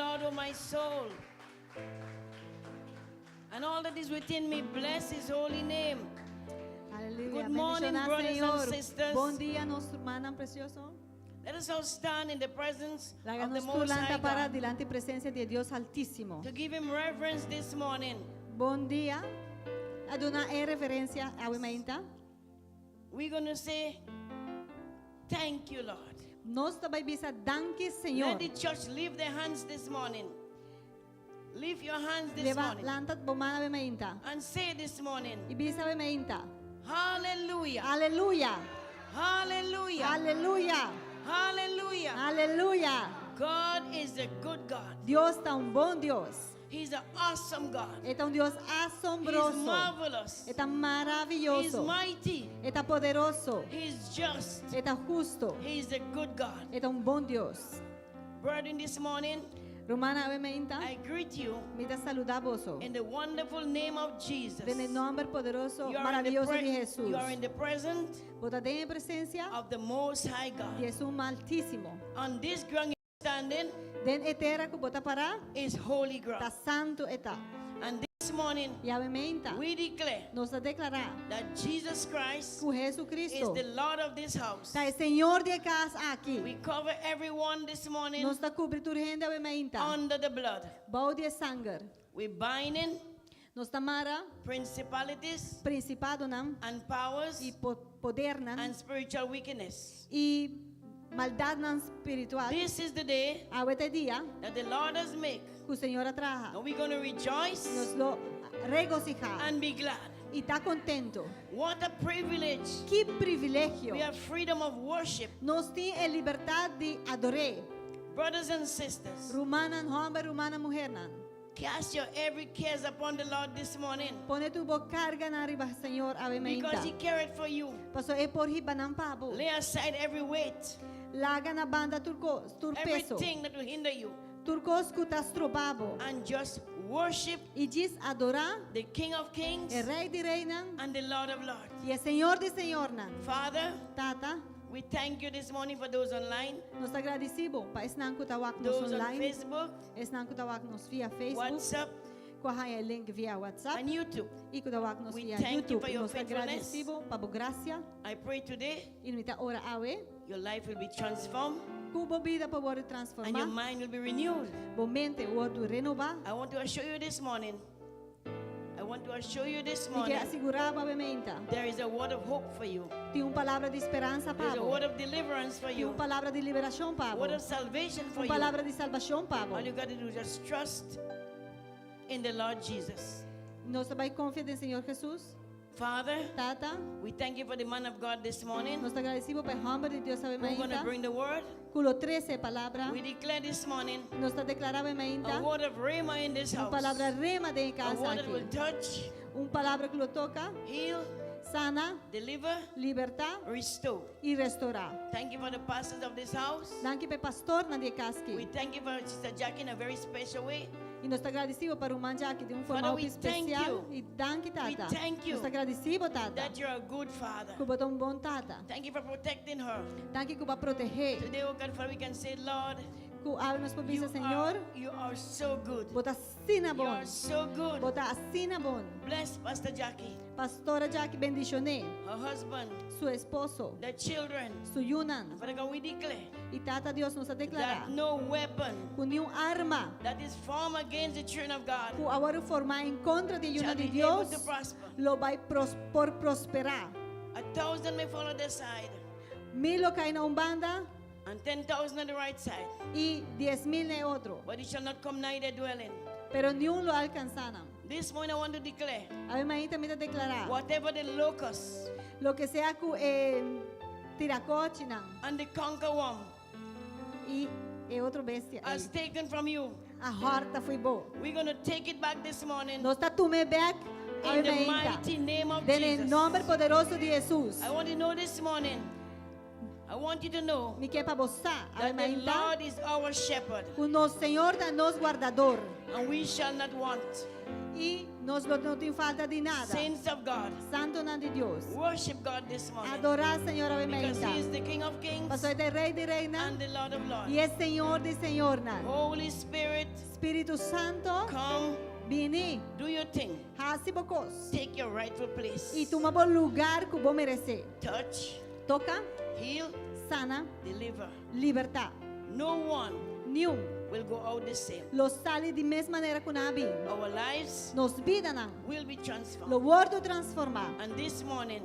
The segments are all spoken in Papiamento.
Lord, O my soul. And all that is within me, bless his holy name. Aleluya. Good morning, Bendishoná, brothers and Señor. sisters. Bon dia, nos rumannan presioso. Let us all stand in the presence Laga of the nos Most High tur lanta para God dilanti presensia di Dios Altísimo. to give him reverence this morning. Bon dia. A dun'é reverensia awe mainta. We're going to say, "Thank you, Lord." Nos ta bai bisa danki, Señor. Let the church lift their hands this morning. Lift your hands this Leva morning lanta bo man awe mainta. and say this morning, I bisa awe mainta. "Hallelujah. Aleluya. Hallelujah. Aleluya. Hallelujah." Aleluya. God is a good God. Dios ta un bon Dios. He's an awesome God. E ta un Dios He's asombroso. marvelous. E ta He's maravioso. mighty. E ta poderoso. He's just. E ta hustu. He's a good God. E ta un bon Dios. Brethren, this morning, Rumannan, awe mainta. I greet you Mi ta saludá boso. in the wonderful name of Jesus. Den e nòmber poderoso, You are in the maravioso di You are Hesus. in the presence Bo ta den presensia of the Most High God. di Esun Altísimo. On this ground you're standing Den e tera ku bo ta pará, is holy ta ground. santu e ta. And this morning, I awe mainta, we declare nos ta deklará that Jesus Christ ku is Jesucristo the Lord of this house. ta e Señor di e kas aki. We cover everyone this morning Nos ta kubri tur hende awe mainta. under the blood. Bou di e sanger. We binding Nos ta mara principalities prinsipado nan and powers i podernan and spiritual wickedness. i maldatnan spiritual. This is the day Awe ta e dia that the Lord has made. ku Señor a traha. And we're going to rejoice Nos lo regosihá and be glad. I ta kontentu. What a privilege. Ki privilegio. We have freedom of worship. Nos tin e libertat di adorá. Brothers and sisters, Rumannan hòmber, rumannan muhénan. cast your every cares upon the Lord this morning Pone tur bo karganan riba Señor awe mainta. because He carried for you. Paso e por hiba nan pa bo. Lay aside every weight, Laga na banda tur kos, tur peso. everything that will hinder you, Tur kos ku ta stroba bo. and just worship I djis adorá the King of Kings e Rei di Reinan and the Lord of Lords. i e Señor di Señornan. Father, Tata, we thank you this morning for those online, nos ta gradisí bo pa esnan ku ta wak nos those on online, Facebook, esnan ku ta wak nos via Facebook, WhatsApp, ku a haña e link via WhatsApp and YouTube. i ku ta wak nos We via thank you YouTube. for your Nos ta faithfulness. gradisí bo pa bo grasia I pray today i mi ta ora awe your life will be transformed ku bo bida por wòrdu and your transformá, mind will be renewed. bo mente wòrdu renobá. I want to assure you this morning. I want to assure you this Mi ke morning asegurá bo awe mainta. there is a word of hope for you. Tin un palabra di speransa There's a pa bo. word of deliverance for Tin you. un palabra di liberashon A pa bo. word of salvation for Un you. palabra di salbashon pa bo. All you got to do is just trust in the Lord Jesus. Nos ta bai konfia den Señor Jesus. Father, Tata, we thank you for the man of God this morning. nos ta gradisí bo pa e hòmber di Dios awe We're going to mainta. bring the word. Ku lo trese e palabra. We declare this morning Nos ta deklará a mainta. word of Rhema in this Un house. palabra rema den A kas word that will aki. touch, Un palabra ku lo toka, heal, sana, deliver, libertá restore. i restourá. Thank you for the pastors of this house. Danki pa e pastornan di e kas We aki. thank you for Sister Jackie in a very special way. I nos ta gradisí bo pa ruman Jackie di un forma Father, we thank spesial. you. I danki, Tata. We thank you Nos ta gradisí bo, Tata. that you're a good father. Ku bo ta un bon Tata. Thank you for protecting her. Danki ku bo a proteh'é. Today, oh God, Father, we can say, "Lord, Ku awe nos por you bisa, Señor, are, you are so good. bo ta asina You bon. are so good." Bo ta asina bon. Bless Pastor Jackie, Pastora Jackie, bendishon'é. her husband, Su esposo, the children. su yunan. Father God, we declare I Tata Dios nos ta deklará. that no weapon Ku ningun arma that is formed against the children of God ku a wòrdu formá en kontra di shall yunan be di able Dios to prosper. lo bai pros, por prosperá. 1,000 may fall on their side Mil lo kai na un banda and 10,000 on the right side, i 10.000 na otro. but it shall not come nigh their dwelling. Pero ningun lo alkansá nan. This morning I want to declare Awe mainta mi ta deklará. whatever the locusts Loke sea ku e tirakochinan and the cankerworm i e otro bestia has taken from you, a hòrta fo'i bo. we're going to take it back this morning Nos ta tum'é bèk in the awe mainta. mighty name of Den e Jesus. nòmber poderoso di Jesus. I want you to know this morning. I want you to know Mi ke pa bo sa that awe the mainta Lord is our shepherd ku nos Señor ta nos wardadó and we shall not want. I nos lo no tin falta di nada. Saints of God, Santonan di Dios. worship God this morning. Adorá Señor awe Because mainta. He is the King of Kings Paso e ta Rei di Reinan and the Lord of Lords. i e Señor di Señornan. Holy Spirit, Spiritu Santu, come, bini, do your thing. hasi bo kos. Take your rightful place. I tuma bo lugá ku bo meresé. Touch, Toka, heal, sana, deliver. libertá. No one Niun will go out the same. lo sali di mes manera ku nan a bin. Our lives Nos bidanan will be transformed. lo wòrdu transformá. And this morning,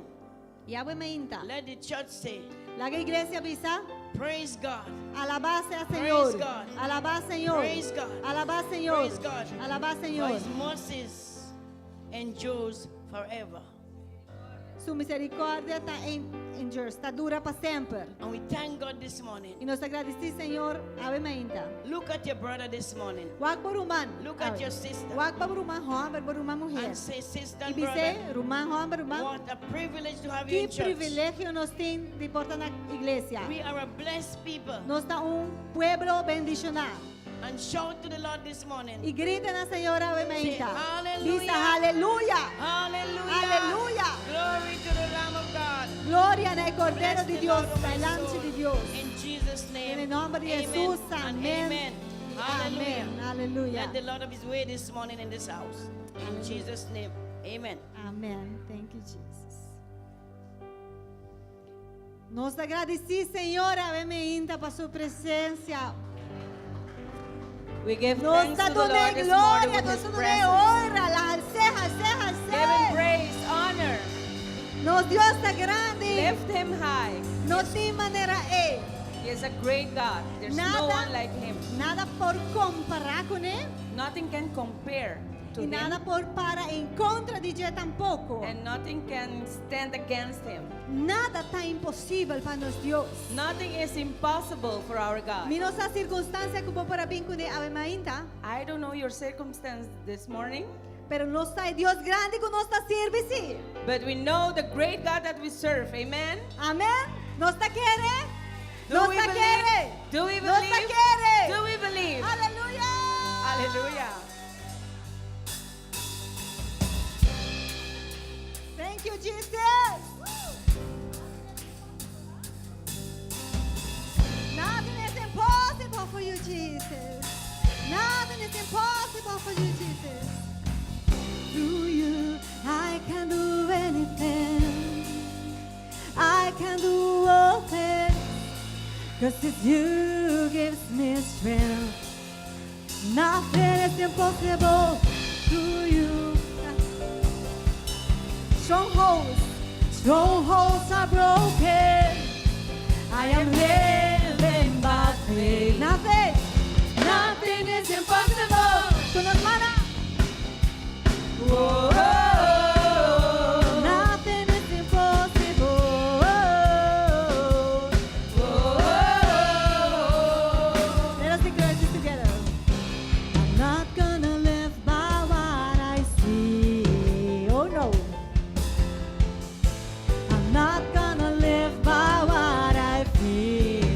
I awe mainta. let the church say, Laga iglesia bisa, Praise God. alabá sea Praise Señor. God. Alabá Señor. Praise God. Alabá Señor. Praise God. Alabá For Señor. his mercies endures forever. Su miserikòrdia ta endures, ta dura pa semper. And we thank God this morning. I nos ta gradisí Señor awe mainta. Look at your brother this morning Wak bo ruman. Look at your sister. Wak pa bo ruman hòmber, bo ruman muhé. And say, Sister I and bis'é, brother, ruman hòmber, ruman. what a privilege to have you Ki in church. privilegio nos tin di por ta na iglesia. We are a blessed people. Nos ta un pueblo bendishoná. And shout to the Lord this morning. I grita na Señor awe mainta. Hallelujah. Bisa aleluya. Hallelujah. Hallelujah. Glory to the Lamb of God. Gloria na Cordero Bless di the Dios, Lord, oh my na Lamchi soul. di Dios. In Jesus' name. Den nòmber di Amen Jesus, and amèn. amen. Hallelujah. Amèn. Aleluya. Let the Lord have his way this morning in this house. In Jesus' name. Amen. Amèn. Thank you, Jesus. Nos ta gradisí Señor awe mainta pa su presensia. We give Nos thanks ta to the Lord dun'é this morning gloria, with nos His ta dun'é presence. honra, la als'é, als'é, Give Him als'é. praise, honor. Nos Dios ta grandi. Lift Him high. No tin manera e. He is a great God. There's no Nada. one like Him. Nada por kompará kuné Nothing can compare to i Him. nada por para en kontra di dje tampoko. And nothing can stand against Him. Nada ta imposibel pa nos Dios. Nothing is impossible for our God. Mi no sa sirkunstansia ku bo por a bin kuné awe mainta, I don't know your circumstance this morning, pero nos sa e Dios grandi ku nos ta sirbi si. but we know the great God that we serve. Amen. Amèn. Nos ta kere? Do Nos we ta believe? kere? Do we Nos ta believe? kere? Do we believe? Aleluya. Hallelujah. Thank you, Jesus. Nothing is impossible for you, Jesus. Nothing is impossible for you, Jesus. Through you, I can do anything. I can do all things. 'Cause it's you gives me strength. Nothing is impossible to you. Strongholds, strongholds are broken. I am living by faith. Nothing, Nothing is impossible. Ku nos mannan. Whoa. Nothing is impossible. Whoa. Let us declare this together. I'm not gonna live by what I see. Oh no. I'm not gonna live by what I feel.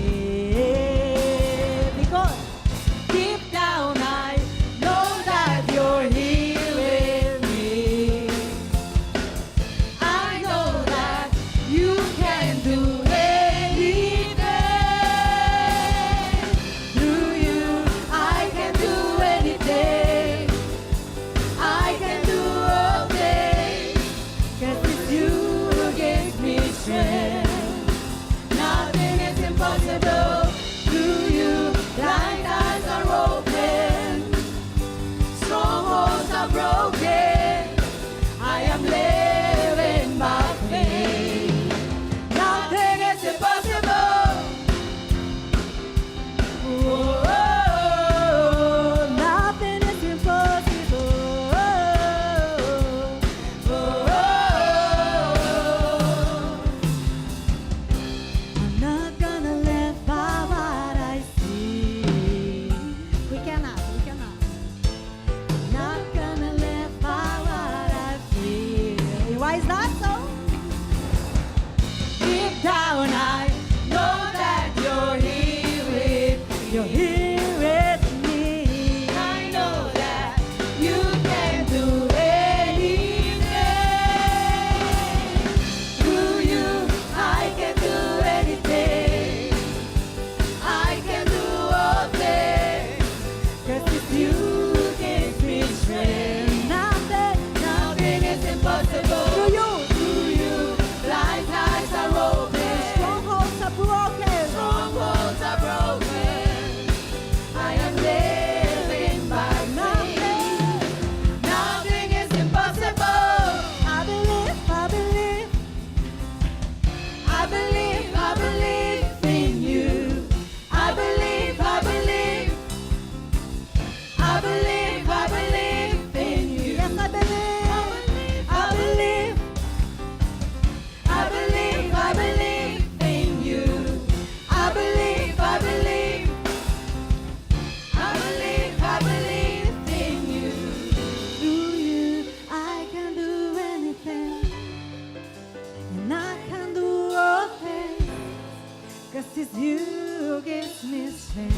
Cause it's you who gives me strength.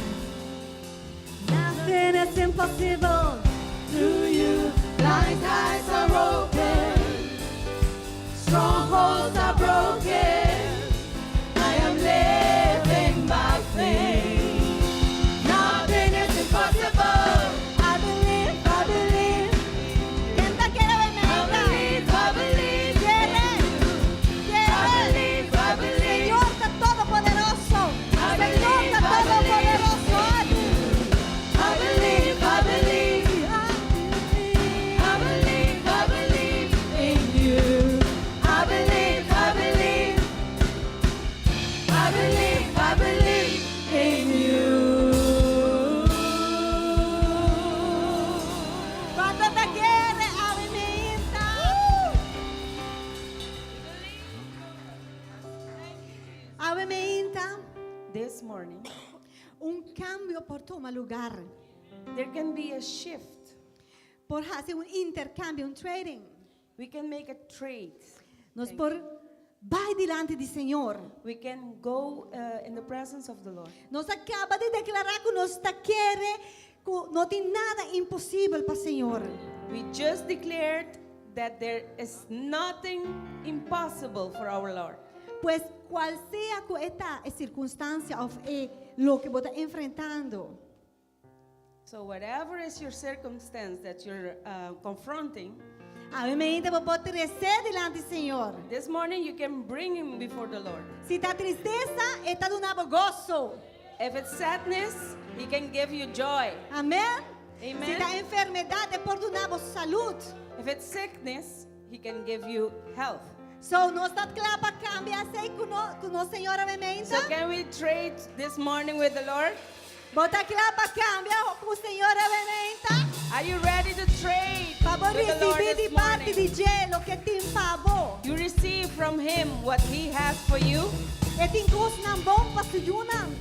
Nothing is impossible through you. Blind eyes are open, strongholds are broken. I am living by faith. Nothing is impossible. I believe, I believe. Ken ta kere I believe, I believe. Kere. I Kere. believe, I believe. Señor ta todopoderoso. I Señor believe, ta I believe. todopoderoso. I believe, I believe. I believe, I believe in you. I believe, I believe. I believe, I believe in you. Kuantu ta kere awe mainta. Awe mainta. This morning, Un kambio por tuma lugá. There can be a shift. Por hasi un interkambio, un trading. We can make a trade. Nos por bai dilanti di Señor. We can go in the presence of the Lord. Nos a kaba di deklará ku nos ta kere ku no tin nada imposibel pa Señor. We just declared that there is nothing impossible for our Lord. Pues kual sea ku ta e sirkunstansia òf e loke bo ta enfrentando. So, whatever is your circumstance that you're confronting, Awe mainta bo por trese dilanti di Señor. This morning you can bring him before the Lord. Si ta tristesa, e ta duna bo goso. If it's sadness, he can give you joy. Amèn? Amen. Si ta enfermedat, e por duna bo salú. If it's sickness, he can give you health. So, nos ta kla pa kambia esei ku nos, ku nos Señor awe mainta. So, can we trade this morning with the Lord? Bo ta kla pa kambia ku Señor awe mainta. Are you ready to trade Pa bo with the Lord risibí this di parti morning? di dje loke e tin pa bo. You receive from him what he has for you. E tin kosnan bon pa su yunan.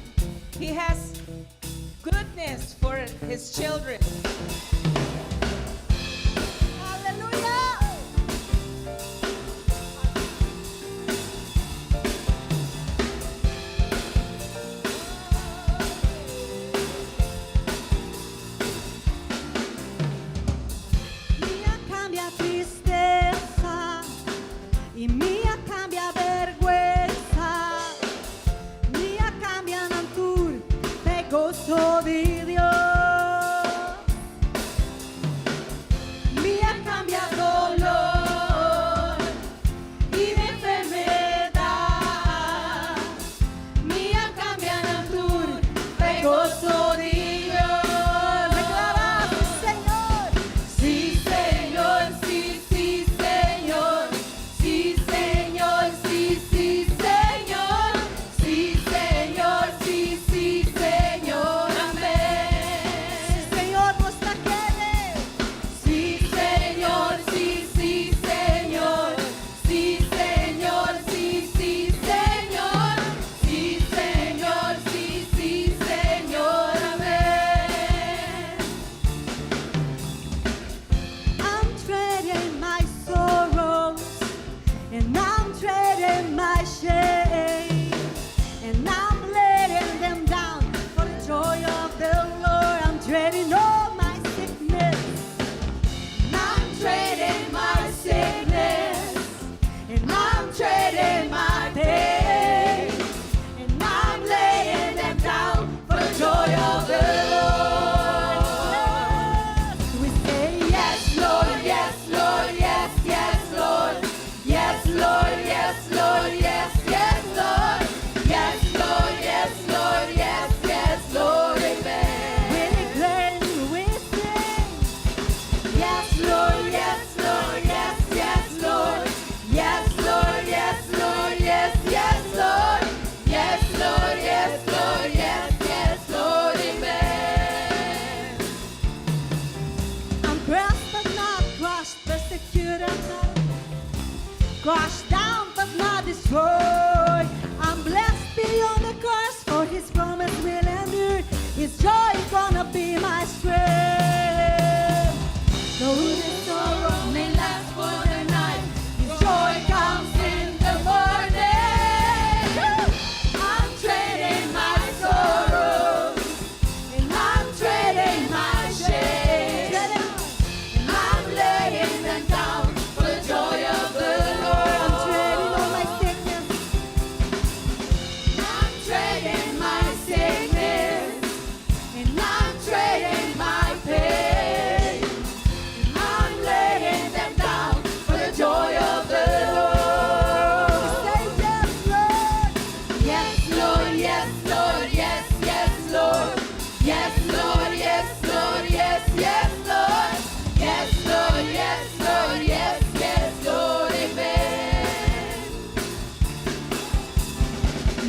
He has goodness for his children. Aleluya! Mi a kambia tristesa i mi a kambia bèrgwensa. Mi a kambia nan tur pa goso di Dios. Mi a kambia doló i enfermedat. Mi a kambia nan tur pa goso di Dios. Deklará, Señor. Sí, Señor, sí, sí, Señor. Sí, Señor, sí, sí, Señor. Sí, Señor, sí, sí, Señor. Amèn. Señor, nos ta kere. Sí, Señor, sí, sí, Señor. Sí, Señor, sí, sí, Señor. Sí, Señor, sí, sí, Señor. Amèn. I'm trading my sorrows and I'm trading my shame and I'm letting them down for the joy of the Lord. I'm trading all my sickness. I'm trading my sickness and I'm trading my pain and I'm laying them down for the joy of the Lord. We say Yes, Lord, yes, Lord, yes, Lord. Yes, Lord, yes, Lord, yes, Lord. Yes, Lord, yes, Lord, yes, Lord, amen. We declare, we sing. Yes, Lord, yes, Lord, yes, Lord. Yes, Lord, yes, Lord, yes, Lord. Yes, Lord, yes, Lord, yes, Lord, amen. I'm pressed but not crushed, persecuted, not crushed down but not destroyed. I'm blessed beyond the curse, for His promise will endure. His joy is gonna be my strength. Though the sorrow May last for the night, His joy comes in the morning. I'm trading.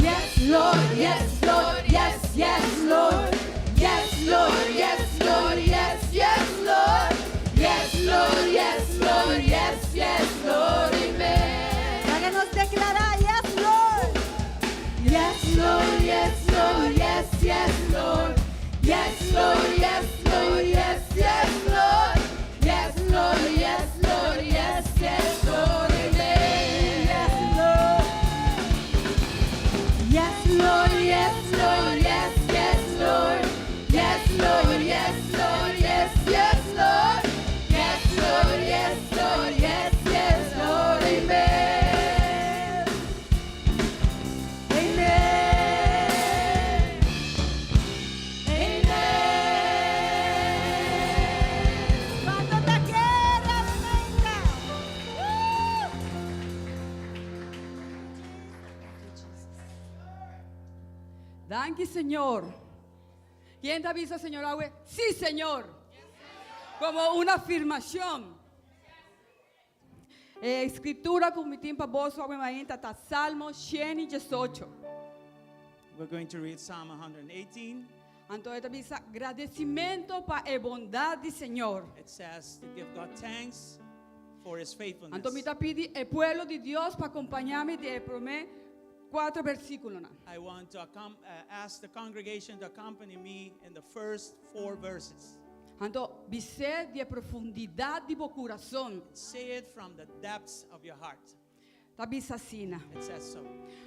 Yes, Lord, yes, Lord, yes, yes, Lord. Yes, Lord, yes, Lord, yes, yes, Lord. Yes, Lord, yes, Lord, yes, yes, Lord. Amen. Laga nos deklará, yes, Lord. Yes, Lord, yes, Lord, yes, yes, Lord. Yes, Lord, yes, Lord, yes, yes, Lord. Yes, Lord, yes, Lord, yes, yes, Lord. Amen. Yes, Lord. Yes, Lord, yes, Lord, yes, yes, Lord. Yes, Lord, yes, Lord, yes, yes, Lord. Yes, Lord, yes, Lord, yes, yes, Lord. Amen. Amen. Amen. Kuantu ta kere, aleluya. Woo! Danki, Señor. Ken ta bisa, Señor awe? Sí, Señor. Komo un afirmashon. E skritura ku mi tin pa boso awe mainta ta Salmo 118. We're going to read Psalm 118. Anto e ta bisa gradisimentu pa e bondat di Señor. It says to give God thanks for his faithfulness. Anto mi ta pidi e pueblo di Dios pa kompañá mi den e promé kuater versíkulonan. I want to ask the congregation to accompany me in the first four verses. Anto bis'é di profundidat di bo kurason. Say it from the depths of your heart. Ta bisa asina. It says so.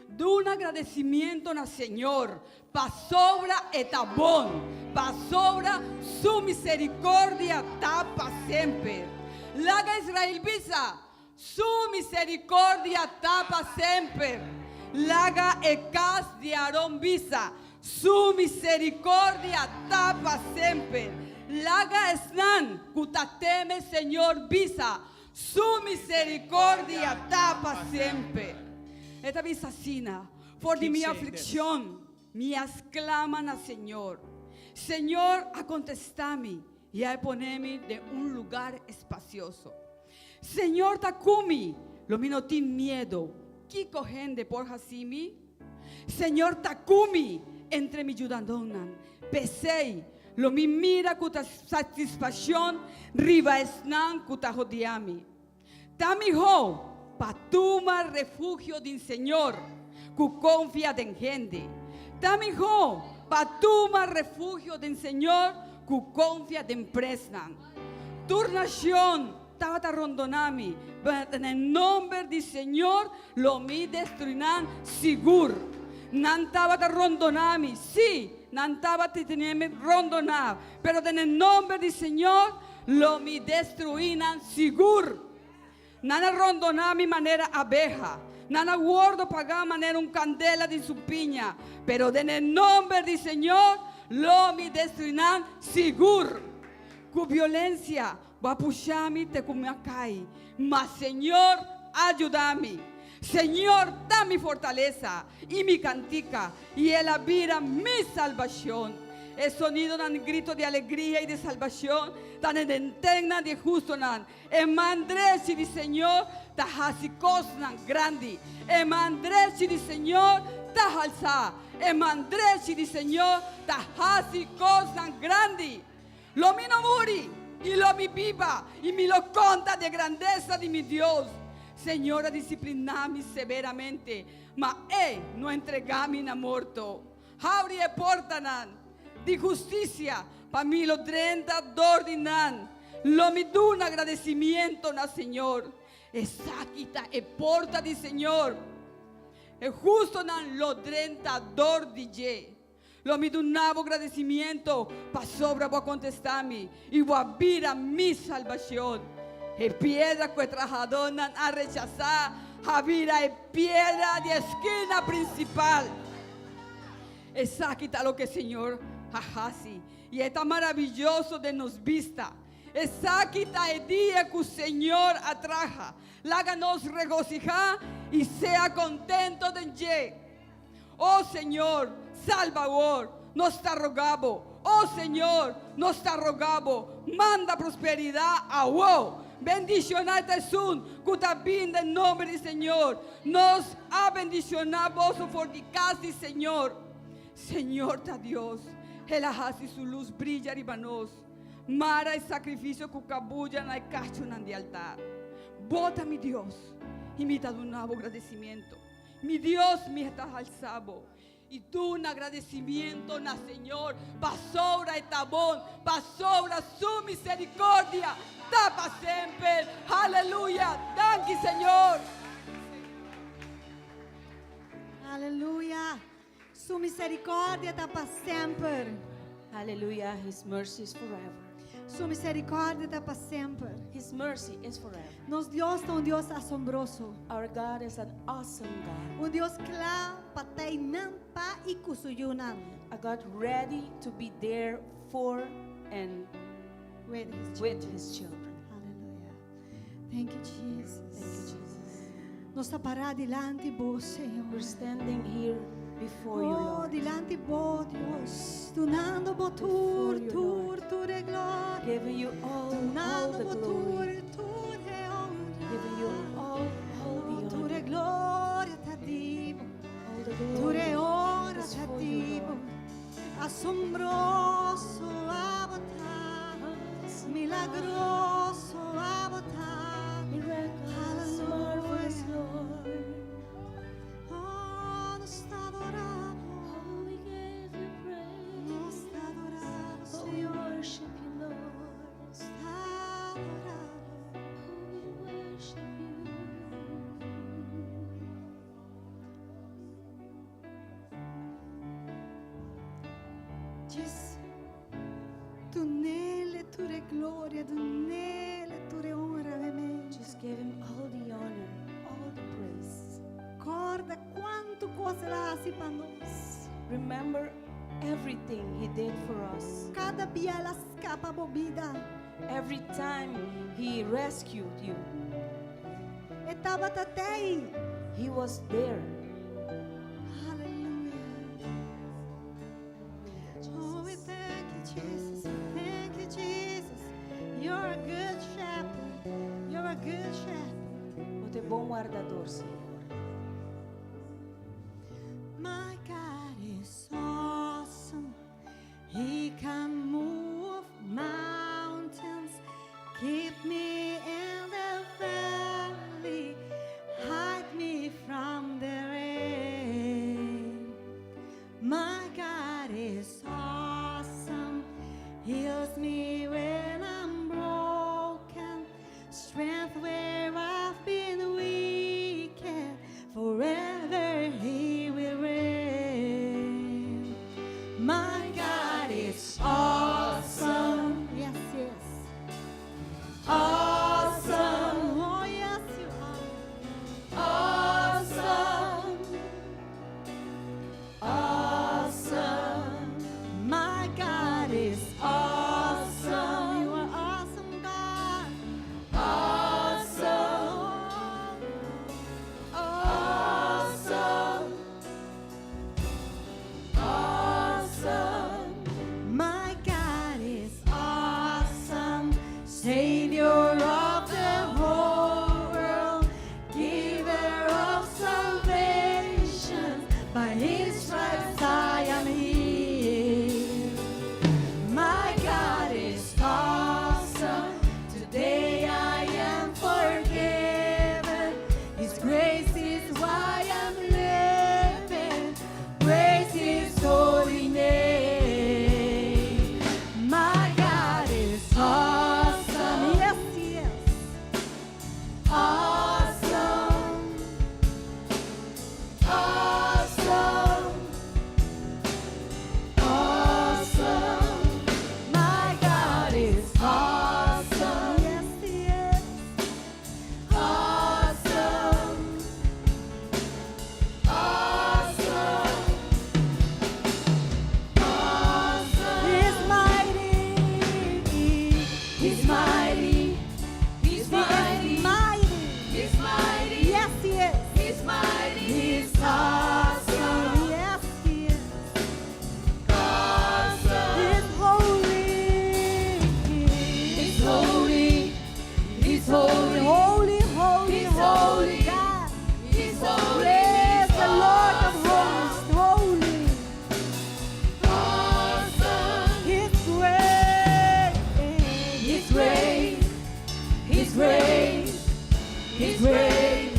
Duna gradisimentu na Señor, pasobra e ta bon, pasobra su miserikòrdia ta pa semper. Laga Israel bisa, su miserikòrdia ta pa semper. Laga e kas di Aaron bisa, su miserikòrdia ta pa semper. Laga esnan ku ta teme Señor bisa, su miserikòrdia ta pa semper. E ta bisa asina, for di Keep mi saying aflikshon, mi a sklama na Señor. Señor a kontestá mi i a pone mi den un lugá espasioso. Señor ta ku mi, lo mi no tin miedu. Kiko hende por hasi mi? Señor ta ku mi entre mi yudadónan. P'esei, lo mi mira ku satisfakshon riba esnan ku ta odia mi. Ta mihó pa tuma refugio den Señor, ku konfia den hende. Ta mihó pa tuma refugio den Señor, ku konfia den prensnan. Tur nashon tabata rondoná mi, den nòmber di Señor lo mi destruí nan sigur. Nan tabata rondoná mi, sí, nan tabata tene mi rondoná, pero den nòmber di Señor lo mi destruí nan sigur. Nan a rondoná mi manera abeha. Nan a wòrdu pagá manera un kandela di sumpiña. Pero den nòmber di Señor lo mi destruí nan sigur. Ku violensia, bo a pusha mi te ku mi a kai. Ma Señor a yuda mi. Señor ta mi fortalesa i mi kantika i El a bira mi salbashon. E sonidonan gritu di alegria i di salbashon ta den tèntnan di hustunan. E man drechi di Señor ta hasi kosnan grandi. E man drechi di Señor ta halsá. E man drechi di Señor ta hasi kosnan grandi. Lo mi no muri i lo mi biba i mi lo konta di grandesa di mi Dios. Señor a disipliná mi severamente, ma E no a entregá mi na morto. Habri e portanan di hustisia pa mi lo drenta dor di nan. Lo mi duna gradisimentu na Señor. Esaki ta e porta di Señor. E hustunan lo drenta dor di dje. Lo mi duna bo gradisimentu pasobra bo a kontestá mi i bo a bira mi salbashon. E piedra ku e trahadónan a rechasá, a bira e piedra di skina prinsipal. Esaki ta loke Señor a hasi i e ta maravioso den nos bista. Esaki ta e dia ku Señor a traha. Laga nos regosihá i sea kontentu den dje. Oh Señor, Salbador, nos ta roga bo. Oh Señor, nos ta roga bo. Manda prosperidat awo. Bendishoná ta esun ku ta bin den nòmber di Señor. Nos a bendishoná boso for di kas di Señor. Señor ta Dios, El a hasi su lus brilla riba nos. Mara e sakrifisio ku kabuya na e kachunan di altar. Bo ta mi Dios, i mi ta duna bo gradesimentu. Mi Dios, mi ta halsa bo. I duna gradesimentu na Señor pasobra e ta bon, pasobra su misericordia ta pa semper. Aleluya! Danki, Señor. Aleluya. Su misericordia ta pa semper. Hallelujah. His mercy is forever. Su misericordia ta pa semper. His mercy is forever. Nos Dios ta un Dios asombroso. Our God is an awesome God. Un Dios kla pa t'einan pa i ku su yunan. A God ready to be there for and With his with children. his children. Hallelujah. Thank you, Jesus. Thank you, Jesus. Nos ta pará dilanti bo, Señor. We're standing here before you, Oh, Lord, dilanti bo, Dios. Dunando bo tur, Before you, tur, Lord. tur e gloria. Giving you all Dunando the bo glory, tur, tur e honra. Giving you all Oh, the tur e honor, gloria ta di bo. All the Tur e glory honra is ta for di you, bo. Lord. Asombroso abo ta. Milagroso abo ta. Miraculous, marvelous, Lord. Oh, nos ta adorá bo. Oh, we give you praise. Nos ta adorá bo, Oh, we Señor. worship you, Lord. Nos ta adorá bo. Oh, we worship you. Djis dun'é tur e gloria, dun'é tur e honra, amèn. Just give him all the honor, all the praise. Kòrda kuantu kos el a hasi pa nos. Remember everything he did for us. Kada bia el a skapa bo bida. Every time he rescued you, E tabata ei. he was there. Hallelujah. Oh, we thank you, Jesus. We thank you, Jesus. You're a good shepherd. You're a good shepherd. Bo ta bon wardador, Señor. My God is awesome. He can move mountains, keep me in the valley, hide me from the rain. My God is awesome. Heals me when I'm broken, strength where I've been weakened. Forever He will reign. My God is awesome. Yes. Awesome. Oh, yes, you are. Awesome. Awesome. My God is awesome. You are awesome, God. Awesome. Awesome. Awesome. My God is awesome. Savior of the whole world, giver of salvation. By his stripes I am healed. My God is awesome. Today I am forgiven. His grace is why I'm living. Praise His holy name. My God is awesome. Yes, He is. Awesome. Awesome. He's great.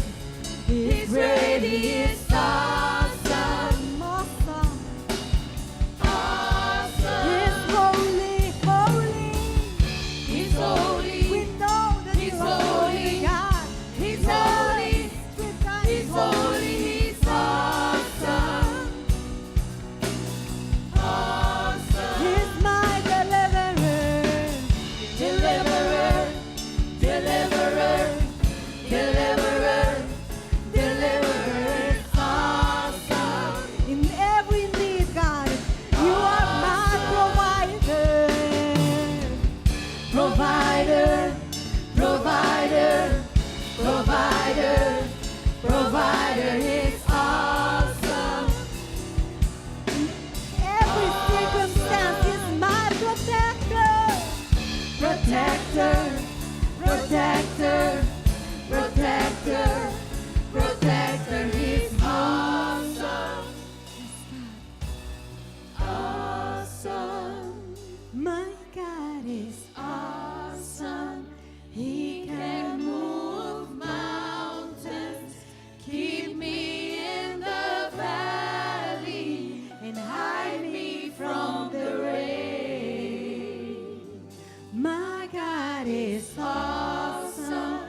He's great. He is awesome. Awesome. Awesome. He's holy, holy. He's holy. We know that He's you are holy, holy. God. He's holy. We thank He's you. holy. He's awesome. Awesome. He's my deliverer. Deliverer, deliverer, deliverer, deliverer. Awesome. In every need, God, you are my provider. Provider, provider, provider, provider is awesome. Every circumstance is my protector. Protector, protector, protector, protector is awesome. Awesome. My God is Awesome. He can move mountains, keep me in the valley, and hide me from the rain. My God is Awesome.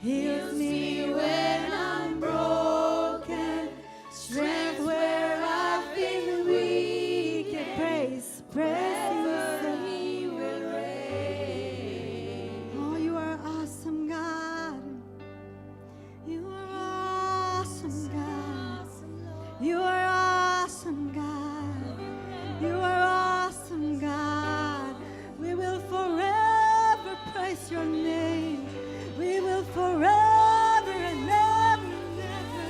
Heals me when I'm broken. Strength where I've been weak. Praise, praise Forever Him. He will reign. Oh, you are awesome, God. You are awesome, God. You are awesome, God. You are awesome, God. We will forever praise your name. We will forever and ever and ever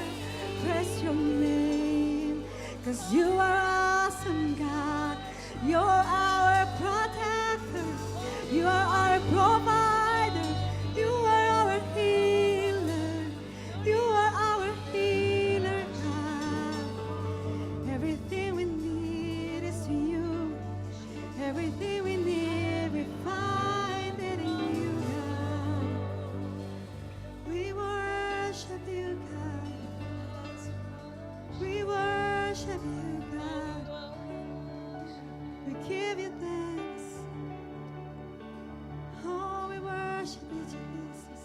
praise your name. 'Cause you are awesome, God. You're our protector. You are our provider. You are our healer. You are our healer, God. Everything we need is in you. Everything we need, we find it in you, God. We worship you, God. We worship you, God. We give you thanks. Oh, we worship you, Jesus.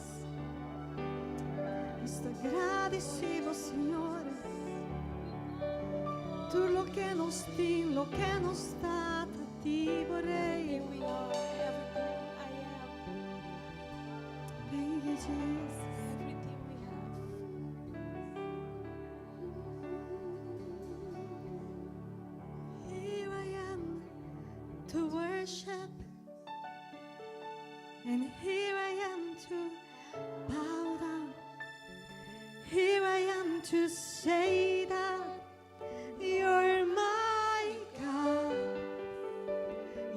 Nos ta gradisido, Señor. Tur loke nos tin, loke nos ta, ta di bo, Rei. We are everything I am, Thank you, Jesus. Everything we have. Here I am to worship, and here I am to bow down. Here I am to say that you're my God.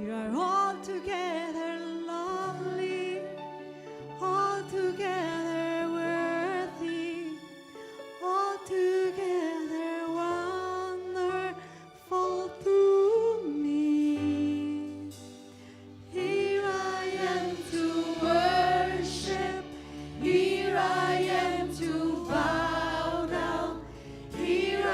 You are altogether lovely, altogether worthy, altogether wonderful to me. Here I am to worship. Here I am to bow down. Here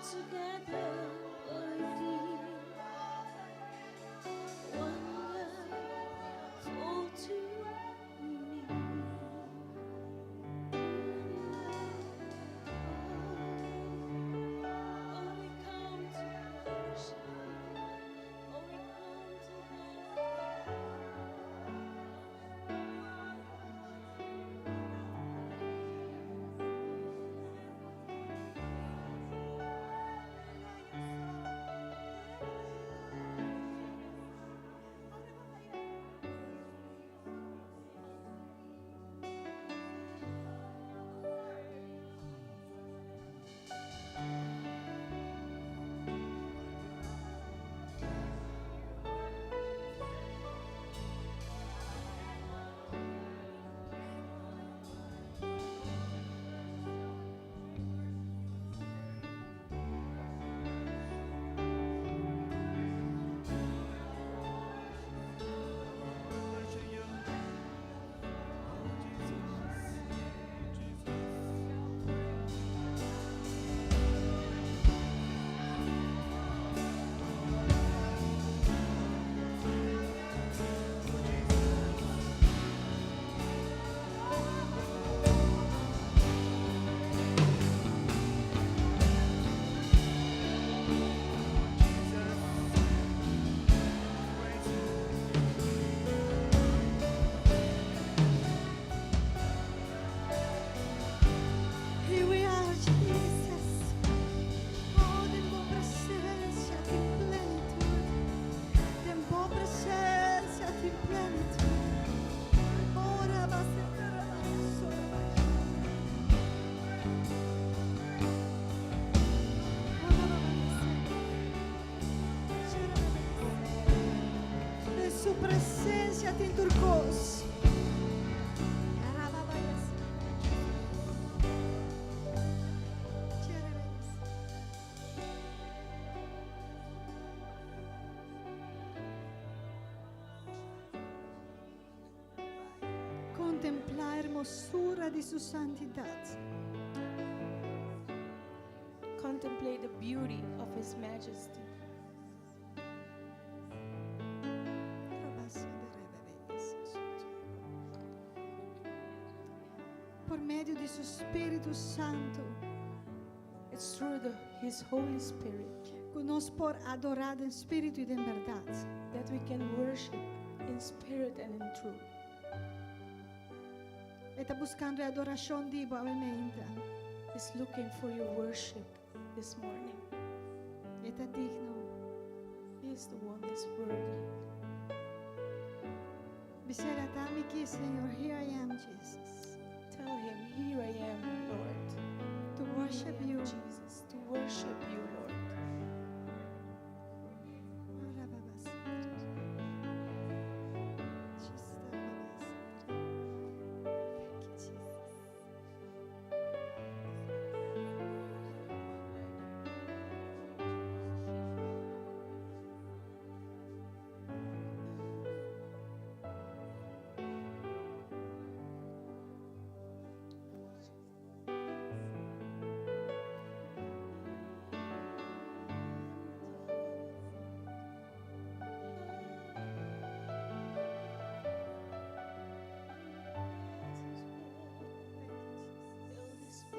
Altogether worthy, wonderful to me. Oh, we come to worship. Oh, we come to Worship you. Oh, Jesus. Jesus. Praise you. Here we are, Jesus. Oh, den bo presensia tin plenitut. Den bo presensia tin plenitut. Ora va a ser Ora va a ser. Den su presensia tin tur kos. Kontemplá hermosura di su santidat. Contemplate the beauty of His majesty. Por Por medio di su Spiritu Santu, It's through His Holy Spirit ku nos por adorá den spiritu i den berdat. That we can worship in spirit and in truth. E ta buskando adorashon di bo mente. He's looking for your worship this morning. E ta digno. He is the one that's worthy. Bis'é, at'ami aki, Señor, here I am, Jesus. Tell him, "Here I am, Lord." To Here worship I am, you. Jesus, to worship you, Lord. Thank you, Jesus. Fill this place.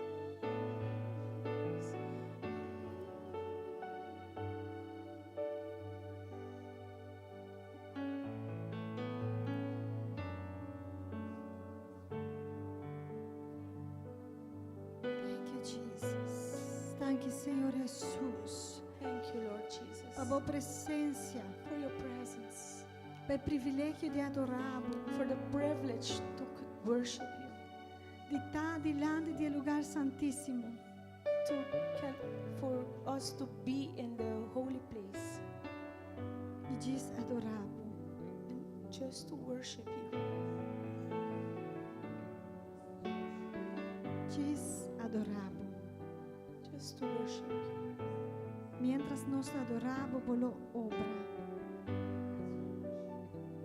Thank you, Jesus. Thank you, Señor Jesus. Thank you, Lord Jesus, Pa bo presensia, for your presence, pa e privilegio di adorá, for the privilege to worship you, di ta dilanti di e lugá santísimo. To can for us to be in the holy place I djis adorá. And just to worship you. Djis adorá. Just to worship you. Mientras nos adorá, bo lo obra.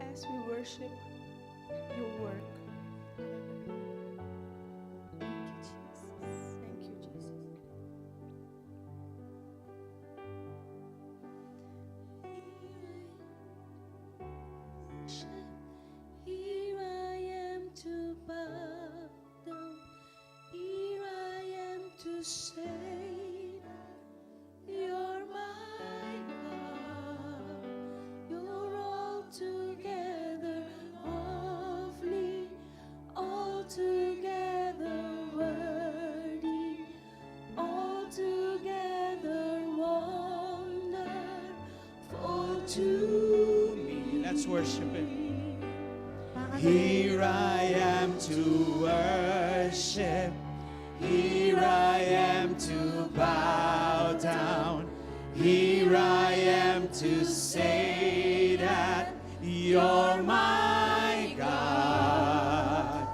As we worship your work. Thank you, Jesus. Thank you, Jesus. to me. Let's worship Him. Here I am to worship. Here I am to bow down. Here I am to say that you're my God.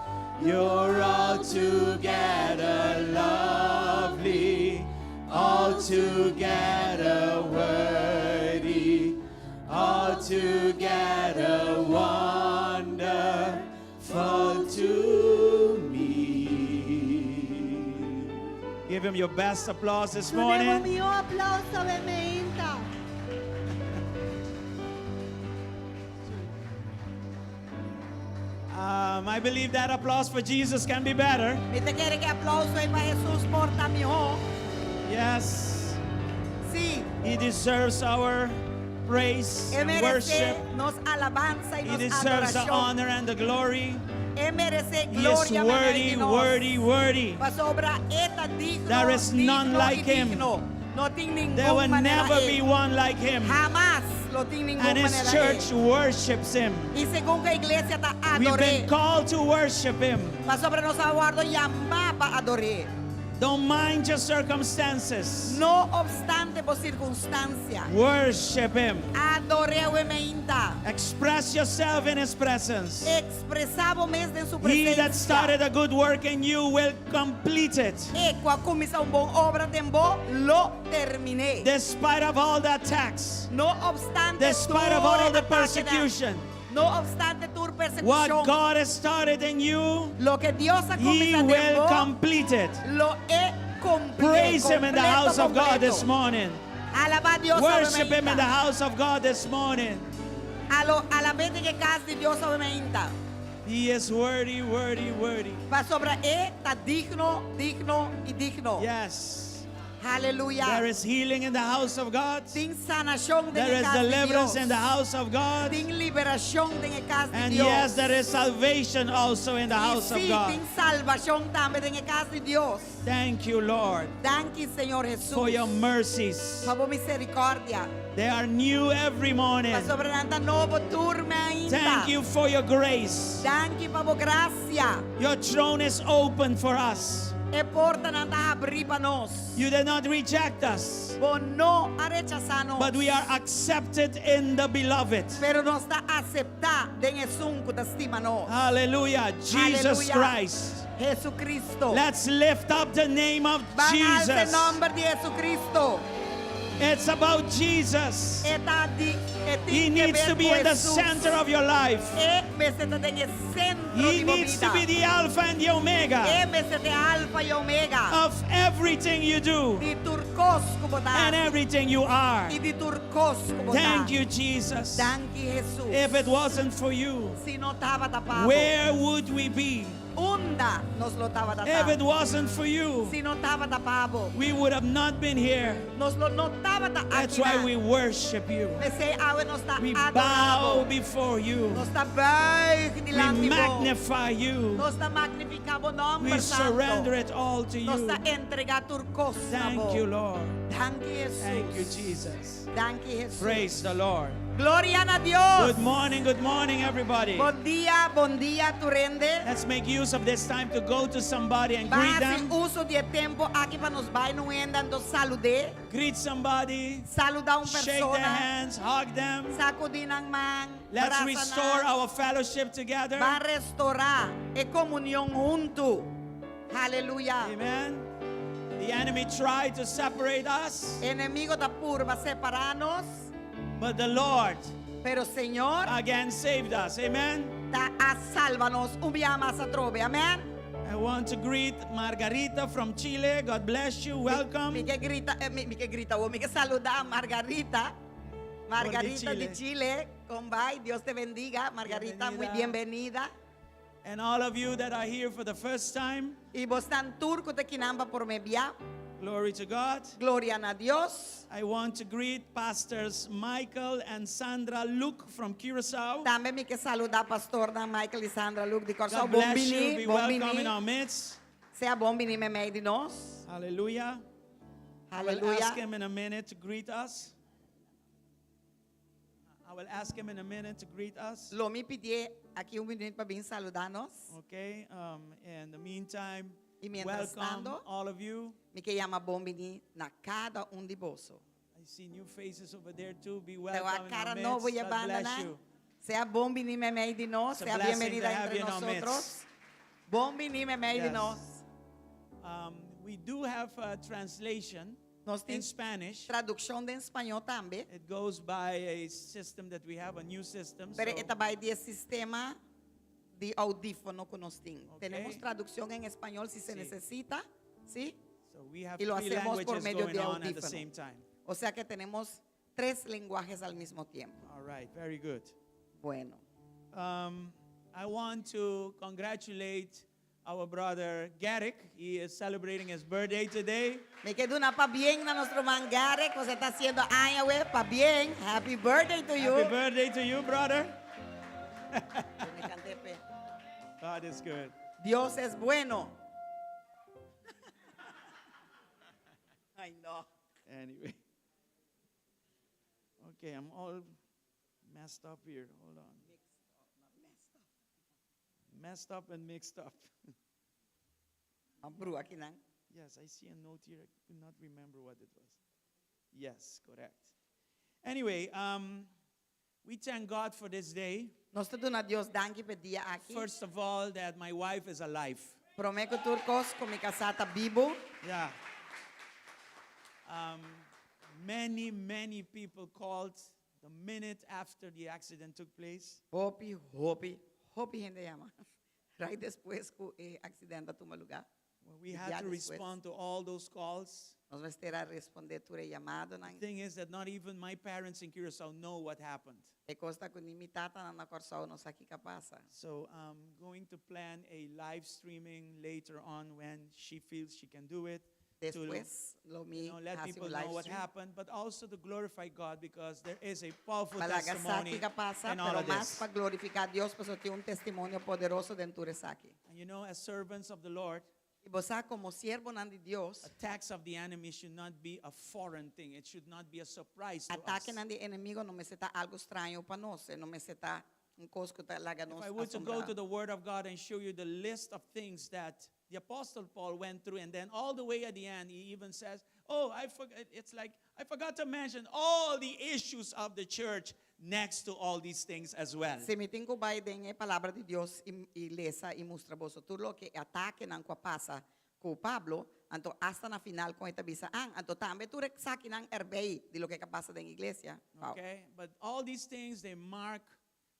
You're altogether lovely, altogether worthy, altogether wonderful to me. Give him your best applause this Dun'é morning. mihó aplouso awe mainta. I believe that applause for Jesus can be better. Mi ta kere ku e aplouso ei pa Hesus por ta mihó. Yes, Si, he deserves our praise E and meresé worship. nos alabansa i He nos deserves the adorashon. honor and the glory. E meresé He is gloria worthy, worthy, worthy. Pasobra e ta digno, There is none digno like i him. digno. No tin ningun There will manera never e. be one like him. Hamas lo tin ningun And his manera church e. worships him. I segun ku e iglesia ta We've ador'é. been called to worship him. Pasobra nos a wòrdu yamá pa ador'é. Don't mind your circumstances. No opstante bo sirkunstansia. Worship him. Ador'é awe mainta. Express yourself in his presence. Ekspresá bo mes den su He that presensia. started a good work in you will complete it. E ku a kuminsá un bon obra den bo, lo termin'é. Despite of all the attacks, No opstante despite of tur all the atakenan. persecution, No opstante tur what persekushon. God has started in you, Loke Dios a He kuminsá den will bo, complete it. lo e kumplié. Praise Him in the Kompleto, house of God kompleto. this morning. Alabá Dios Worship Him in the awe mainta. house of God this morning. Alo, alab'é den kas di Dios awe mainta. He is worthy, worthy, worthy. Pasobra e ta digno, digno i digno. Yes. Aleluya. There is healing in the house of God. Tin sanashon There den is kas di deliverance Dios. in the house of God. Tin liberashon den kas di And Dios. yes, there is salvation also in the I house of si, God. tin salbashon tambe den kas di Dios. Thank you, Lord, Danki, Señor Hesus. for your mercies. Pa bo miserikòrdia. They are new every morning. Pasobra nan ta nobo tur mainta. Thank you for your grace. Danki pa bo grasia. Your throne is open for us. E portanan ta habrí pa nos. You did not reject us, Bo no a rechasá nos. but we are accepted in the beloved. Pero nos ta aseptá den esun ku ta stima nos. Hallelujah. Jesus Aleluya. Christ. Jesucristo. Let's lift up the name of Ban alsa Jesus. nòmber di Jesucristo. It's about Jesus. E ta di e He tin ke needs ber to be ku in the Jesus. center of your life. E mester ta den e sentro He di bo needs to bida. be the Alpha and the Omega E mester ta alfa i omega. of everything you do Di tur kos ku bo ta. and everything you are. I di tur kos ku bo ta. Thank you, Jesus. Danki Jesus. If it wasn't for you, Si no tabata pa bo. where would we be? Unda nos lo tabata If it wasn't for you, Si no tabata pa bo. we would have not been here. Nos lo no tabata That's aki why we worship you. P'esei awe nos ta We bow adorá bo. before you. Nos ta buig We dilanti bo. magnify you. Nos ta magnifiká bo nòmber We santu. surrender it all to Nos you. ta entregá tur kos na Thank bo. you, Lord. Danki Jesus. Thank you, Jesus. Danki Jesus. Praise the Lord. Gloria na Dios. Good morning, good morning, everybody. Bon dia, bon dia, tur hende. Let's make use of this time to go to somebody and greet Ban hasi them. uso di e tempu aki pa nos bai na un hende anto salud'é. Greet somebody. Saludá un Shake their persona. hands, hug them. Sakudí nan man. Let's brasa restore nan. our fellowship together. Ban restourá e komunion huntu. Aleluya. Amen. The enemy tried to separate us, Enemigu ta purba separá nos, but the Lord pero Señor again saved us. Amen. ta a salva nos un bia mas atrobe. Amèn. I want to greet Margarita from Chile. God bless you. Welcome. Mi ke grita, eh, mi, mi ke grita, mi ke saludá Margarita. Margarita Chile. de Chile, kon bai, Dios te bendiga. Margarita, muy bienvenida. And all of you that are here for the first time, I bosonan tur ku ta akinan pa promé bia. glory to God. Gloria na Dios. I want to greet Pastors Michael and Sandra Luke from Curacao. Tambe mi ke saludá pastornan Michael i Sandra Luke di Kòrsou. God Bon bless you. bini, Be bon welcome in bini. our midst. Sea bon bini meimei di nos. Hallelujah. I will Aleluya. ask him in a minute to greet us. I will ask him in a minute to greet us. Lo mi pidié aki un minüt pa bin saludá nos. Okay. In the meantime, I mientras welcome tanto, all of you. Mi ke yama bon biní na kada un di boso. I see new faces over there too. Be Te welcome wak in our kara midst. nobo ya God banda bless nan. you. Sea bon biní meimei di nos. It's a Sea blessing to bienvenida have entre you in our nosotros. midst. Bon biní meimei di Yes. nos. We do have a translation Nos in tin Spanish. tradukshon den spañó tambe. It goes by a system that we have, a new system. Pero so e ta bai di e sistema di oudífono ku nos tin. Okay. Tenemos traducción en español si se Sí. necesita, ¿sí? So we have Y lo three hacemos por languages medio going de on at the audífono. same time. O sea que tenemos tres lenguajes al mismo tiempo. All right, very good. Bueno. I want to congratulate our brother Garrick. He is celebrating his birthday today. Mi ke duna pabien na nos ruman Garrick, ku ta hasiendo aña awe, pabien. Happy birthday to you. Happy birthday to you, brother. Me canté, pe. God is good. Dios es bueno. Ay, no. Anyway. Okay, I'm all messed up here. Hold on. Messed up and mixed up. M'a brua akinan. Yes, I see a note here. I could not remember what it was. Yes, correct. Anyway, we thank God for this day. Nos ta duna Dios danki pa e dia aki. First of all, that my wife is alive. Promé ku tur kos ku mi kasá ta bibu. Yeah. Many, many people called the minute after the accident took place. Hopi, hopi, hopi hende a yama. Right despues ku e aksidente a tuma lugá. Well, we E had dia to despues. respond to all those calls. Nos mester a respondé tur e yamadonan. The thing is that not even my parents in Curacao know what happened. E kos ta ku ni mi tatanan na Kòrsou no sa kiko a pasa. So I'm going to plan a live streaming later on when she feels she can do it. To Despues lo mi you know, let hasi un people live know what stream. happened, but also to glorify God because there is a powerful Pa laga sa testimony kiko a pasa, in all pero of mas this. pa glorifiká Dios pasobra tin un testimonio poderoso den tur esaki. And you know, as servants of the Lord, I bo sa komo siervonan di Dios, attacks of the enemy should not be a foreign thing. It should not be a surprise to us. Atakenan di enemigo no mester ta algu straño pa nos, e no mester ta un kos ku ta laga If nos I were to go asombrá. to the Word of God and show you the list of things that the Apostle Paul went through, and then all the way at the end, he even says, Oh, I forgot, it's like, I forgot to mention all the issues of the church next to all these things as well. Si mi tin ku bai den e Palabra di Dios i i lesa i mustra boso tur loke e atakenan ku a pasa ku Pablo, anto asta na final kon e ta bisa an, anto tambe tur esakinan erbei di loke ka pasa den iglesia. Wow. Okay? But all these things, they mark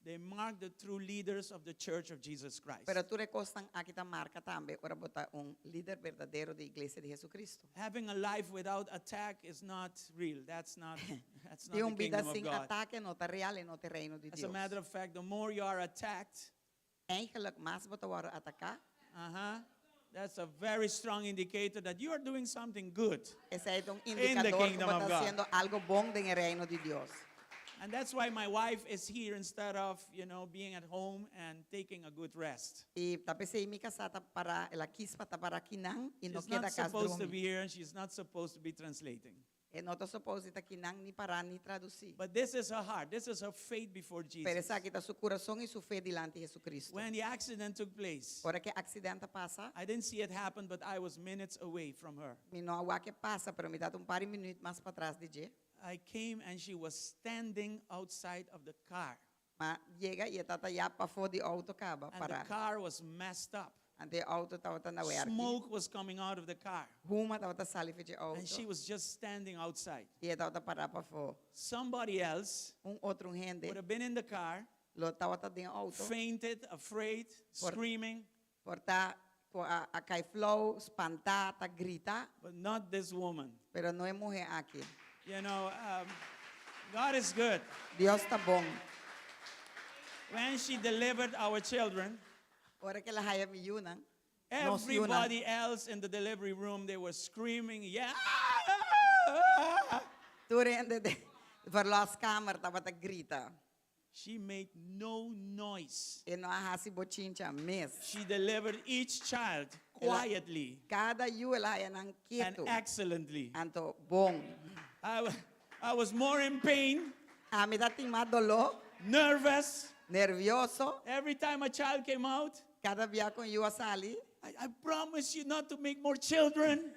They mark the true leaders of the church of Jesus Christ. Pero tur e kosnan aki ta marka tambe ora bo ta un lider berdadero di Iglesia di Jesucristo. Having a life without attack is not real. That's not, that's not Tin un the bida kingdom of sin God. atake no ta real e no ta e reino di As a Dios. matter of fact, the more you are attacked, Eigenlijk mas bo ta wòrdu ataká, uh-huh, that's a very strong indicator that you are doing something good. Esei ta un In the indikador ku kingdom bo of ta God. hasiendo algo bon den e reino di Dios. And that's why my wife is here instead of, you know, being at home and taking a good rest. I ta p'esei mi kasá ta para, el a kis pa ta para akinan i no She's keda not kas supposed to drumi. be here and she's not supposed to be translating. E no ta supposed di ta akinan ni para ni tradusí. But this is her heart. This is her faith before Pero Jesus. esaki ta su kurason i su fe dilanti Jesucristo. When the accident took place, Ora ku e aksidente a pasa, I didn't see it happen, but I was minutes away from her. mi no a wak e pasa, pero mi tabata un par di minüt mas patras di dje. I came and she was standing outside of the car. M'a yega i e tabata ya pafó di outo kaba And the pará. car was messed up. Anto e outo tabata na wèrki. Smoke was coming out of the car. Huma tabata sali for di And she outo. was just standing outside. I e tabata pará pafó. Somebody else Un otro hende would have been in the car, lo tabata den outo. fainted, afraid, Por, screaming. por ta ku a, a kai flou, spantá, ta grita. But not this woman. Pero no e muhé aki. You know, God is good. Dios ta bon. When she delivered our children, Ora ku el a haya mi yunan, nos yunan. everybody else in the delivery room, they were screaming, yeah! Tur hende den verloskamer tabata grita. She made no noise. E no a hasi bochincha mes. She delivered each child El a quietly Kada yu el a haya nan and ketu. excellently. Anto bon. I, I was more in pain. Ami tabatin mas doló, nervous. Nervioso. Every time a child came out, Kada bia ku yu a sali. I promise you not to make more children.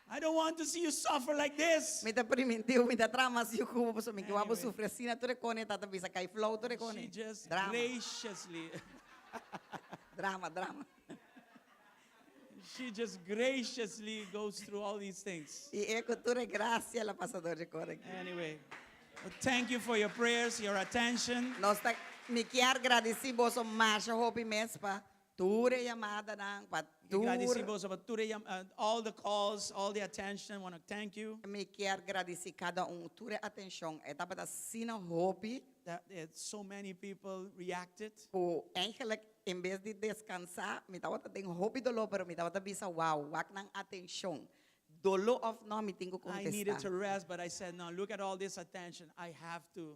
I don't want to see you suffer like this. Mi ta primintí, mi n' ta traha mas yu ku bo, pasobra mi n' ke wak bo Anyway. sufri asina tur e kone tata bisa kai flou tur e kone. She just Drama, graciously, drama, drama. she just graciously goes through all these things. I e ku tur e grasia el a pasa dor di e kos aki. Anyway, well, thank you for your prayers, your attention. Nos ta, mi kier gradisí boso masha hopi mes pa tur e yamadanan, pa tur. Gradisí boso pa tur e all the calls, all the attention. Want to thank you. Mi kier gradisí kada un tur e atenshon. E tabata asina hopi. That so many people reacted. Ku eigenlijk en bes di deskansá, mi tabata den hopi doló, pero mi tabata bisa, wow, wak nan atenshon. Doló òf no, mi tin ku I needed kontestá. to rest, but I said, no, look at all this attention. I have to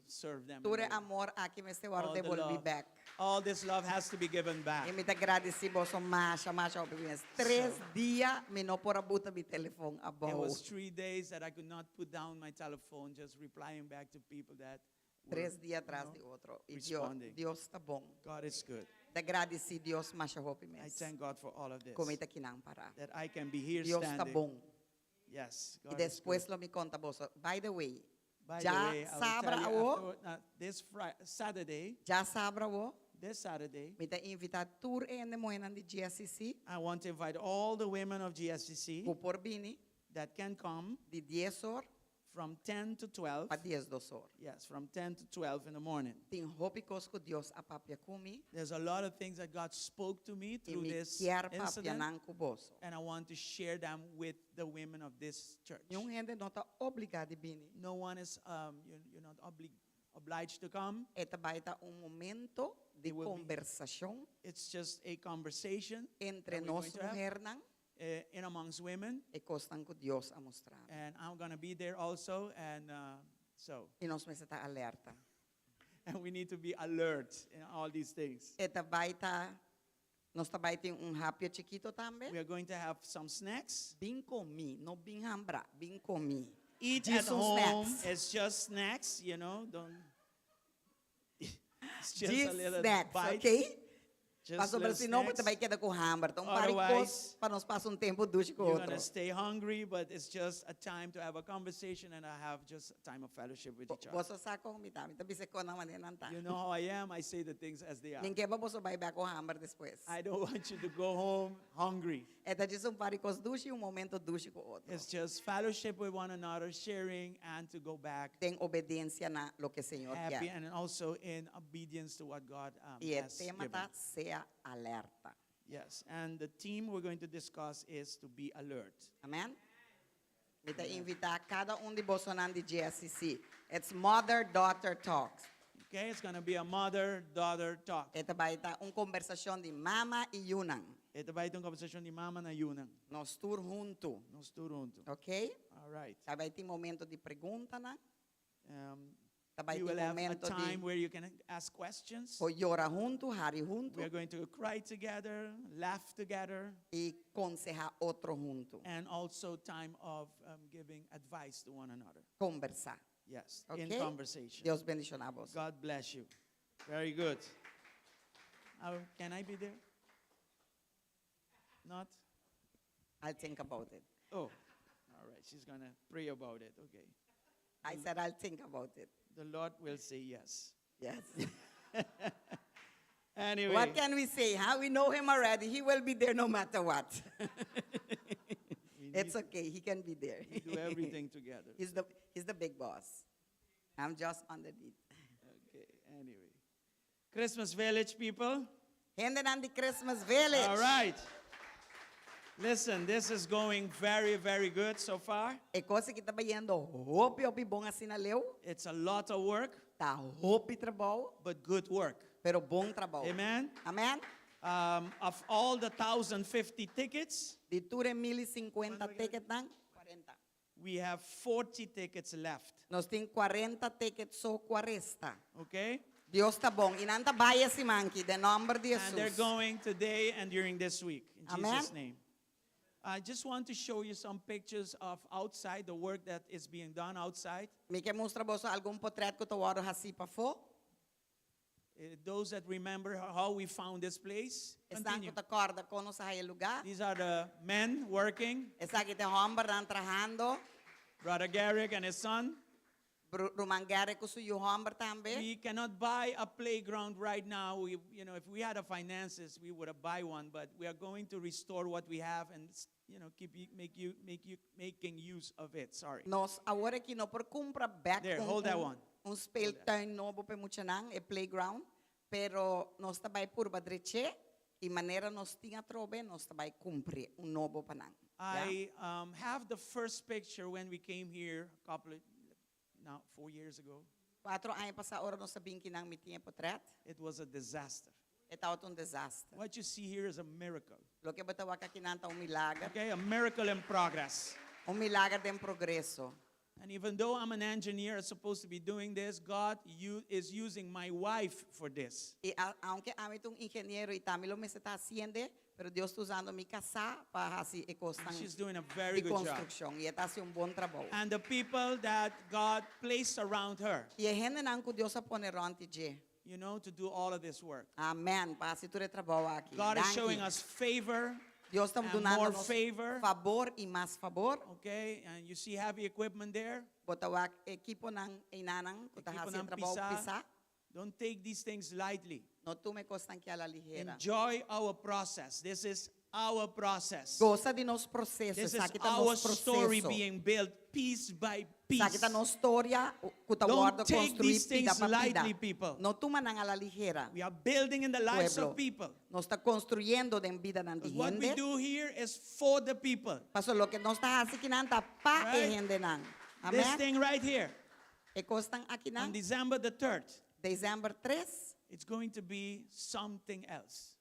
serve them. Tur e amor aki mester wòrdu All the debolbí love. bèk. All this love has to be given back. I mi ta gradisí boso masha, masha hopi mes. Tres dia mi no por a buta mi telefòn It abou. was 3 days that I could not put down my telephone, just replying back to people that were, Tres dia tras di otro. I Dios, responding. Dios ta bon. God is good. Ta gradisí Dios masha hopi I mes. thank God for all of this. Ku mi ta akinan pará. That I can be here Dios ta standing. bon. Yes, I God is despues good. lo mi konta boso. By the way, By ya the way, I will sabra tell you awo, afterward, this Friday, Saturday, djasabra awo, this Saturday, mi ta invitá tur e hende muhénan di GSCC I want to invite all the women of GSCC ku por bini that can come di 10 or from 10 to 12. pa 12 or. Yes, from 10 to 12 in the morning. Tin hopi kos ku Dios a papia ku mi There's a lot of things that God spoke to me i through mi this kier papia incident, nan ku boso. and I want to share them with the women of this church. Ningun hende no ta obligá di bini. No one is, you're not obliged to come. E ta bai ta un momento di It will be- kombersashon It's just a conversation entre that we're nos going to have, muhernan in amongst women, e kosnan ku Dios a mustra. And I'm going to be there also, and so, I nos mester ta alerta. And we need to be alert in all these things. E ta bai ta nos ta bai tin un hapia chikitu tambe. We are going to have some snacks. Bin kome, no bin hambrá, bin kome. Eat Just at some home. snacks. It's just snacks. Don't. It's just Just a little snacks, bite. ok? Just Pasobra little si no, snacks. bo ta bai keda ku hamber. Anto, un par di kos Otherwise, pa nos pasa un tempu dushi ku you're otro. gonna stay hungry, but it's just a time to have a conversation and I have just a time of fellowship with each other. Boso sa kon mi ta, mi ta bisa kosnan manera nan ta. You know how I am. I say the things as they are. Mi n' ke pa boso bai bèk ku hamber despues. I don't want you to go home hungry. E ta djis un par di kos dushi, un momento dushi ku otro. It's just fellowship with one another, sharing, and to go back Den obedensia na loke Señor happy ke. and also in obedience to what God I e has tema given. ta sea alerta. Yes, and the theme we're going to discuss is to be alert. Amèn? Mi ta invitá kada un di boso di GSCC. It's Mother-Daughter Talks. Okay, it's going to be a mother-daughter talk. E ta bai ta un kombersashon di mama i yunan. E ta bai ta un kombersashon di mama na yunan. Nos tur huntu. Nos tur huntu. Ok? All right. Ta bai tin momento di pregunta, no? Ta bai We tin will have a momento time di where you can ask questions. por yora huntu, hari huntu We are going to cry together, laugh together, i konsehá otro huntu. And also time of giving advice to one another. Kombersá. Yes, Ok? in conversation. Dios bendishoná boso. God bless you. Very good. Can I be there? Not? I'll think about it. Oh, all right. She's going to pray about it. Okay. I said I'll think about it. The Lord will say yes. Yes. Anyway. What can we say? Huh? We know him already. He will be there no matter what. We It's okay. He can be there. We do everything together. He's the big boss. I'm just underneath. Okay, anyway. Christmas Village people. Hendenan di Christmas Village. All right. Listen, this is going very, very good so far. E kos aki ta bayendo hopi hopi bon asina leu. It's a lot of work, Ta hopi trabou, but good work. Pero bon trabou. Amen. Amèn. Of all the 1,050 tickets, Di tur e 1050 ticketnan, 40. We have 40 tickets left. Nos tin 40 tickets so ku a resta. Okay? Dios ta bon. I nan ta bai e siman aki, den nòmber di And they're Jesus. going today and during this week. In Amen. Jesus' name. I just want to show you some pictures of outside, the work that is being done outside. Mi ke mustra boso algun portrèt ku ta wòrdu hasí pafó. Those that remember how we found this place, Esnan continue. ku ta kòrda kon nos a haña e lugá. These are the men working, Esaki ta e hòmbernan trahando. Brother Garrick and his son. Bru- Ruman Garrick ku su yu hòmber tambe. We cannot buy a playground right now. If we had the finances, we would have buy one. But we are going to restore what we have and keep make you make you making use of it. Sorry. Nos awor aki no por kumpra bèk There, un, hold that un, one. un speeltuin nobo pa e muchanan, e playground, pero nos ta bai purba drech'é i manera nos tin atrobe, nos ta bai kumpr'é un nobo pa nan. Ja. I have the first picture when we came here a couple of, now 4 years ago. 4 aña pasá ora nos a bin akinan mi tin e portrèt. It was a disaster. E tabata un desaster. What you see here is a miracle. Loke bo ta wak akinan ta un milager. Okay, a miracle in progress. Un milager den progreso. And even though I'm an engineer, I'm supposed to be doing this, God is using my wife for this. I a, aunke ami ta un ingeniero i t'ami lo mester ta hasiendo, pero Dios ta usando mi kasá pa hasi e kosnan She's doing a very di good job. konstrukshon. I e ta hasi un bon trabou. And the people that God placed around her, I e hendenan ku Dios a pone rònt di dje. to do all of this work. Amèn. Pa hasi tur e trabou aki. God is Danki. showing us favor Dios ta and dunando more nos favor. fabor i mas fabor. Okay, and you see heavy equipment there. Bo ta wak ekiponan einanan ku ta Ekipo hasi nan trabou pisá. pisá. Don't take these things lightly. No tuma e kosnan aki a la ligera. Enjoy our process. This is our process. Gosa di nos proseso. This is Esaki ta our nos story proseso. being built piece by piece. Esaki ta nos historia ku ta Don't wòrdu take konstruí these pida things pa pida. lightly, people. No tuma nan a la ligera. We are building in the lives Pueblo. of people. Nos ta konstruyendo den bidanan di Because what we hende. do here is for the people. Paso loke nos ta hasi akinan ta pa e Right? hendenan. This Amèn. thing right here, E kosnan aki on nan, December the 3rd, desèmber 3, it's going to be something else.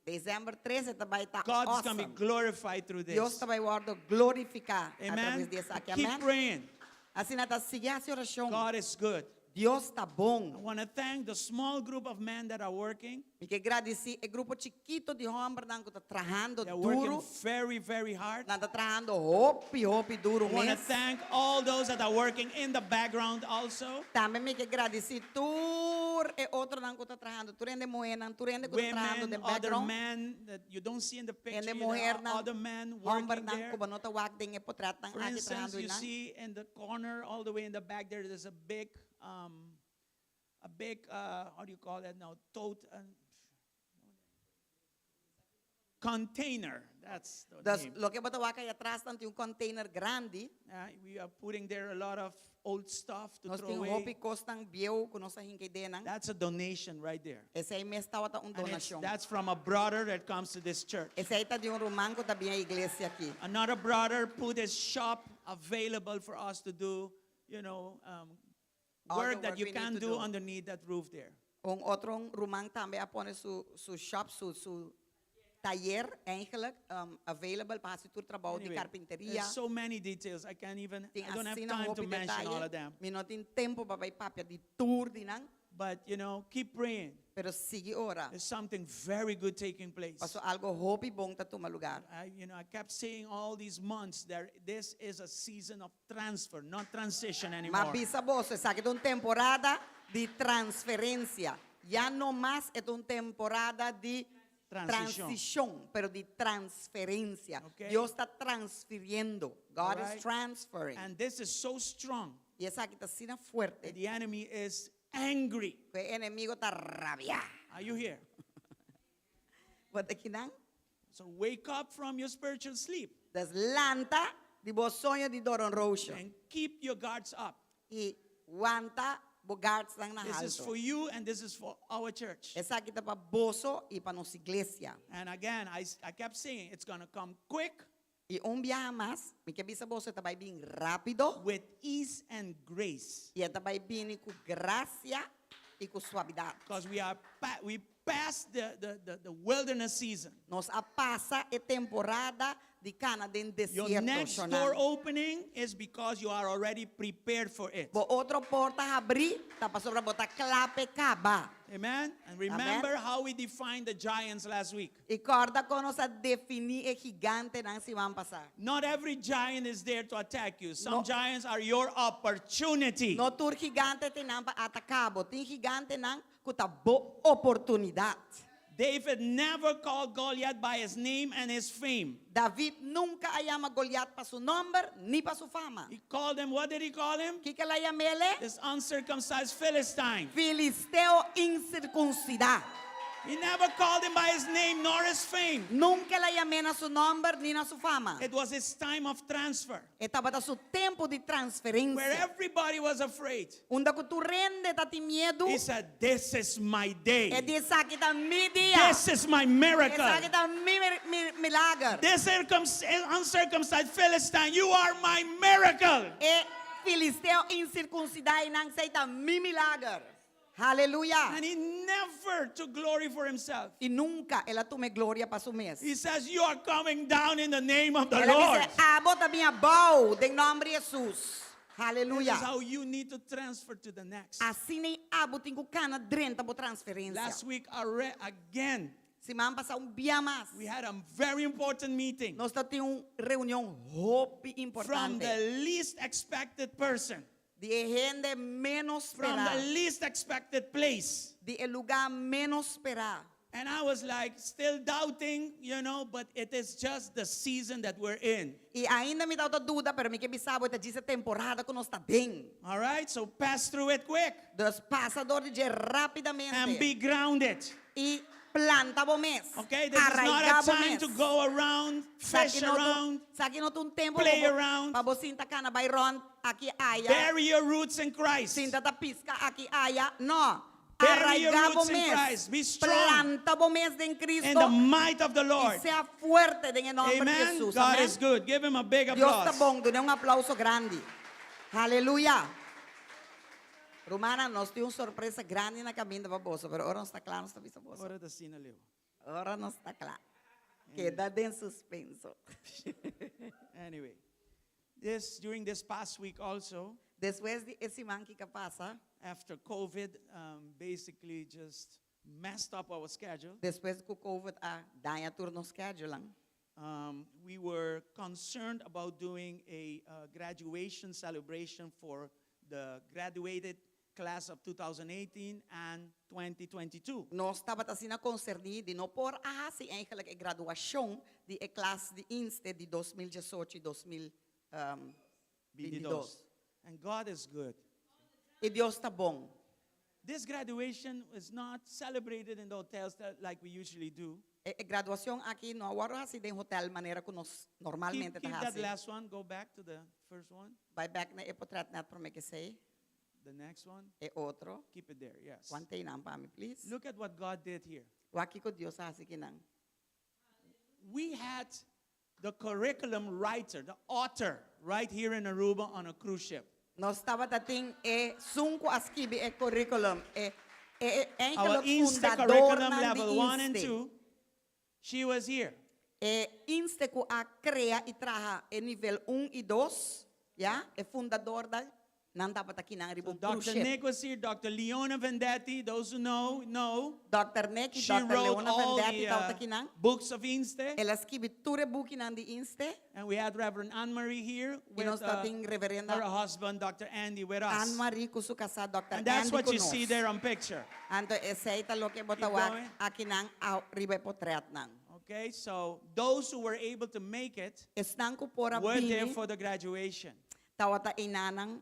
desèmber 3 ta bai ta God is going to be awesome. glorified through Dios this. ta bai wòrdu glorifiká Amen. atraves di esaki. Keep Amèn. praying. Asina ta sigui hasi orashon. God is good. Dios ta I bon. want to thank the small group of men that are working. Mi ke gradisí e grupo chikitu di hòmbernan ku ta trahando They're working duru. very, very hard. Nan ta trahando hopi, hopi duru I want to mes. thank all those that are working in the background also. Tambe mi ke gradisí tur e otronan ku ta trahando. Tur hende muhénan, tur hende ku ta trahando Women, den other background. men that you don't see in the picture. Hende There are muhernan, other men working hòmbernan there. ku bo no ta wak den e portrètnan For aki instance, trahando you einan. see in the corner, all the way in the back there, there's a big, how do you call that now? Tote, container. That's the Dus name. loke bo ta wak ei atras tin un container grandi. We are putting there a lot of old stuff to Nos throw tin away. hopi kosnan bieu ku nos a hinka einan. That's a donation right there. Esei mes tabata un And donashon. that's from a brother that comes to this church. Esei ta di un ruman ku ta bin iglesia aki. Another brother put his shop available for us to do All the work that work you we need can't to do do. underneath that roof there. Un otro ruman tambe a pone su shop, su tayer eigenlijk available pa hasi tur trabou di Anyway, karpinteria. there's so many details. I can't even, Tin I don't have asina time to hopi mention all detalle. of them. Mi no tin tempu pa bai papia di tur di nan, But keep praying. pero sigui ora. There's something very good taking place. Paso algu hopi bon ta tuma lugá. I kept saying all these months that this is a season of transfer, not transition Ma anymore. bisa boso, esaki ta un temporada di transferensia. Ya no mas e un temporada di Transishon. transishon, pero di transferensia. Okay. Dios ta transfiriendo. God Alright. is transferring. And this is so strong I esaki ta asina fuerte that the enemy is angry. ku e enemigu ta rabiá. Are you here? Bo ta akinan? So wake up from your spiritual sleep Dus lanta di bo soño di doornroosje. and keep your guards up. I wanta bo guardsnan na This is haltu. for you and this is for our church. Esaki ta pa boso i pa nos iglesia. And again, I kept saying it's going to come quick I un biaha mas, mi ke bisa boso e ta bai bin rápido. with ease and grace I e ta bai bini ku grasia i ku suavidat. because we passed the, the, the, the wilderness season. Nos a pasa e temporada di kana den Your desierto. next Shonnan. door opening is because you are already prepared for it. Bo otro porta habri, ta pasobra bo ta kla p'e kaba. Amen. And remember how we defined the giants last week. I kòrda kon nos a definí e gigantenan siman pasá. Not every giant is there to attack you. Some No. giants are your opportunity. No tur gigante t'einan pa ataká bo. Tin gigantenan ku ta bo oportunidat. David never called Goliath by his name and his fame. David nunka a yama Goliat pa su nòmber ni pa su fama. He called him, what did he call him? Kiko el a yam'é? This uncircumcised Philistine. Filisteo insirkunsidá. He never called him by his name nor his fame. Nunka el a yam'é na su nòmber ni na su fama. It was his time of transfer E tabata su tempu di where transferensia. everybody was afraid. Unda ku tur hende tabatin miedu. He said, This is my E day. di esaki ta mi dia. This is my miracle. Esaki ta mi, mi milager. This uncircumcised Philistine, you are my miracle. E filisteo insirkunsidá einan esei ta mi milager. Aleluya. And he never took glory for himself. I nunka el a tuma gloria pa su mes. He says, You are coming down in the name of the El a Lord. bisa, abo ta bin abou, den nòmber di Hesus. This Aleluya. is how you need to transfer to the next. Asina abo tin ku kana drenta bo transferensia. Last week, again, Siman pasá un bia mas. we had a very important meeting Nos tabatin un reunion hopi from importante. the least expected person, Di hende ménos from the esperá. least expected place. Di e lugá ménos esperá. And I was like, still doubting, but it is just the season that we're in. I ainda mi tabata duda, pero mi ke bisa bo, ta djis e temporada ku nos ta den. All right, so pass through it quick Dus pasa dor di dje rápidamente. and be grounded. I planta bo mes. Okay, this is not a time to go around, fish around, Esaki no ta un tempu play around. pa bo sinta kana bai rònt aki aya. bury your roots in Christ. Sinta ta piska aki aya. No. Bury your Arraigá bo roots in mes. Christ. Be strong. Planta bo mes den Kristu. In the might of the Lord. I sea fuerte den nòmber di Amen. Hesus. God Amèn. is good. Give him a big Dios ta applause. bon. Dun'é un aplouso grandi. Aleluya. Rumannan, nos tin un sorpresa grandi na kaminda pa boso, pero ora nos ta kla, nos ta bisa boso. Ora ta asina, Leo. Ora nos ta kla. Keda den suspenso. Anyway, this during this past week also, Despues di e siman ku a pasa, after COVID basically just messed up our schedule, despues ku COVID a daña tur nos schedule. We were concerned about doing a graduation celebration for the graduated class of 2018 and 2022. Nos tabata asina konserní di no por a hasi eigenlijk e graduashon di e klas di INSTE di 2018 i 2022. And God is good. I Dios ta bon. This graduation was not celebrated in the hotels like we usually do. E graduashon aki no a wòrdu hasi den hotel manera ku nos normalmente Keep ta that hasi. last one. Go back to the first one. Bai bèk na e portrèt net promé ku esei. The next one. E otro. Keep it there, yes. Want'é einan pa mi, please. Look at what God did here. Wak kiko Dios a hasi akinan. We had the curriculum writer, the author, right here in Aruba on a cruise ship. Nos tabatin esun ku a skibi e curriculum. E e e Our eigenlijk INSTE fundador curriculum nan di level 1 and INSTE. 2. She was here. E INSTE ku a krea i traha e nivel 1 i 2, ja, e fundadornan tabata akinan riba So un cruise Dr. ship. Nick was here, Dr. Leona Vendetti, those who know, know. Dr. Nick i She Dr. wrote Leona all Vendetti the tabata akinan. books of INSTE. El a skibi tur e bukinan di INSTE. And we had Reverend Anne Marie here I with nos tabatin Reverenda her husband, Dr. Andy, with us. Anne Marie ku su kasá Dr. And that's Andy what you ku nos. see there on picture. Anto esei ta loke Keep bo ta wak going. akinan riba e portretnan. Okay, so those who were able to make it Esnan ku por a were there bini for the graduation. tabata einan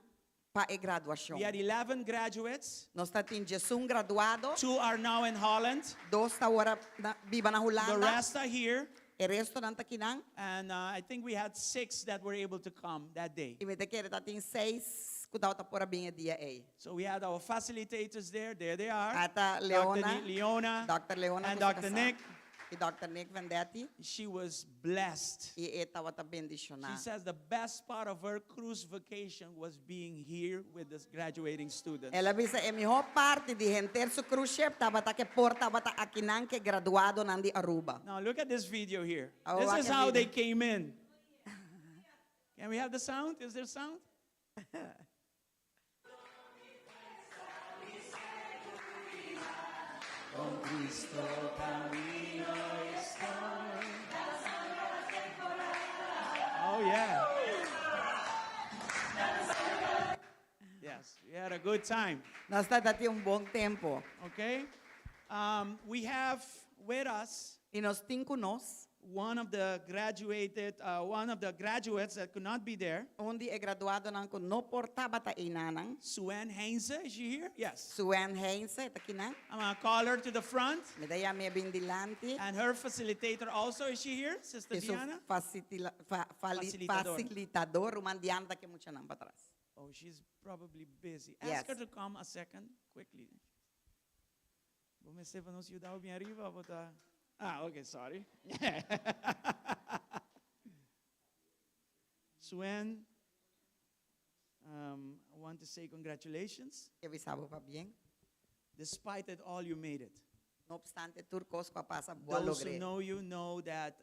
pa e graduashon. We had 11 graduates. Nos tabatin 11 graduado. Two are now in Holland. Dos ta awor na, biba na The Hulanda. rest are here. E restonan ta akinan. And I think we had six that were able to come that day. I mi ta kere tabatin seis ku tabata por a bin e dia ei. So we had our facilitators there. There they are. Ata Dr. Leona, Leona, Dr. Leona and ku su Dr. kasá. Nick. I Dr. Nick Vendetti. She was blessed. I e tabata bendishoná. She says the best part of her cruise vacation was being here with the graduating students. El a bisa e mihó parti di henter su cruise ship tabata ku por tabata akinan ku e graduadonan di Aruba. Now look at this video here. Oh, This wak is e how they video. came in. Can we have the sound? Is there sound? Oh yeah. Yes, we had a good time. Nos tabatin un bon tempu. Okay? We have with us I nos tin ku nos one of the graduates that could not be there. Un di e graduadonan ku no por tabata einanan. Suen Heinze, is she here? Yes. Suen Heinze, e ta akinan. I'm gonna call her to the front. Mi ta yam'é bin dilanti. And her facilitator also, is she here? Sister I su Diana? facilitila, fa, fali, Facilitador. facilitador, ruman Diana ta ku e muchanan patras. Oh, she's probably busy. Ask Yes. her to come a second, quickly. Bo mester pa nos yuda bin ariba, bo ta. Ah, okay, sorry. Suen, I want to say congratulations. Ke bisa bo pabien. Despite it all, you made it. No obstante tur kos ku a pasa, bo a Those who logr'é. know you know that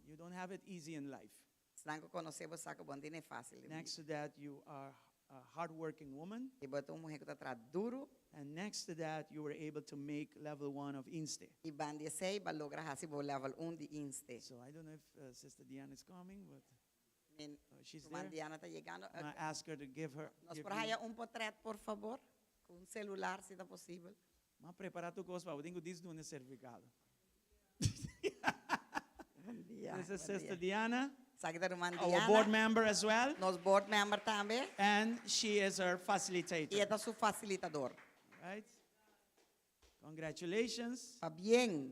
you don't have it easy in life. Esnan ku konosé bo sa ku bo no tin'é fásil. Next to that, you are a hardworking woman. I bo ta un muhé ku ta traha duru. And next to that, you were able to make level 1 of INSTE. I banda di esei, bo a logra hasi bo level 1 di INSTE. So I don't know if Sister Diana is coming, but Men, oh, she's Ruman there. Diana ta yegando. I'm going to ask her to give her. Nos give por you- haya un portrèt, por fabor? Ku un selular, si ta posibel. M'a prepará tur kos pa bo tin ku duna un sertifikado. Bon dia. This is bon Sister dia. Diana, Esaki ta ruman our board Diana. member as well, Nos board member tambe. and she is our I facilitator. e ta su fasilitador. Right? Congratulations. Pabien.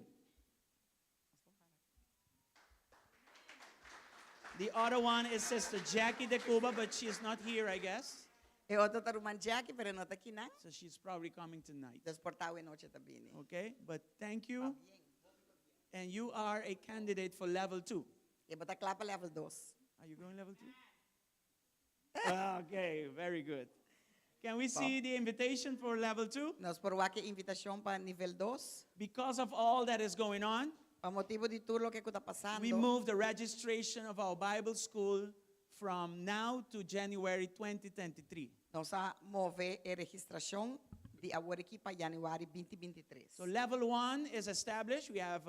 The other one is Sister Jackie de Cuba, but she is not here, I guess. E otro ta ruman Jackie, pero e no ta akinan. So she's probably coming tonight. Dus por ta awe nochi e ta bini. Okay? But thank you. And you are a candidate for level 2. I bo ta kla pa level 2. Are you going level 2? Okay, very good. Can we see the invitation for level 2? Nos por wak e invitashon pa nivel 2. Because of all that is going on, Pa motibu di tur loke ta pasando. we moved the registration of our Bible school from now to January 2023. Nos a move e registrashon di awor aki pa yanüari 2023. So level 1 is established. We have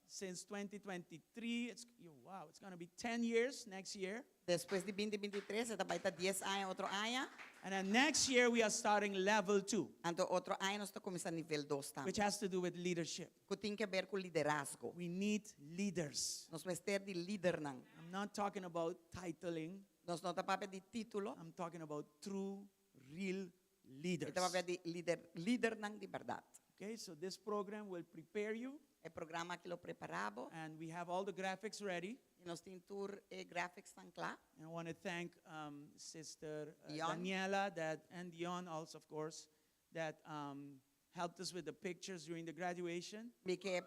since 2023. It's wow, it's going to be 10 years next year. Despues di 2023, e ta bai ta 10 aña otro aña. And then next year we are starting level 2, Anto otro aña nos ta kuminsá nivel 2 tambe. which has to do with leadership. Ku tin ke ber ku liderazgo. We need leaders. Nos mester di lidernan. I'm not talking about titling. Nos no ta papia di título. I'm talking about true, real leaders. Mi ta papia di lider, lidernan di bèrdat. Okay, so this program will prepare you, E programa aki lo prepará bo. and we have all the graphics ready. I nos tin tur e graphicsnan kla. And I want to thank Sister Dion. Daniela that, and Dion also, of course, that helped us with the pictures during the graduation. Mi ke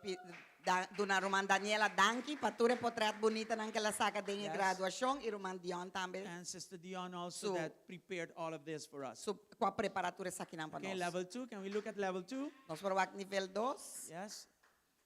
da, duna ruman Daniela danki pa tur e portrèt bunitanan ku el a saka den Yes. graduashon i ruman Dion tambe. And Sister Dion also So- that prepared all of this for us. Su ku a prepará tur esakinan pa Okay, nos. level 2. Can we look at level 2? Nos por wak nivel 2. Yes.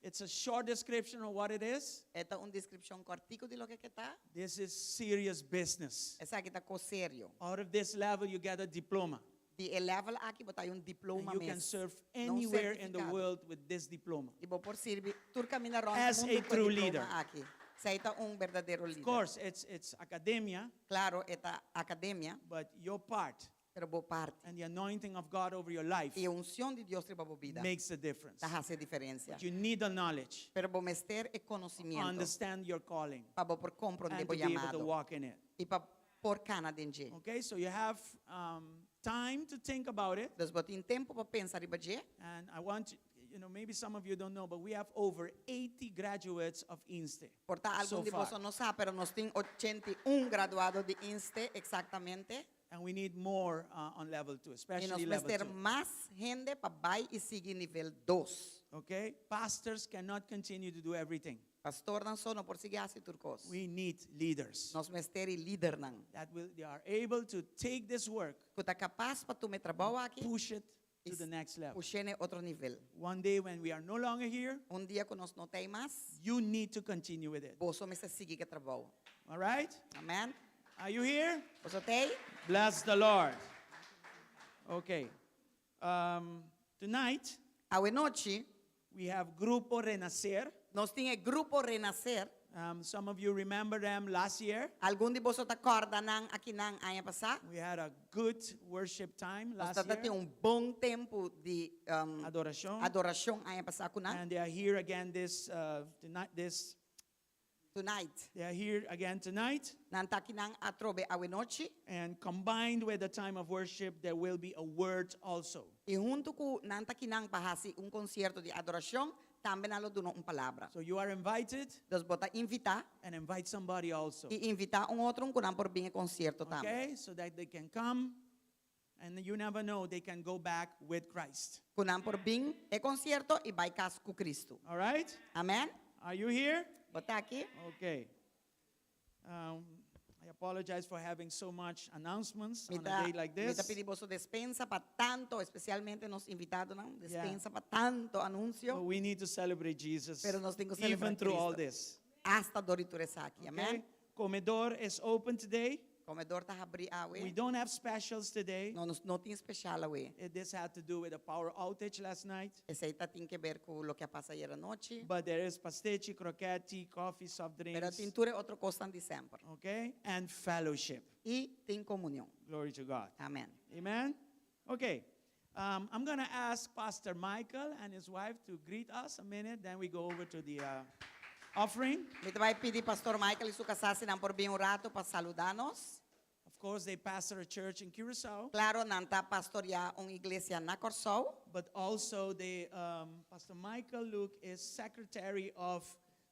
It's a short description of what it is. E ta un deskripshon kòrtiku di loke e ta. This is serious business. Esaki ta kos serio. Out of this level, you get a diploma. Di e level aki bo ta haña un And diploma you can mes. serve No anywhere in the sertifikado. world with this diploma. I bo por sirbi tur kaminda rònt As mundu a ku e true diploma leader. aki. Esei ta un berdadero Of lider. course, it's academia, Klaro, e ta akademia, but your part pero bo parti. and the anointing of God over your life I e unshon di Dios riba bo bida. makes a difference. Ta hasi diferensia. But you need the knowledge, Pero bo mester e konosementu. understand your calling, Pa bo por komprondé and bo to be able to yamado. walk in it. I pa por kana den dje. Okay, so you have time to think about it. Dus bo tin tempu pa pensa riba dje. And I want you, maybe some of you don't know, but we have over 80 graduates of INSTE. Por ta so algun di far. boso no sa, pero nos tin 81 graduado di INSTE eksaktamente. And we need more on level 2, I especially nos level mester 2. mas hende pa bai i sigui nivel 2. Okay? Pastors cannot continue to do everything. Pastornan so no por sigui hasi tur kos. We need leaders Nos mester di lidernan that will they are able to take this work, ku ta kapas pa tuma e trabou aki push it i to the next level. push'é na otro nivel. One day when we are no longer here, Un dia ku nos no t'ei mas, you need to continue with it. boso mester sigui ku e trabou. All right? Amen. Are you here? Boso t'ei? Bless the Lord. Okay. Tonight, Awe nochi, we have Grupo Renacer. Nos tin e Grupo Renacer. Some of you remember them last year. Algun di boso ta kòrda nan akinan aña pasá. We had a good worship time Nos last tabata year. tin un bon tempu di Adorashon. adorashon aña pasá ku nan. And they are here again this tonight. This Tonight. They are here again tonight. Nan ta akinan atrobe awe nochi. And combined with the time of worship, there will be a word also. I huntu ku nan ta akinan pa hasi un konsierto di adorashon, tambe nan lo duna un palabra. So you are invited. Dus bo ta invitá. And invite somebody also. I invitá un otro ku nan por bin e konsierto tambe. Okay, so that they can come. And you never know, they can go back with Christ. Ku nan por bin e konsierto i bai kas ku Kristu. All right? Amen. Are you here? Bo ta aki? Okay. I apologize for having so much announcements Mi on a ta, day like mi ta this. pidi boso despensa pa tanto, especialmente nos invitadonan, Yeah. despensa pa tanto anuncio. But we need to celebrate Jesus Pero nos tin ku selebrá even through all Cristo. this. Hasta dor di tur esaki. Okay? Amen. Comedor is open today. Comedor ta habrí awe. We don't have specials today. No, nos no tin special awe. This had to do with a power outage last night. Esei ta tin ke ber ku loke a pasa ayera nochi. But there is pastechi, croquette, tea, coffee, soft Pero drinks. tin tur e otro kosnan di semper. Okay? And fellowship. I tin komunion. Glory to God. Amen. Amen? Okay. I'm going to ask Pastor Michael and his wife to greet us a minute. Then we go over to the offering. Mi ta bai pidi Pastor Michael i su kasá si nan por bin un ratu pa saludá nos. Of course, they pastor a church in Curaçao. Claro, nan ta pastoreá un iglesia na Kòrsou. But also, Pastor Michael Luke is secretary of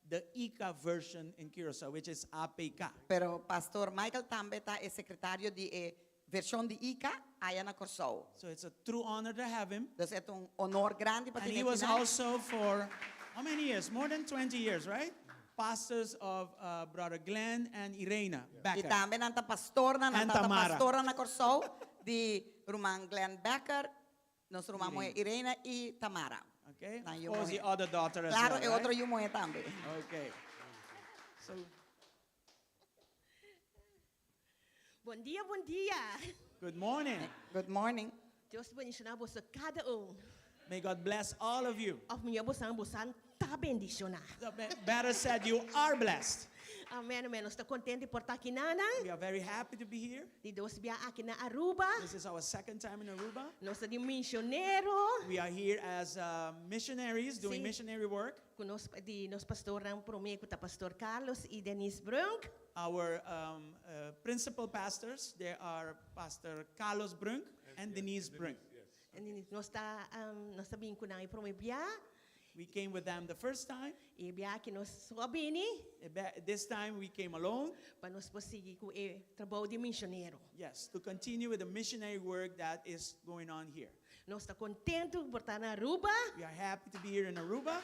the ICA version in Curaçao, which is APK. Pero Pastor Michael tambe ta e sekretario di e vershon di ICA aya na Kòrsou. So it's a true honor to have him. Dus e ta un honor grandi pa And tene he was akinan. also for how many years? More than 20 years, right? Pastors of Brother Glenn and Irena I Becker. tambe nan ta pastornan, nan And ta Tamara. pastornan na Kòrsou di ruman Glenn Becker, nos ruman muhé Irena. Irena i Tamara. Okay. Nan Of yu course, the muhé. other daughter as Claro, well, e right? otro yu muhé tambe. Okay. So, Bon dia, bon dia. Good morning. Good morning. Dios bendishoná boso kada un. May God bless all of you. Òf mihó bosan bosan ta bendishoná. Better said, you are blessed. Amen, amen. Nos ta kontentu di por ta aki nan. We are very happy to be here. Di dos bia aki na Aruba. This is our second time in Aruba. Nos ta di misionero. We are here as missionaries doing Sí. missionary work. Ku nos, di nos pastornan promé ku ta Pastor Carlos i Denise Brunk. Our principal pastors, they are Pastor Carlos Brunk and Denise Brunk. Nos ta, nos ta bin ku nan e promé bia. We came with them the first time. E bia aki nos so a bini. This time we came alone. Pa nos por sigui ku e trabou di misionero. Yes, to continue with the missionary work that is going on here. Nos ta kontentu por ta na Aruba. We are happy to be here in Aruba.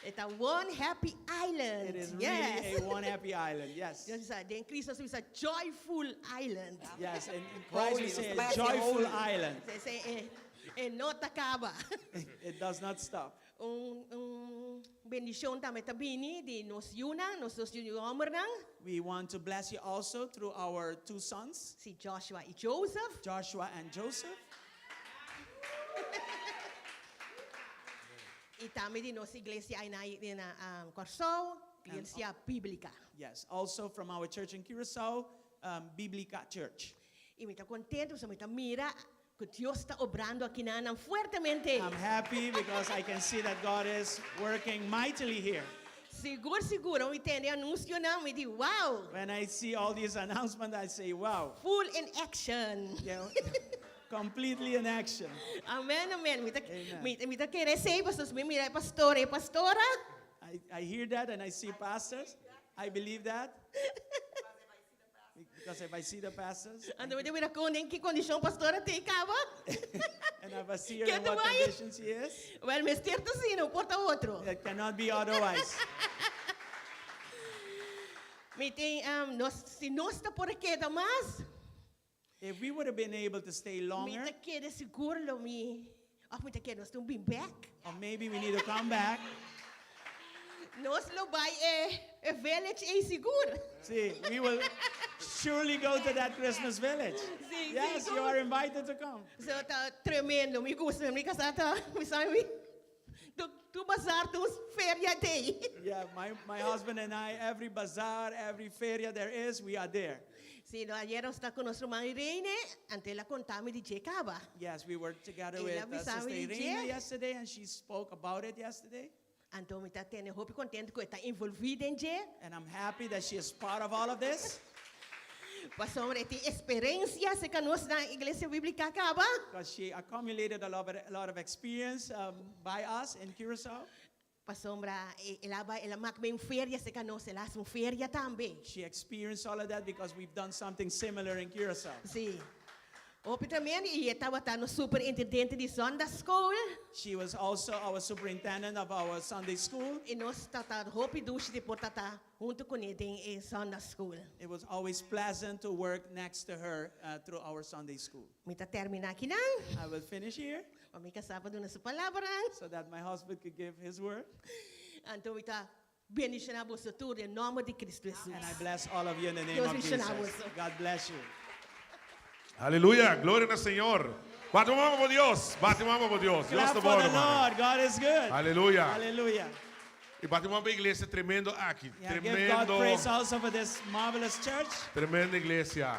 E ta one happy island. It is Yes. really a one happy island, yes. Dios bisa, den Cristo nos bisa joyful island. Yes, in Christ we say Holy, a joyful holy. island. Se, se, e no ta kaba. It does not stop. Un bendishon tambe ta bini di nos yunan, nos dos yu hòmbernan. We want to bless you also through our two sons. Si Joshua i Joseph. Joshua and Joseph. I tambe di nos iglesia ei na, Kòrsou, Iglesia Bíblica. Yes, also from our church in Curaçao, Biblica Church. I mi ta kontentu, mi ta mira ku Dios ta obrando akinan fuertemente. I'm happy because I can see that God is working mightily here. Sigur, sigur, mi tende anunsionan, mi di, wow. When I see all these announcements, I say, wow. Full in action. Yeah, completely in action. Amen, amen. Mi ta, Amen. mi, mi ta kere esei, pastor, mi mira pastor i pastora. I hear that and I see pastors. I believe that. Because if I see the pastors Anto mi ta mira kon den ki kondishon pastora ta ei kaba. and if I see her in Kende what bai? condition she is, Wel, mester ta asina, no por ta otro. it cannot be otherwise. Mi tin, um, nos, si nos ta por a keda mas, If we would have been able to stay mi longer, ta kere sigur lo mi, of mi ta kere nos tin bin bek. or maybe we need to come back. Nos lo bai e, e village ei sigur. See, we will surely go to that Christmas village. Sí, Yes, sí, you are invited to come. So ta tremendo, mi gusta, mi kasá ta, mi sa mi. Tu, tu bazaar, tu feria t'ei. Yeah, my, my husband and I, every bazaar, every feria there is, we are there. Sí, no, ayera nos ta ku nos ruman Irene, anto el a konta mi di dje kaba. Yes, we were together El with a bisa Sister mi di Irene dje. yesterday, and she spoke about it yesterday. Anto mi ta tene hopi kontentu ku e ta envolví den dje. And I'm happy that she is part of all of this. Pasobra e tin eksperensia serka nos na Iglesia Bíblika kaba. Because she accumulated a lot of, a lot of experience um, by us in Curacao. Pasobra el a bai, el a mak un feria serka nos, el a hasi un feria tambe. She experienced all of that because we've done something similar in Curacao. Sí. Hopi tremendo i e tabata nos superintendente di Zondagschool. She was also our superintendent of our Sunday school. I nos tata hopi dushi di por tata huntu kuné den e Zondagschool. It was always pleasant to work next to her uh, through our Sunday school. Mi ta terminá akinan. I will finish here Pa mi kasá por duna su palabranan. so that my husband could give his word. Anto mi ta bendishoná boso tur den nòmber di Kristu Hesus. And I bless all of you in the name Dios of bendiciona Jesus. boso. God bless you. Aleluya, gloria na Señor. Bati un man pa Dios, bati un man pa Dios. Dios Clap ta for bon, the ruman. Lord. God is good. Aleluya. Hallelujah. I bati un man pa iglesia tremendo aki. Yeah, give God Tremendo, praise also for this marvelous church. tremendo iglesia.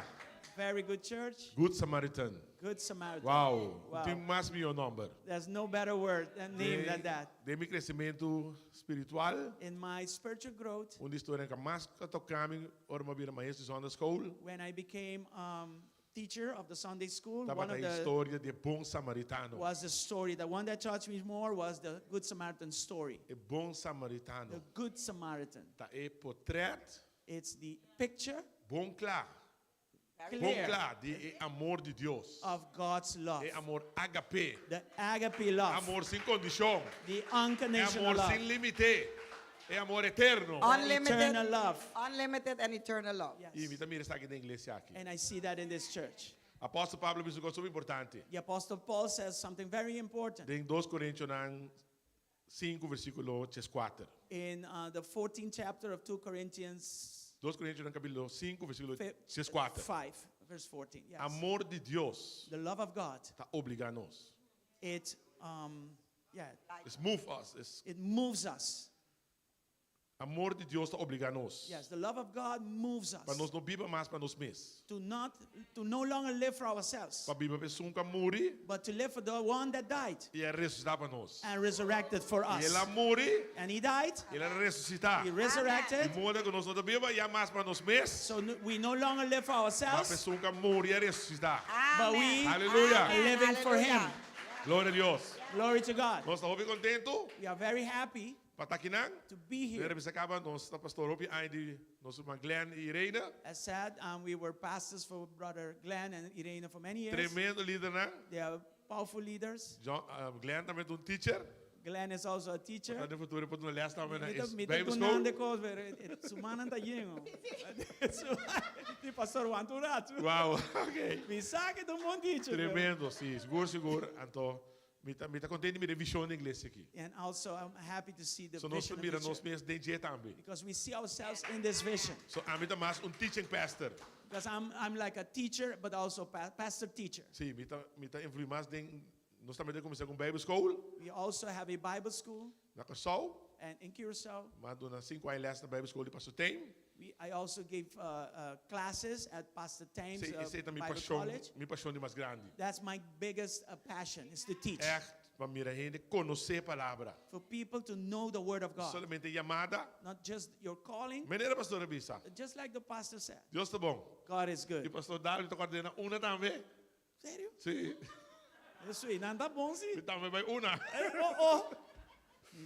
Very good church. Good Samaritan. Good Samaritan. Wow. Wow. Tin mas mihó nòmber. There's no better word than name than that. Den mi kresementu spiritual, In my spiritual growth, un di historia ku mas a toka mi ora mi a bira maestro di Sunday School, when I became um, teacher of the Sunday school, one tabata of e the historia di bon samaritano. was the story. The one that touched me more was the Good Samaritan story. E bon The samaritano. Good Samaritan. Ta e portret It's the picture bon kla. Bon clear kla di e amor di Dios. of God's love. E amor agape. The agape love. Amor sin kondishon. The E unconditional amor love. sin límite. E amor eterno. Unlimited, Eternal love. unlimited and eternal love. I mi Yes. ta mira esaki den iglesia aki. And I see that in this church. Apòstel Pablo a bisa un kos hopi importante. The Apostle Paul says something very important Den 2 Korintionan 5 versíkulo 4. in uh, the 14th chapter of 2 Corinthians 2 Korintionan kapítulo 5 versíkulo 5, 4. verse 14. Yes. Amor di Dios The love of God, ta obligá nos. it, um, yeah, It's move us. It's it moves us. Amor di Dios ta obligá nos. Yes, the love of God moves us Pa nos no biba mas pa nos mes. to not to no longer live for ourselves, Pa biba pa esun ku a muri but to live for the one that died i a resusitá pa nos. and resurrected for I us. el a muri And he died, i el a resusitá. he resurrected. Di moda ku nos no ta biba ya mas pa nos mes, So no- we no longer live for ma pa ourselves, esun ku a muri i a resusitá. but we Aleluya. are living for him. Gloria na Dios. Glory to God. Nos ta hopi kontentu We are very happy pa ta akinan. to be here. Primero bisa kaba nos ta pastor hopi aña di nos ruman Glenn i Irene. As said, um, we were pastors for Brother Glenn and Irene for many years. Tremendo lidernan. They are powerful leaders. John, um, Glenn tambe ta un teacher. Glenn is also a teacher. Den futuro por duna lès tambe na Mi ta- mi ta Bible dunando School. kos, pero eh, su mannan ta yen. Di pastor Juan Turato. Wow, ok. Mi sa ku e ta un bon teacher. pero- Tremendo, si, sigur, sigur. Anto, mi ta, mi ta kontentu di mira e vishon di iglesia aki. And also, I'm happy to see the So nos vision of mira the nos church. mes den dje tambe. Because we see ourselves in this vision. So ami ta mas un teaching pastor. Because I'm, I'm like a teacher, but also pa pastor teacher. Si, mi ta, mi ta influí mas den, nos tambe a kuminsá ku Bible School We also have a Bible school na Kòrsou. and in Curacao. M'a duna 5 aña lès na Bible School di Pastor Tame. We, I also gave uh, uh, classes at Pastor Thames Esei, uh, esei ta mi Bible pashon, College. mi pashon di mas grandi. That's my biggest uh, passion is to teach. Echt, pa mira hende konosé palabra. For people to know the Word of God. Solamente yamada. Not just your calling, Manera pastor a bisa. just like the pastor said. Dios ta bon. God is I good. pastor Darwin ta kòrda una tambe. Serio? Si. Esei, nan ta bon, si. Mi tambe bai una. Oh, oh.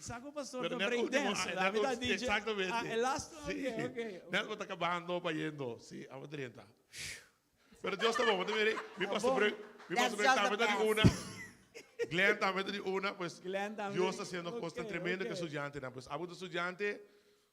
Sa ku pastor Pero ta net break último, dance. ah, La net vida ulti- DJ. Exactamente. Ah, el last Sí. Okay, okay. Net bo ta kabando, bayendo. Sí, abo drenta. Pero Dios ta bon. Bo ta mira, mi pastor bon. Breuk, mi That's pastor Breuk just tambe the ta di best. una. Glenn tambe ta di una. Pues Glenn tambe. Dios ta hasiendo kosnan Okay, tremendo ku okay. estudiantenan. Pues abo ta estudiante,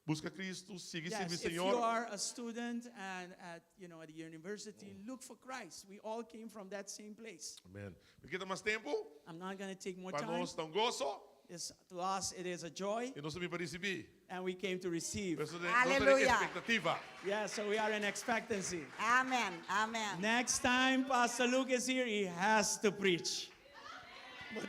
buska Cristo, sigui Yes, sirbi if you Señor. are a student and at, you know, at the university, look for Christ. We all came from that same place. Amen. Mi kita mas tempu. I'm not going to take more Pa time. nos ta un goso. It's, to us, it is a joy, I nos a bin pa risibí. and we came to receive. Por eso nos ta den Aleluya. ekspektativa. Yeah, so we are in expectancy. Amen, amen. Next time Pastor Luke is here, he has to preach. But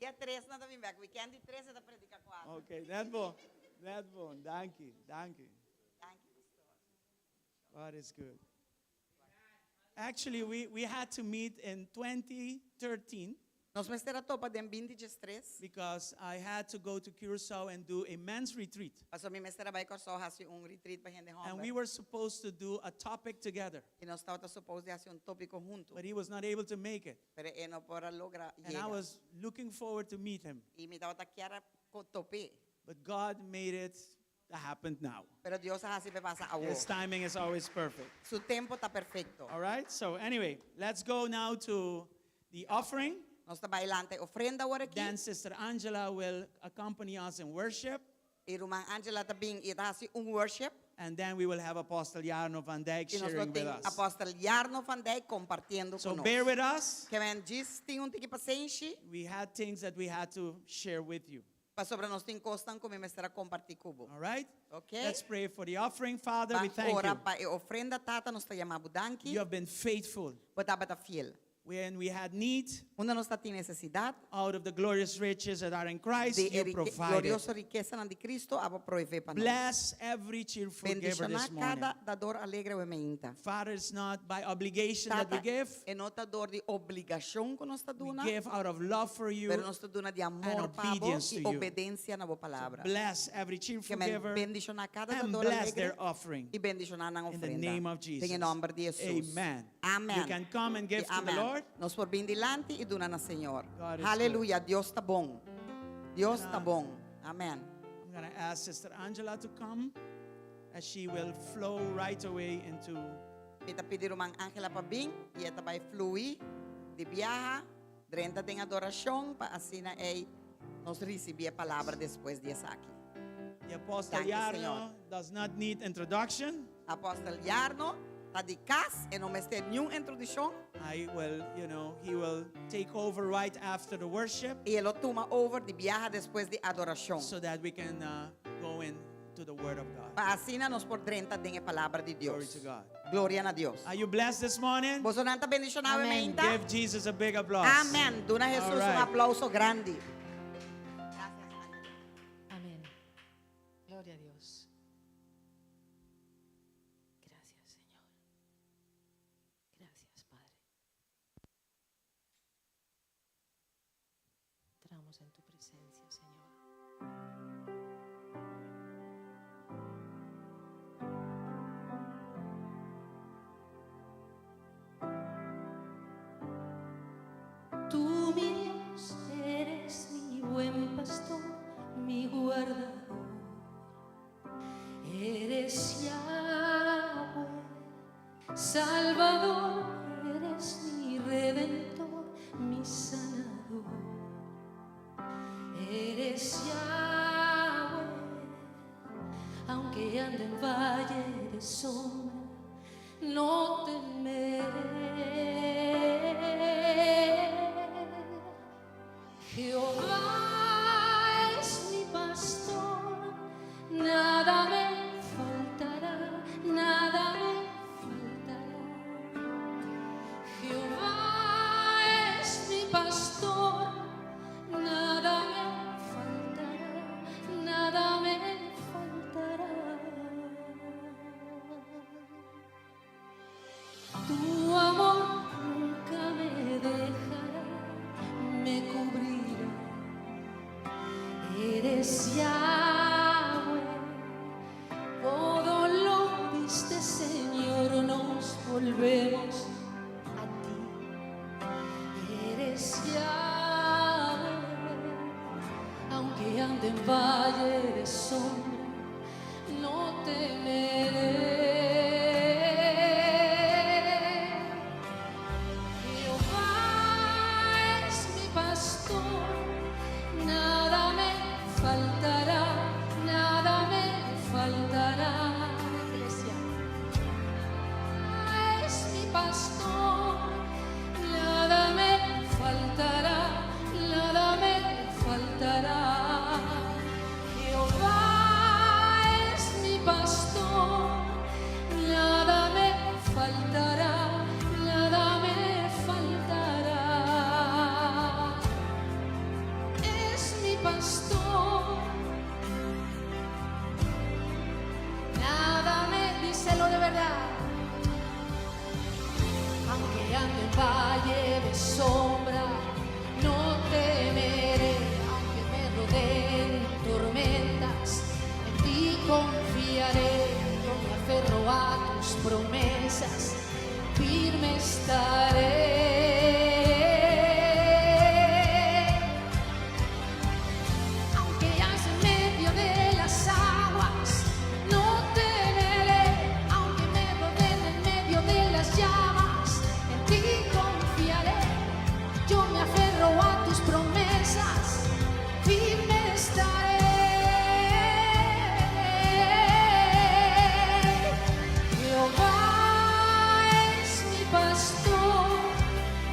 Dia 3 nan ta bin bek. Weekend di 3 e ta predica 4. Okay, net bon. Net bon. Danki. Danki. Danki, pastor. God is good. Actually, we, we had to meet in 2013 Nos mester a topa den 2013. because I had to go to Curacao and do a men's retreat. Paso mi mester a bai Kòrsou hasi un retreat pa hende And we hòmber. were supposed to do a topic together, I nos tabata supposed di hasi un tópiko huntu. but he was not able to make it. Pero e no por a logra And I yega. was looking forward to meet him. I mi tabata kier a top'é. But God made it happen now. Pero Dios a hasi p'e pasa awor. His timing is always perfect. Su tempu ta perfekto. All right? So, anyway, let's go now to the offering. Nos ta bai lanta e ofrenda awor aki. Then Sister Angela will accompany us in worship. I ruman Angela ta bin i ta hasi un worship. And then we will have Apostle Jarno van Dijk I nos lo sharing with tin us. Apostel Jarno van Dijk kompartiendo So ku nos. bear with us. Ke men djis tin un tiki pasenshi. We had things that we had to share with you. Pasobra nos tin kosnan ku mi mester a kompartí ku bo. All right? Okay. Let's pray for the offering. Father, we Ban thank ora you. pa e ofrenda, Tata, nos ta yama bo danki. You have been faithful. Bo tabata fiel. When we had need, Unda nos tatin nesesidat, out of the glorious riches that are in Christ, di e you rike, provided. glorioso rikesanan di Cristo, abo proveé pa nos. Bless every cheerful giver Bendishoná this morning. kada dador alegre awe mainta. Father, it's not by obligation that we Tata, give. e no ta dor di obligashon ku nos ta We duna, give out of love for you. pero nos ta duna di amor pa bo obedience i to you. obedensia na bo palabra. Bless every cheerful Ke men giver bendishoná kada and dador bless alegre their offering. i bendishoná nan In the ofrenda. name of Jesus. Den e nòmber di Jesus. Amen. Amen. You can come and give I to the amen. Lord. Nos por bin dilanti i duna na Señor. God is Haleluya, Dios ta bon. Dios ta bon. Amen. I'm going to ask Sister Angela to come as she will flow right away into Mi ta pidi ruman Angela pa bin i e ta bai flui di biaha drenta den adorashon pa asina ei nos risibí e palabra despues di esaki. the Apostle Dank u, Jarno Señor. does not need introduction. Apostel Jarno ta di kas e no mester niun introdukshon. I will, you know, he will take over right after the worship I e lo tuma over di biaha despues di adorashon. so that we can uh, go into the Word of God. Pa asina nos por drenta den e palabra di Glory Dios. to God. Gloria na Dios. Are you blessed this morning? Bosonan ta bendishoná Amen. mainta? Give Jesus a big applause. Amen. Duna Jesus All right. un aplouso grandi. Gracias, Angela. Amén. Gloria a Dios. Gracias, Señor. Gracias, Padre. Entramos en tu presencia, Señor. Tú, mi Dios, eres mi buen pastor, mi guardador. Eres Yahweh, Salvador, eres mi redentor, mi sanador. Eres Yahweh, aunque ande en valle de sombra, no temeré. Jehová es mi pastor, nada me faltará, nada me faltará. Jehová es mi pastor, nada me faltará, nada me faltará. Tu amor nunca me dejará, me cubrirás. confiaré, yo me aferro a tus promesas, firme estaré. Aunque hace en medio de las aguas, no temeré, aunque me rodeen en medio de las llamas, en ti confiaré. Yo me aferro a tus promesas, firme estaré. Jehová es mi pastor,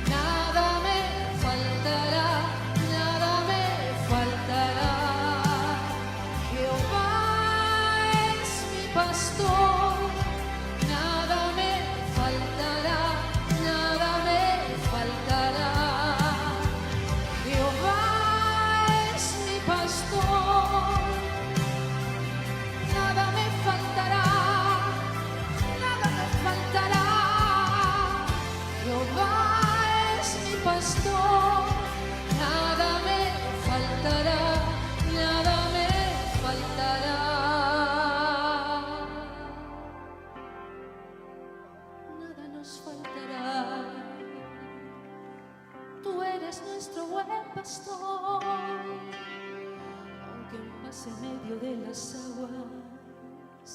nada me faltará, nada me faltará. Jehová es mi pastor, nada me faltará, nada me faltará. Jehová es mi pastor, nada me faltará, nada me faltará. Jehová es mi pastor, nada me faltará, nada me faltará. Nada nos faltará. Tú eres nuestro buen pastor, aunque pase en medio de las aguas,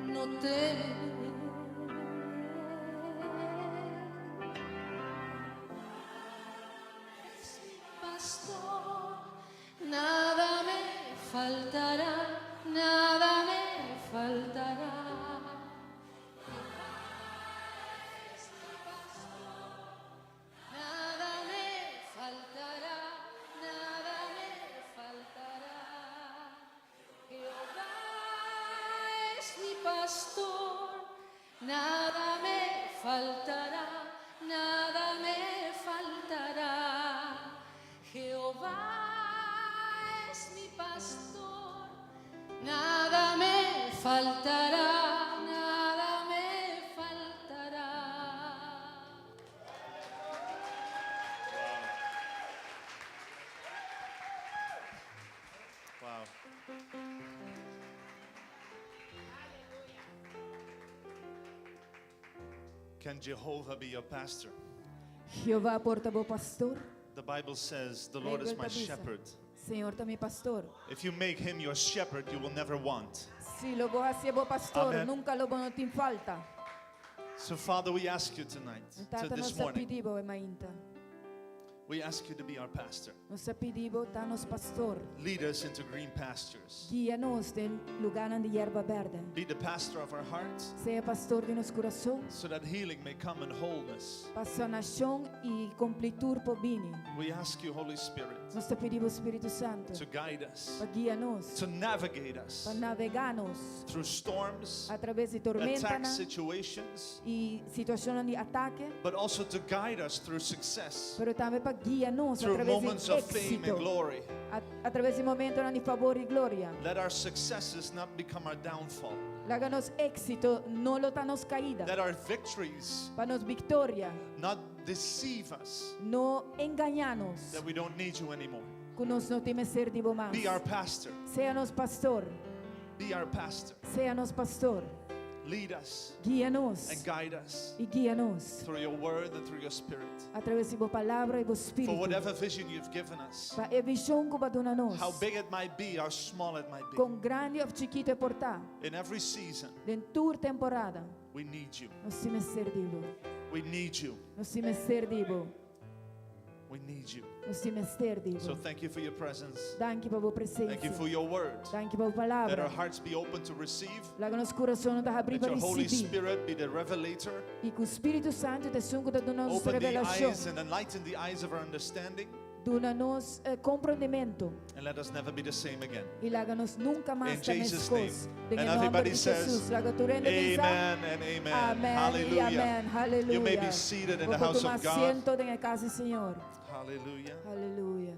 no temeré. Es mi pastor, nada me faltará, nada me faltará. Es mi pastor, nada me faltará, nada me faltará. Jehová es mi pastor, nada me faltará, nada me faltará. Jehová es mi pastor, nada me faltará, nada me faltará. Wow. Can Jehovah be your pastor? Jehová por ta bo pastor. The Bible says, The Lord is Bijbel my ta bisa, shepherd. Señor ta mi pastor. If you make him your shepherd, you will never want. Si lo bo hasié bo pastor, Amen. nunka lo bo no tin falta. So, Father, we ask you tonight, to Tata this nos ta morning, pidi bo e mainta. we ask you to be our pastor. Nos ta pidi bo ta nos pastor. Lead us into green pastures. Guia nos den lugánan di yerba bèrdè. Be the pastor of our hearts Sea pastor di nos kurason. so that healing may come and wholeness. Pa sanashon i kompletut por bini. We ask you, Holy Spirit, Nos ta pidi bo Spiritu Santu to guide us, pa guia nos, to navigate us pa navegá nos through storms, atraves di attack tormenta situations, i situashon di atake, but also to guide us through success, pero tambe pa guia nos through atraves moments di of fame and éksito, glory. a, atraves di momentonan di fabor i gloria. Let our successes not become our downfall. Laga nos éksito no lo ta nos kaida, Let our victories pa nos viktoria not deceive us no engañá nos, that we don't need you anymore. ku nos no tin mester di bo mas. Be our pastor. Sea nos pastor, Be our pastor. sea nos pastor, Lead us guia nos and guide us i guia nos through your word and through your spirit. atraves di bo palabra i bo For spiritu. whatever vision you've given us, Pa e vishon ku bo a duna nos, how big it might be, how small it might be, kon grandi òf chikitu e por ta, in every season, den tur temporada, we need you. nos tin mester di bo. We need you. Nos tin mester di bo. We need you. Nos tin mester di So bo. thank you for your presence. Danki pa bo Thank you for presensia. your word. Danki pa bo Let our palabra. hearts be open to receive. Laga nos kurason ta habrí Let pa your Holy risibí. Spirit be the revelator. I ku Spiritu Santu ta esun ku ta duna nos Open the revelashon. eyes and enlighten the eyes of our understanding. Duna nos eh, komprondementu. And let us never be the same again. I laga nos nunka In mas ta Jesus' name. meskos. Den And e nòmber everybody di says, Jesus. Laga tur hende bisa. Amen and amen. Amèn i Hallelujah. amèn. You may be Aleluya. seated in the Bo por house tuma of God. asiento den e kas di Señor. Hallelujah. Aleluya.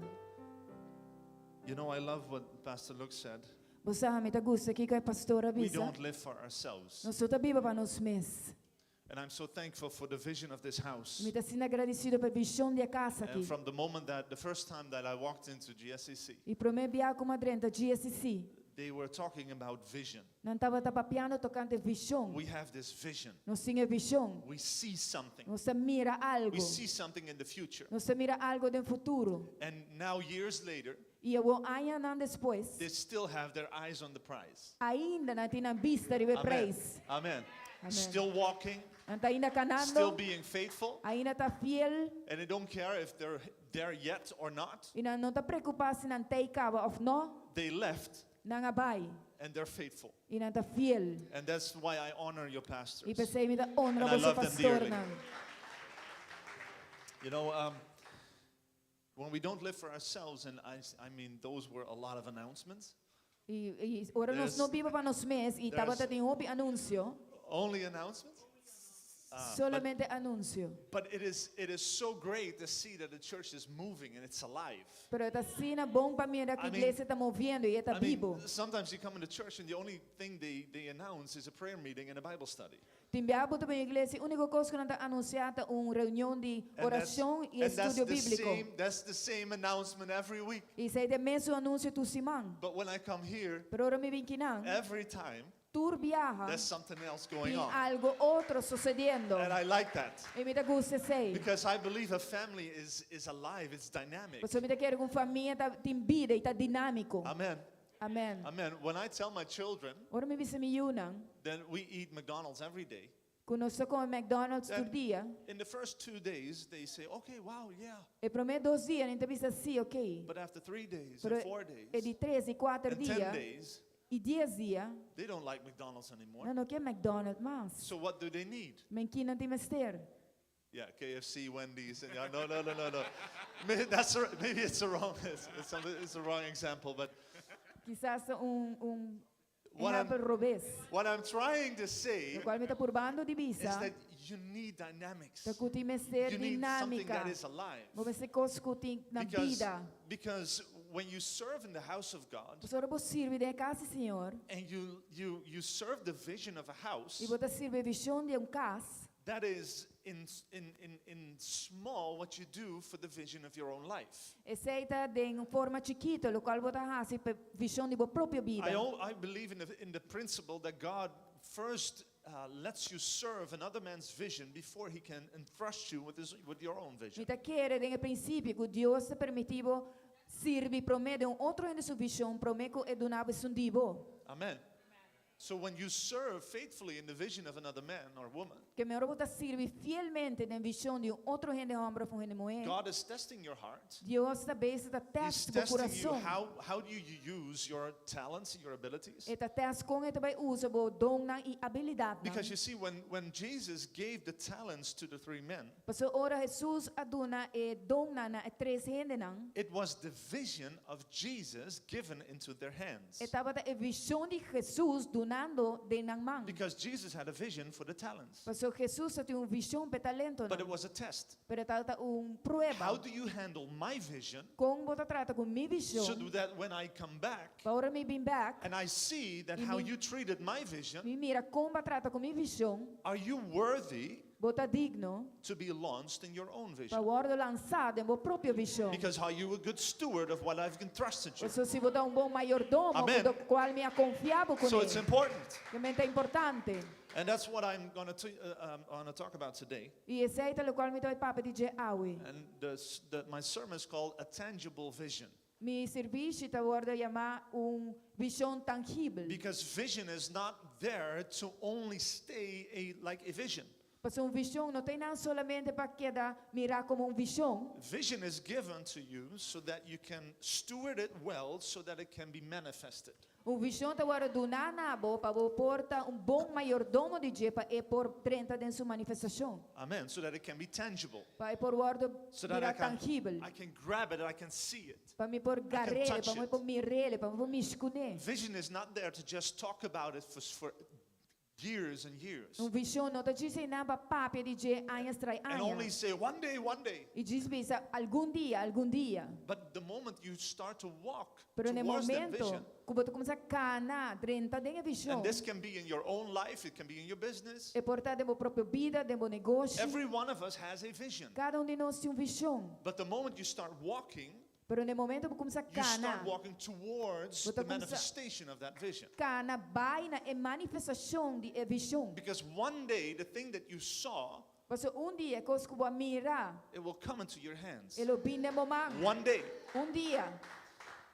You know, I love what Pastor Luke said. Bo sa, mi ta gusta kiko e pastor a We bisa. don't live for ourselves. Nos no ta biba pa nos mes. And I'm so thankful for the vision of this house. Mi ta asina gradesido pa e vishon di e kas And aki. from the moment that the first time that I walked into GSCC, I promé bia ku m'a drenta GSCC. They were talking about vision. Nan tabata papiando tokante vishon. We have this vision. Nos tin e vishon. We see something. Nos ta mira We algu. see something in the future. Nos ta mira algu den futuro. And now, years later, I awor añanan despues, they still have their eyes on the prize. ainda nan tin nan bista riba e Amen. preis. Amen. Amen. Still walking, Nan ta ainda still kanando, being faithful, ainda ta fiel and they don't care if they're there yet or not. i nan no ta preokupá si nan t'ei kaba òf no, They left nan a bai and they're faithful. i nan ta fiel. And that's why I honor your pastors. I p'esei mi ta honra And I boso love them dearly. pastornan. When we don't live for ourselves, and I mean, those were a lot of announcements. I, i ora nos There's- no biba pa nos mes i there's- tabata tin hopi anunsio, Only announcements? Ah, solamente anunsio. But it is so great to see that the church is moving and it's alive. Pero ta asina bon pa mira ku I mean- iglesia ta moviendo i e ta I mean, bibu. sometimes you come into church and the only thing they announce is a prayer meeting and a Bible study. Tin bia bo ta bin iglesia, úniko kos ku nan ta anunsiá ta un reunion di And that's, orashon i and that's estudio the bíbliko. same, that's the same announcement every week. I esei ta e mesun anunsio tur siman. But when I come here, Pero ora mi bin akinan, every time tur biaha, there's something else going tin on. algu otro susediendo. And I like that I mi ta gusta esei. because I believe a family is alive, it's dynamic. Pasobra mi ta kere ku un famia ta tin bida i ta dinámiko. Amen. Amen. Amen. When I tell my children Ora mi bisa mi yunan, that we eat McDonald's every day, ku nos ta kome McDonald's tur Then- dia, in the first 2 days they say, "Okay, wow, yeah." e promé 2 dia nan ta bisa si, ok. But after 3 days Pero and 4 days e di 3 i 4 and 10 dia days, i 10 dia, they don't like McDonald's anymore. nan no ke McDonald's mas. So what do they need? Men ki nan tin mester. Yeah, KFC, Wendy's, and yeah, no. Maybe it's a wrong, it's a wrong example, but Kisas un What ehèmpel robes. what I'm trying to say Lokual mi ta purbando di is bisa, that you need dynamics. ta ku tin mester You need something dinámika. that is alive. Bo mester kos ku tin na Because, bida. because when you serve in the house of God Ora bo sirbi den kas di Señor and you serve the vision of a house, i bo ta sirbi vishon di un kas, that is in small what you do for the vision of your own life. Esei ta den un forma chikitu, lokual bo ta hasi pa vishon di bo propio bida. I believe in the principle that God first lets you serve another man's vision before he can entrust you with your own vision. Mi ta kere den e prinsipio ku Dios ta permití bo sirbi promé di un otro hende su vishon, promé ku e duna bo esun di bo. Amen. So when you serve faithfully in the vision of another man or woman, Ke men ora bo ta sirbi fielmente den vishon di un otro hende hòmber òf un hende muhé. God is testing your heart. Dios ta bezig ta He's test bo testing you kurason. how do you use your talents and your abilities? E ta test kon e ta bai usa bo donnan i abilidatnan. Because you see, when Jesus gave the talents to the three men, Paso ora Jesus a duna e donnan na e tres hendenan. it was the vision of Jesus given into their hands. E tabata e vishon di Jesus dunando den nan man. Because Jesus had a vision for the talents. Paso Jesus tabatin un vishon pa e talentonan. But it was a test. Pero tabata un prueba. How do you handle my vision Kon bo ta trata ku mi so vishon? that when I come back Pa ora mi bin bèk, and I see that how you treated my vision, mi mira kon bo a trata ku mi vishon, are you worthy bo ta digno to be launched in your own pa vision? wòrdu lansá den bo propio vishon. Because are you a good steward of what I've entrusted you? So si bo ta un bon mayordomo, Amen. ku kual mi a konfia bo So it's kuné. important. Ke men ta importante. And that's what I'm going to um, talk about today. I esei ta lokual mi ta bai papia di dje awe. And my sermon is called A Tangible Vision. Mi servisio ta wòrdu yamá un vishon tangibel. Because vision is not there to only stay like a vision. Paso un vishon no t'ei no solamente pa keda mirá komo un vishon. Vision is given to you so that you can steward it well so that it can be manifested. Un vishon ta wòrdu duná na bo pa bo por ta un bon mayordomo di dje pa e por drenta den su manifestashon. Amen. So that it can be tangible. Pa e por wòrdu So that I bira can, tangibel. I can grab it, I can see it. Pa mi por gar'é, touch pa mi it. por mir'é, pa mi por mishi kuné. Vision is not there to just talk about it for years and years. Un vishon no ta djis einan pa papia di dje aña tras And only aña. say, "One day, one day." I djis bisa algun dia, algun dia. But the moment you start to walk Pero na towards that momento vision, ku bo kuminsá kana, drenta den e vishon. and this can be in your own life, it can be in your business. E por ta den bo propio bida, den bo negoshi. Every one of us has a vision. Kada un di nos tin un vishon. But the moment you start walking, Pero na momento ku bo kuminsá you start kana, walking towards Bo ta the kuminsá- manifestation of that vision. kana bai na e manifestashon di e vishon. Because one day, the thing that you saw, Paso un dia, kos ku bo a mira, it will come into your hands. e lo bin den bo man. One day. Un dia,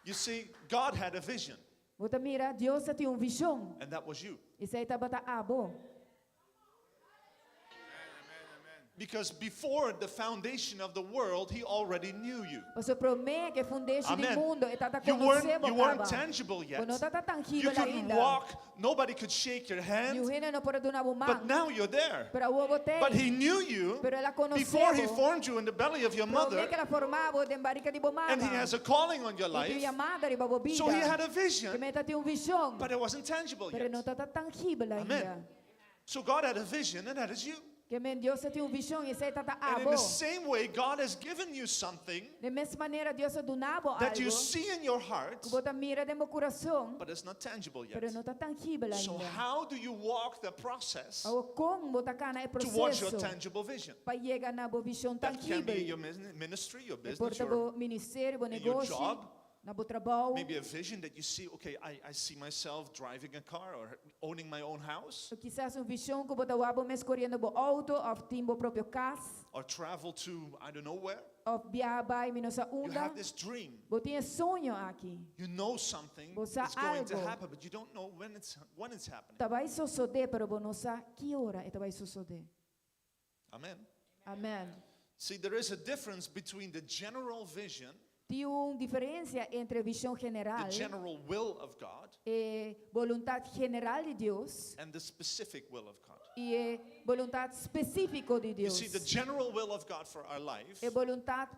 You see, God had a vision, bo ta mira, Dios tabatin un vishon. and that was you. Esei tabata abo. Because before the foundation of the world, He already knew you. Paso promé ku fundeshi di Amen. mundu, e tabata You weren't, konosé bo you weren't kaba. tangible yet. Bo no tabata You tangibel couldn't ainda. walk, nobody could shake your hand, Niun hende no por a duna bo but man. now you're there. Pero awor bo t'ei. But He knew you Pero el a konosé before He bo. formed you in the belly of your Promé mother, ku el a forma bo den barika di bo mama. and He has a calling on your E tin life. yamada riba bo bida. So He had a vision, Ke men e tabatin un vishon. but it wasn't tangible Pero yet. no tabata tangibel ainda. Amen. So God had a vision, and that is you. Ke men Dios tabatin un vishon i esei tabata And in abo. the same way, God has given you something Di mes manera Dios a duna bo that you algu. see in your heart, Ku bo ta mira den bo kurason. but it's not tangible Pero yet. no ta tangibel So ainda. how do you walk the process Awor kon bo ta kana e towards your proseso tangible vision? pa yega na bo vishon That can be tangibel. your ministry, your E business, por ta your bo ministerio, bo your negoshi, job. na bo trabou. maybe a vision that you see, okay, I, I see myself driving a car or owning my own house Kisas un vishon ku bo ta wak bo mes koriendo bo outo òf tin bo propio kas or travel to I don't know where. òf biaha bai mi no sa You unda. have this dream. Bo tin e soño aki. You know something Bo sa is going to algu. happen, but you don't know when it's when it's happening. Ta bai sosodé, pero bo no sa ki ora e ta bai sosodé. Amen. Amen. See, there is a difference between the general vision, Tin un diferensia entre vishon the general, general will of God, e boluntat general di Dios and the specific will of God. i e boluntat spesífiko di You Dios. see, the general will of God for our life E boluntat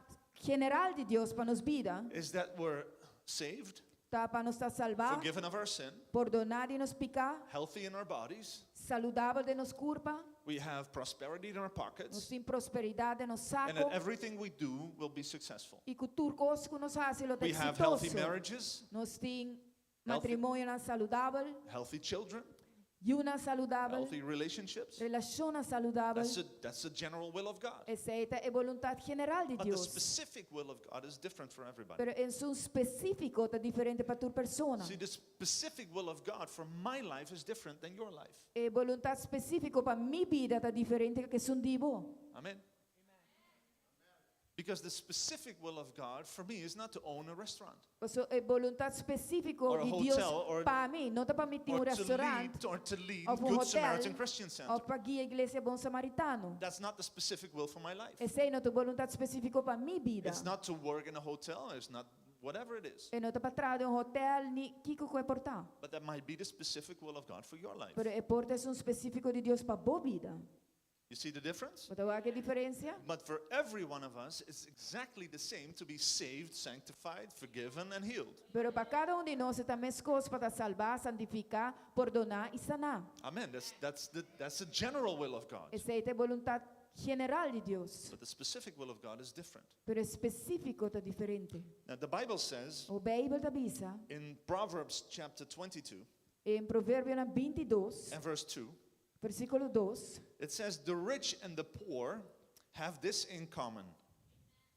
general di Dios pa nos bida is that we're saved, ta pa nos ta salbá, forgiven of our sin, pordoná di nos piká, healthy in our bodies, saludabel den nos kurpa, we have prosperity in our nos pockets, tin prosperidat den nos and that sako everything we do will be successful. i ku tur kos ku nos hasi lo ta We have healthy eksitoso. marriages, Nos tin Healthy- matrimonionan saludabel, healthy children, yunan saludabel, healthy relationships. relashonnan saludabel. That's the, that's the general will of God. Esei ta e boluntat general di But the Dios. specific will of God is different for everybody. Pero esun spesífiko ta diferente pa tur persona. See, the specific will of God for my life is different than your life. E boluntat spesífiko pa mi bida ta diferente ku esun di bo. Amen. Because the specific will of God for me is not to own a restaurant Paso e boluntat spesífiko Or a di hotel, Dios or- pa mi, no ta pa mi tin un or to restaurant lead or to lead òf un Good hotel Samaritan Christian Center. òf pa guia Iglesia Bon Samaritano. That's not the specific will for my life. Esei no ta e boluntat spesífiko pa mi bida. It's not to work in a hotel, it's not whatever it is. E no ta pa traha den un hotel ni kiko ku e por ta. But that might be the specific will of God for your life. Pero e por ta esun spesífiko di Dios pa bo bida. You see the difference? Bo ta wak e diferensia? But for every one of us, it's exactly the same to be saved, sanctified, forgiven, and healed. Pero pa kada un di nos ta meskos pa ta salbá, santifiká, pordoná i saná. Amen. That's, that's, the, that's the general will of God. Esei ta e boluntat general di Dios. But the specific will of God is different. Pero e spesífiko ta diferente. Now, the Bible says E Beibel ta bisa, in Proverbs chapter 22 den Proverbionan 22, and verse 2, versíkulo 2, it says, The rich and the poor have this in common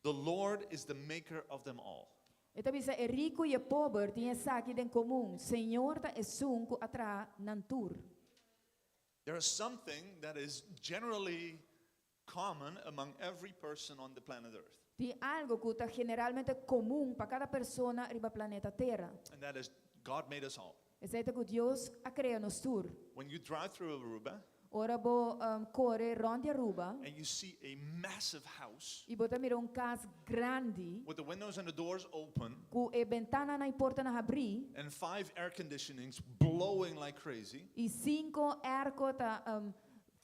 the Lord is the maker of them all. E ta bisa e riku i e pober tin esaki den komun. Señor ta esun ku a traha nan tur. There is something that is generally common among every person on the planet Earth, Tin algu ku ta generalmente komun pa kada persona riba planeta Tera. and that is God made us all. Esei ta ku Dios a krea nos tur. When you drive through Aruba Ora bo um, kore rònt di Aruba and you see a massive house i bo ta mira un kas grandi with the windows and the doors open ku e bentananan i portanan habrí and five air conditionings blowing like crazy, i sinku airco ta um,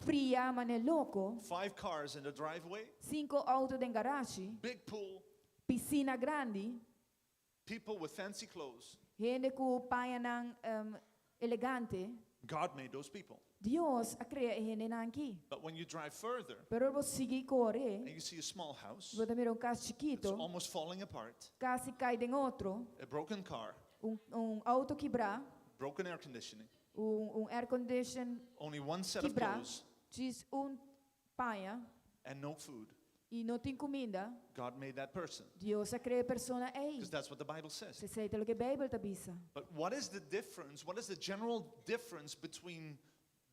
fria manera loko, five cars in the driveway, sinku outo den garashi, big pool, pisina grandi, people with fancy clothes. hende ku pañanan um, elegante. God made those people. Dios a krea e hendenan aki. But when you drive further Pero bo sigui kore, and you see a small house, bo ta mira un kas it's chikitu, almost falling apart, kasi kai den otro, a broken car, un, un outo kibrá, broken air conditioning, un, un air condition only one set of kibrá, clothes, djis un paña and no food. I no tin kuminda, God made that person. Dios a krea e persona ei. Because that's what the Bible says. Esei ta loke Beibel ta bisa. But what is the difference? What is the general difference between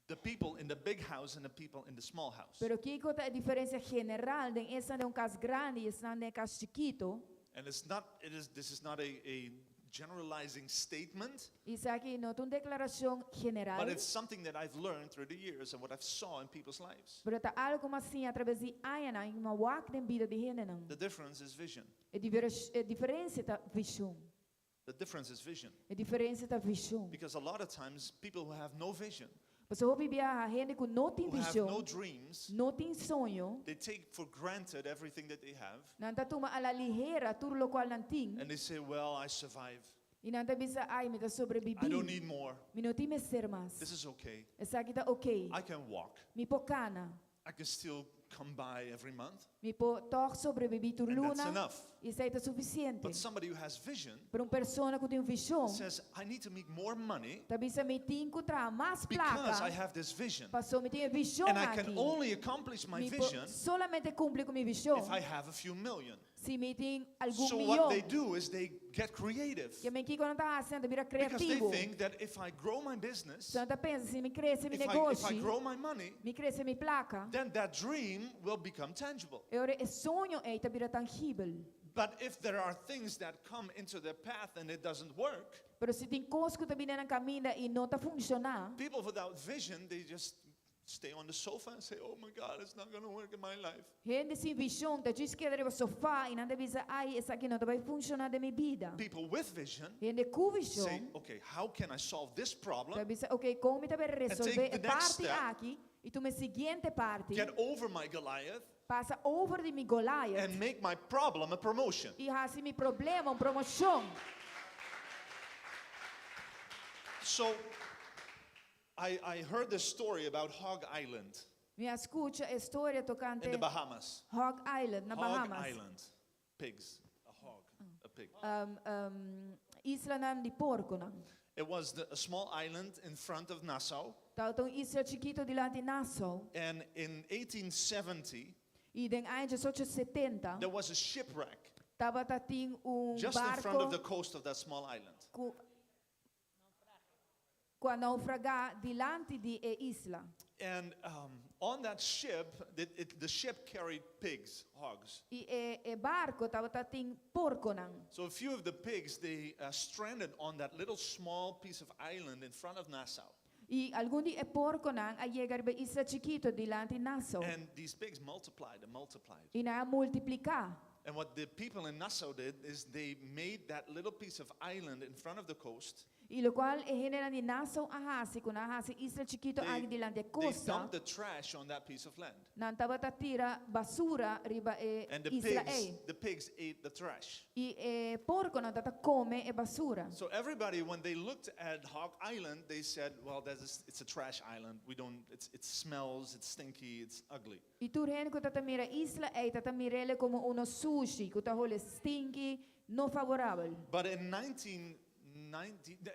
the people in the big house and the people in the small house? Pero kiko ta e diferensia general den esnan den un kas grandi i esnan den e kas chikitu? And it's not, it is, this is not a, a generalizing statement, Esaki no ta un deklarashon general, but it's something that I've learned through the years and what I've saw in people's lives. pero ta algu ku mi a siña atraves di añanan i ku mi a wak den bida di hendenan. The difference is vision. E e diferensia ta vishon. The difference is vision. E diferensia ta vishon. Because a lot of times people who have no vision, Pasobra hopi biaha hende ku no tin who have no vishon, dreams, no tin soño, they take for granted everything that they have nan ta tuma a la ligera tur lokual nan tin and they say, Well, I survive. i nan ta bisa, Ai, mi ta I sobrebibí. don't need more. Mi no tin mester mas. This is okay. Esaki ta ok. I can walk. Mi por kana. I can still come by every month. Mi por tòg sobrebibí tur And that's luna enough. i esei ta sufisiente. But somebody who has vision Pero un persona ku tin un vishon says, I need to make more money ta bisa mi tin ku traha mas because I plaka have this vision. pasobra mi tin e vishon And I can aki. only accomplish my Mi por vision solamente kumpli ku mi vishon if I have a few million. si mi tin algun So what they miyon. do is they get creative Ke men kiko nan ta hasi, nan ta bira because they kreativo. think that if I grow my business, So nan ta pensa, si mi krese mi if I, if I negoshi, grow my money, mi krese mi plaka, then that dream will become tangible. e ora e soño ei ta bira tangibel. But if there are things that come into their path and it doesn't work, Pero si tin kos ku ta bini na nan kaminda i no ta funshoná, people without vision, they just stay on the sofa and say, oh my God, it's not going to work in my life. Hende sin vishon ta djis keda riba sofá i nan ta bisa, Ai, esaki no ta bai funshoná den mi bida. People with vision Hende ku say, vishon okay, how can I solve this ta problem? bisa, Ok, kon mi ta bai resolvé take e the next parti step. aki i tuma e siguiente parti, Get over my Goliath pasa over di mi Goliath and make my problem a promotion. i hasi mi problema un promoshon. So I, I heard this story about Hog Island Mi a skucha e storia in the tokante Bahamas. Hog Island na Hog Bahamas. Island. Pigs. A hog. A pig. Um, um, islanan di porkonan. It was the, a small island in front of Nassau. Tabata un isla chikitu dilanti Nassau. And in 1870, I den aña 1870 there was a shipwreck tabata tin un just in front of the barko coast of that small island. ku ku a naufragá dilanti di e isla. And um, on that ship, the, it, the ship carried pigs, hogs. I e, e barko tabata tin porkonan. So a few of the pigs, they uh, stranded on that little small piece of island in front of Nassau. I algun di e porkonan a yega riba e isla chikitu dilanti Nassau. And these pigs multiplied and multiplied. I nan a multipliká. And what the people in Nassau did is they made that little piece of island in front of the coast. I lokual e hendenan di Nassau a hasi, ku nan a hasi isla chikitu They, aki dilanti e they kosta, dumped the trash on that piece of land. nan tabata tira basura riba e And the isla pigs, ei. the pigs ate the trash. I e porkonan tabata kome e basura. So everybody, when they looked at Hog Island, they said, well, that is, it's a trash island. We don't, it's, it smells, it's stinky, it's ugly. I tur hende ku tabata mira isla ei tabata mir'é komo unu sushi, ku ta hole stinky, no favorabel. But in 1990,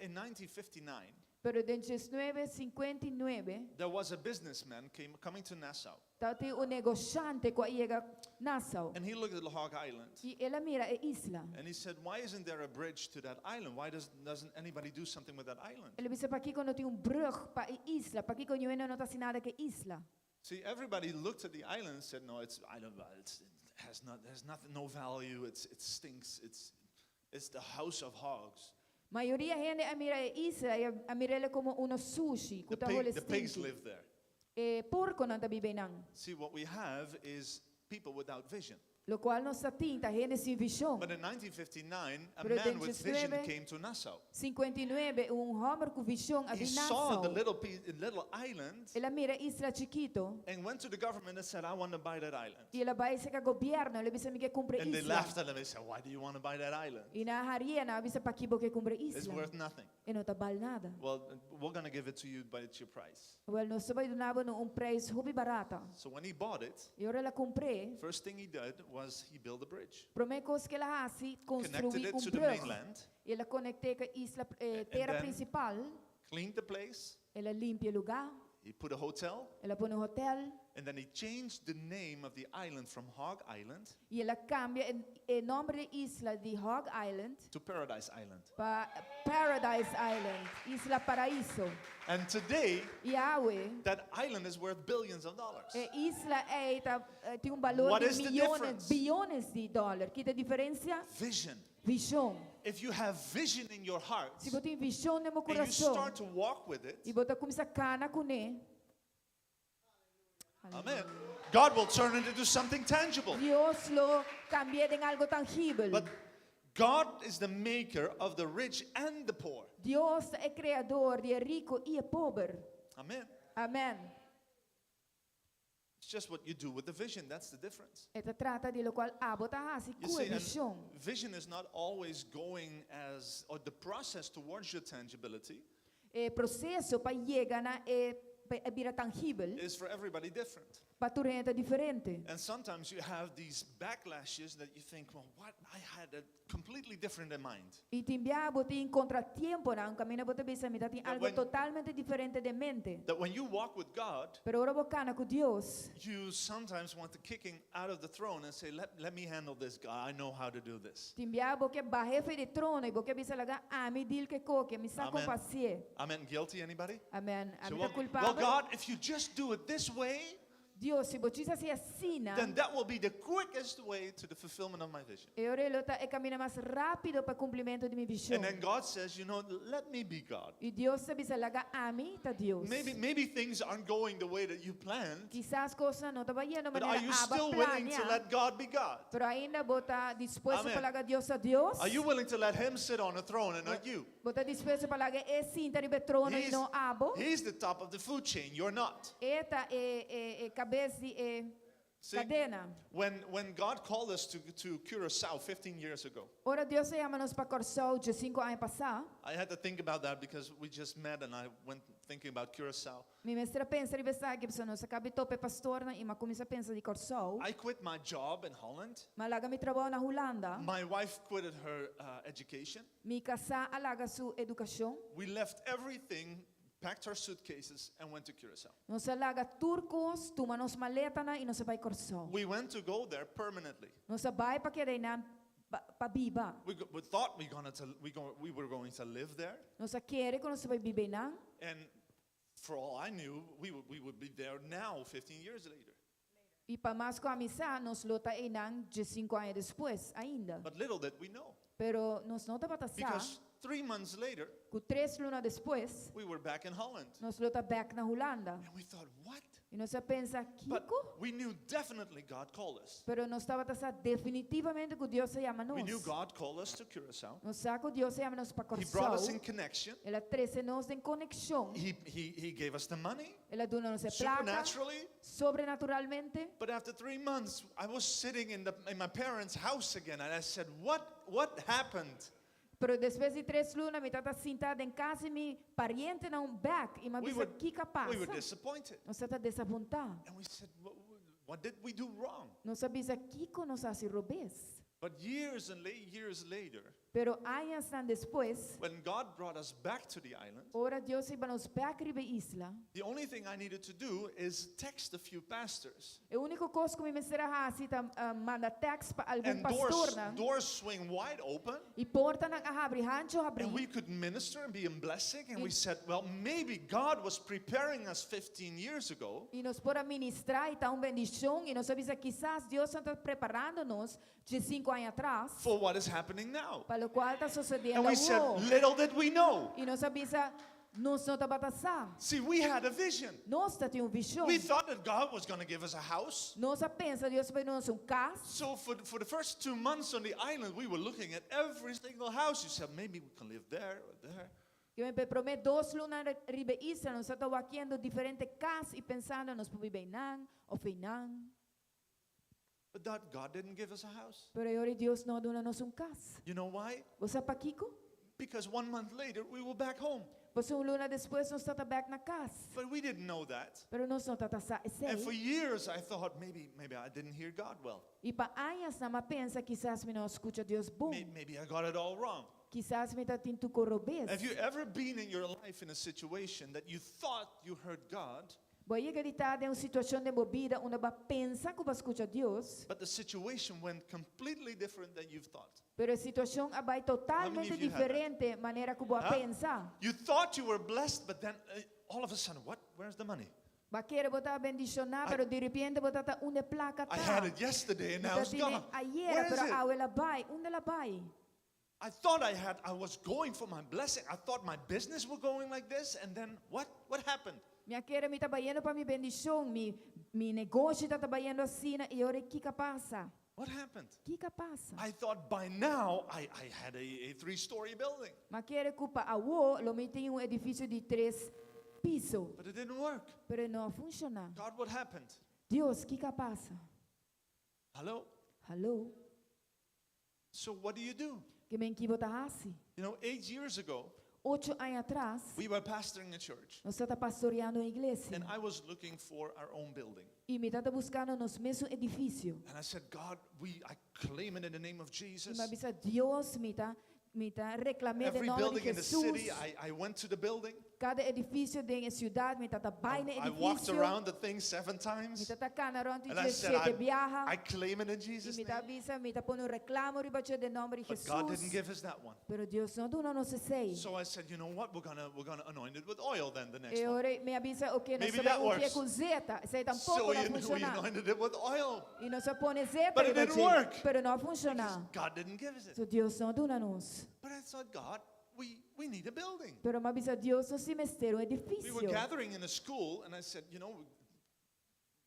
in 1959, Pero den 1959, there was a businessman came, coming to Nassau. tabatin un negoshante ku a yega Nassau. And he looked at Hog Island. I el a mira e isla. And he said, why isn't there a bridge to that island? Why does, doesn't anybody do something with that island? El a bisa pakiko no tin un brùg pa e isla, pakiko niun hende no ta hasi nada ku e isla. See, everybody looked at the island and said, no, it's, I don't, it's, it has not, there's nothing, no value, it's, it stinks, it's, it's the house of hogs. Mayoria hende a mira e isla i a mir'é komo unu sushi, The, ku ta hole pig, the pigs stinky. live there. E porkonan ta biba einan. See, what we have is people without vision. Lokual nos tin ta hende sin vishon. But in 1959, a Pero man den with vision 19 came to Nassau. 59, un hòmber ku vishon a He bin saw the Nassau. little, piece, little island El a mira e isla chikitu and went to the government and said, I want to buy that island. i el a bai serka gobièrnu, el a bisa mi ke kumpra And they isla. laughed at him and said, Why do you want to buy that island? I nan a haria, nan a bisa pakiko bo ke kumpra It's isla. worth nothing. E no ta bal nada. Well, we're going to give it to you, but it's your price. Wèl, nos ta bai duna bo na un preis hopi barata. So when he bought it, I ora el a kumpr'é, first thing he did was he built a bridge, promé kos ku el a hasi, connected konstruí it un to the brùg. mainland, I el a konekt'é ku isla, eh, And tera then- prinsipal. cleaned the place, El a limpia e lugá. He put a hotel, El a pone un hotel and then he changed the name of the island from Hog Island i el a kambia e, e nòmber di e isla di Hog Island to Paradise Island. pa Paradise Island, Isla Paraiso. And today, I awe, that island is worth billions of dollars. e isla ei ta, eh, tin un balor What di is the miónes, difference? biónes di dòler. Ki ta e diferensia? Vision. Vishon. If you have vision in your heart Si bo tin vishon den bo and you kurason start to walk with it, i bo ta kuminsá kana kuné, amen, God will turn it into something tangible. Dios lo kambi'é den algu tangibel. But God is the maker of the rich and the poor. Dios ta e kreador di e riku i e pober. Amen. Amèn. It's just what you do with the vision. That's the difference. E ta trata di loke abo ta hasi You ku see, e and vishon. vision is not always going as, or the process towards your tangibility E proseso pa yega na e pa e bira tangibel, is for everybody different. pa tur hende ta diferente. And sometimes you have these backlashes that you think, well, what? I had a completely different in mind. I tin bia bo tin kontratiemponan, kaminda bo ta bisa mi tatin That algu when- totalmente diferente den mente. That when you walk with God, Pero ora bo kana ku Dios, you sometimes want the kicking out of the throne and say, let, let me handle this, God. I know how to do this. tin bia bo ke bah'é for di trono i bo ke bisa laga ami deal ku e kos aki, mi sa Amen. kon pa hasié. Amen. Guilty, anybody? Amèn. So, Ami well, ta well, kulpabel. God, if you just do it this way, Dios, si bo djis hasi asina, then that will be the quickest way to the fulfillment of my vision. e ora ei lo ta e kaminda mas rápido pa kumplimentu di mi vishon. And then God says, you know, let me be God. I Dios ta bisa laga ami ta Dios. Maybe, maybe things aren't going the way that you planned, Kisas kosnan no ta bayendo but are manera you abo still willing to plania. let God be God? Pero ainda bo ta dispuesto Amen. pa laga Dios ta Dios. Are you willing to let Him sit on the throne and not you? Bo ta dispuesto pa laga e sinta riba trono i He's, no abo. he's the top of the food chain, you're not. E ta e e e kabes di e See, kadena. when, when God called us to, to Curacao 15 years ago, Ora Dios a yama nos pa Kòrsou 15 aña pasá. I had to think about that because we just met and I went thinking about Curacao. Mi mester a pensa riba esaki, pasobra nos a kaba di topa e pastornan i m'a kuminsá pensa di Kòrsou. I quit my job in Holland. M'a laga mi trabou na Hulanda. My wife quitted her uh, education. Mi kasá a laga su edukashon. We left everything, packed our suitcases, and went to Curacao. Nos a laga tur kos, tuma nos maletanan i nos a bai Kòrsou. We went to go there permanently. Nos a bai pa keda einan pa, pa biba. We, go, we thought we, gonna to, we, go, we were going to live there. Nos a kere ku nos a bai biba einan. And for all I knew, we would, we would be there now, 15 years later. I pa mas ku ami sa, nos lo ta einan 15 aña despues ainda. But little did we know. Pero nos no tabata sa Because 3 months later, ku 3 luna despues, we were back in Holland. nos lo ta bèk na Hulanda. And we thought, what? I nos a pensa, But Kiko? we knew definitely God called us. Pero nos tabata sa definitivamente ku Dios a yama We knew nos. God called us to Curacao. Nos sa ku Dios a yama nos pa He brought us in Kòrsou. connection. El a trese nos den konekshon. He, he, he gave us the money El a duna nos e plaka supernaturally. sobrenaturalmente. But after 3 months, I was sitting in, the, in my parents' house again, and I said, What, what happened? Pero despues di 3 luna, mi tabata sintá den kas di mi parientenan bèk i m'a We bisa were, kiko a we were pasa. disappointed. Nos tabata desapuntá. And we said, What, what did we do wrong? Nos a bisa kiko nos a hasi robes. But years and late years later, Pero añanan despues, when God brought us back to the island, ora Dios a hiba nos bèk riba e isla. the only thing I needed to do is text a few pastors. E úniko kos ku mi mester a hasi ta uh, manda text pa algun And doors, pastornan. doors swing wide open. I portanan a habri hanchu And we habri. could minister and be a blessing. And we I- said, well, maybe God was preparing us 15 years ago I nos por a ministrá i ta un bendishon. I nos a bisa kisas Dios tabata preparando nos 15 aña atras for what is happening now. pa loke ta susediendo And we said, awor. little did we know. I nos a bisa nos no tabata sa. See, we had a vision. Nos tabatin un vishon. We thought that God was going to give us a house. Nos a pensa Dios ta bai duna nos un kas. So for, for the first 2 months on the island, we were looking at every single house. You said, maybe we can live there or there. Ke men pa e promé 2 luna riba e isla, nos tabata wakiendo diferente kas i pensando nos por biba einan òf einan. But that God didn't give us a house. Pero awor Dios no a duna nos un kas. You know why? Bo sa pakiko? Because one month later, we were back home. Pasobra un luna despues nos tabata bèk na kas. But we didn't know that. Pero nos no tabata sa And for esei. years, I thought maybe, maybe I didn't hear God well. I pa añanan m'a pensa kisas mi no a skucha Dios bon. Maybe I got it all wrong. Kisas mi tabatin tur kos robes. Have you ever been in your life in a situation that you thought you heard God, Bo a yega di ta den un situashon den bo bida unda bo a pensa ku bo a skucha Dios, but the situation went completely different than you've thought? pero e situashon a bai totalmente of you had that? diferente manera ku bo a Huh? pensa? You thought you were blessed, but then all of a sudden, what? Where's the money? Bo a kere bo ta bendishoná, pero diripiente bo ta ta unda e plaka I ta. had it yesterday and Mi now ta it's tine gone. ayera, Where is pero it? awe el a bai. Unda el a bai? I thought I had, I was going for my blessing. I thought my business were going like this, and then what? What happened? Mi a kere mi ta bayendo pa mi bendishon, mi mi negoshi ta ta bayendo asina, i ora kiko a pasa? What happened? Kiko a pasa? I thought by now I, I had a, a three story building, M'a kere ku pa awo lo mi tin un edifisio di tres piso, but it didn't work. pero no a funshoná. God, what happened? Dios, kiko a pasa? Hello? Hallo? So what do you do? Ke men ki bo ta hasi? You know, eight years ago, Ocho aña atras, we were pastoring a church, nos tabata pastoreando un iglesia. and I was looking for our own building. I mi tabata buskando nos mesun edifisio. And I said, God, we I claim it in the name of I Jesus. mi a bisa Dios, mi ta mi ta reklam'é den Every nòmber di building in the Jesus. city, I, I went to the building. Kada edifisio den e siudat, mi tabata bai na I walked edifisio. around the thing seven Mi times. tabata kana rònt And I dje said, shete I, biaha. I claim it in I Jesus' mi ta name. bisa, mi ta pone un reklamo riba dje den nòmber di But God didn't Jesus. give us that one. Pero Dios no a duna nos esei. So I said, you know what? We're gonna we're gonna anoint it with oil then the next E one. ora mi a bisa, ok, nos Maybe ta that bai ungié works. ku zeta. Esei So tampoko we, no a we funshoná. anointed it with oil. I nos a pone zeta But it riba didn't dje. work. Pero no a Because funshoná. God didn't give us it. So Dios no a duna nos. But I thought, God, we, we need a building. Pero m'a bisa Dios nos tin mester un We were edifisio. gathering in a school, and I said, you know,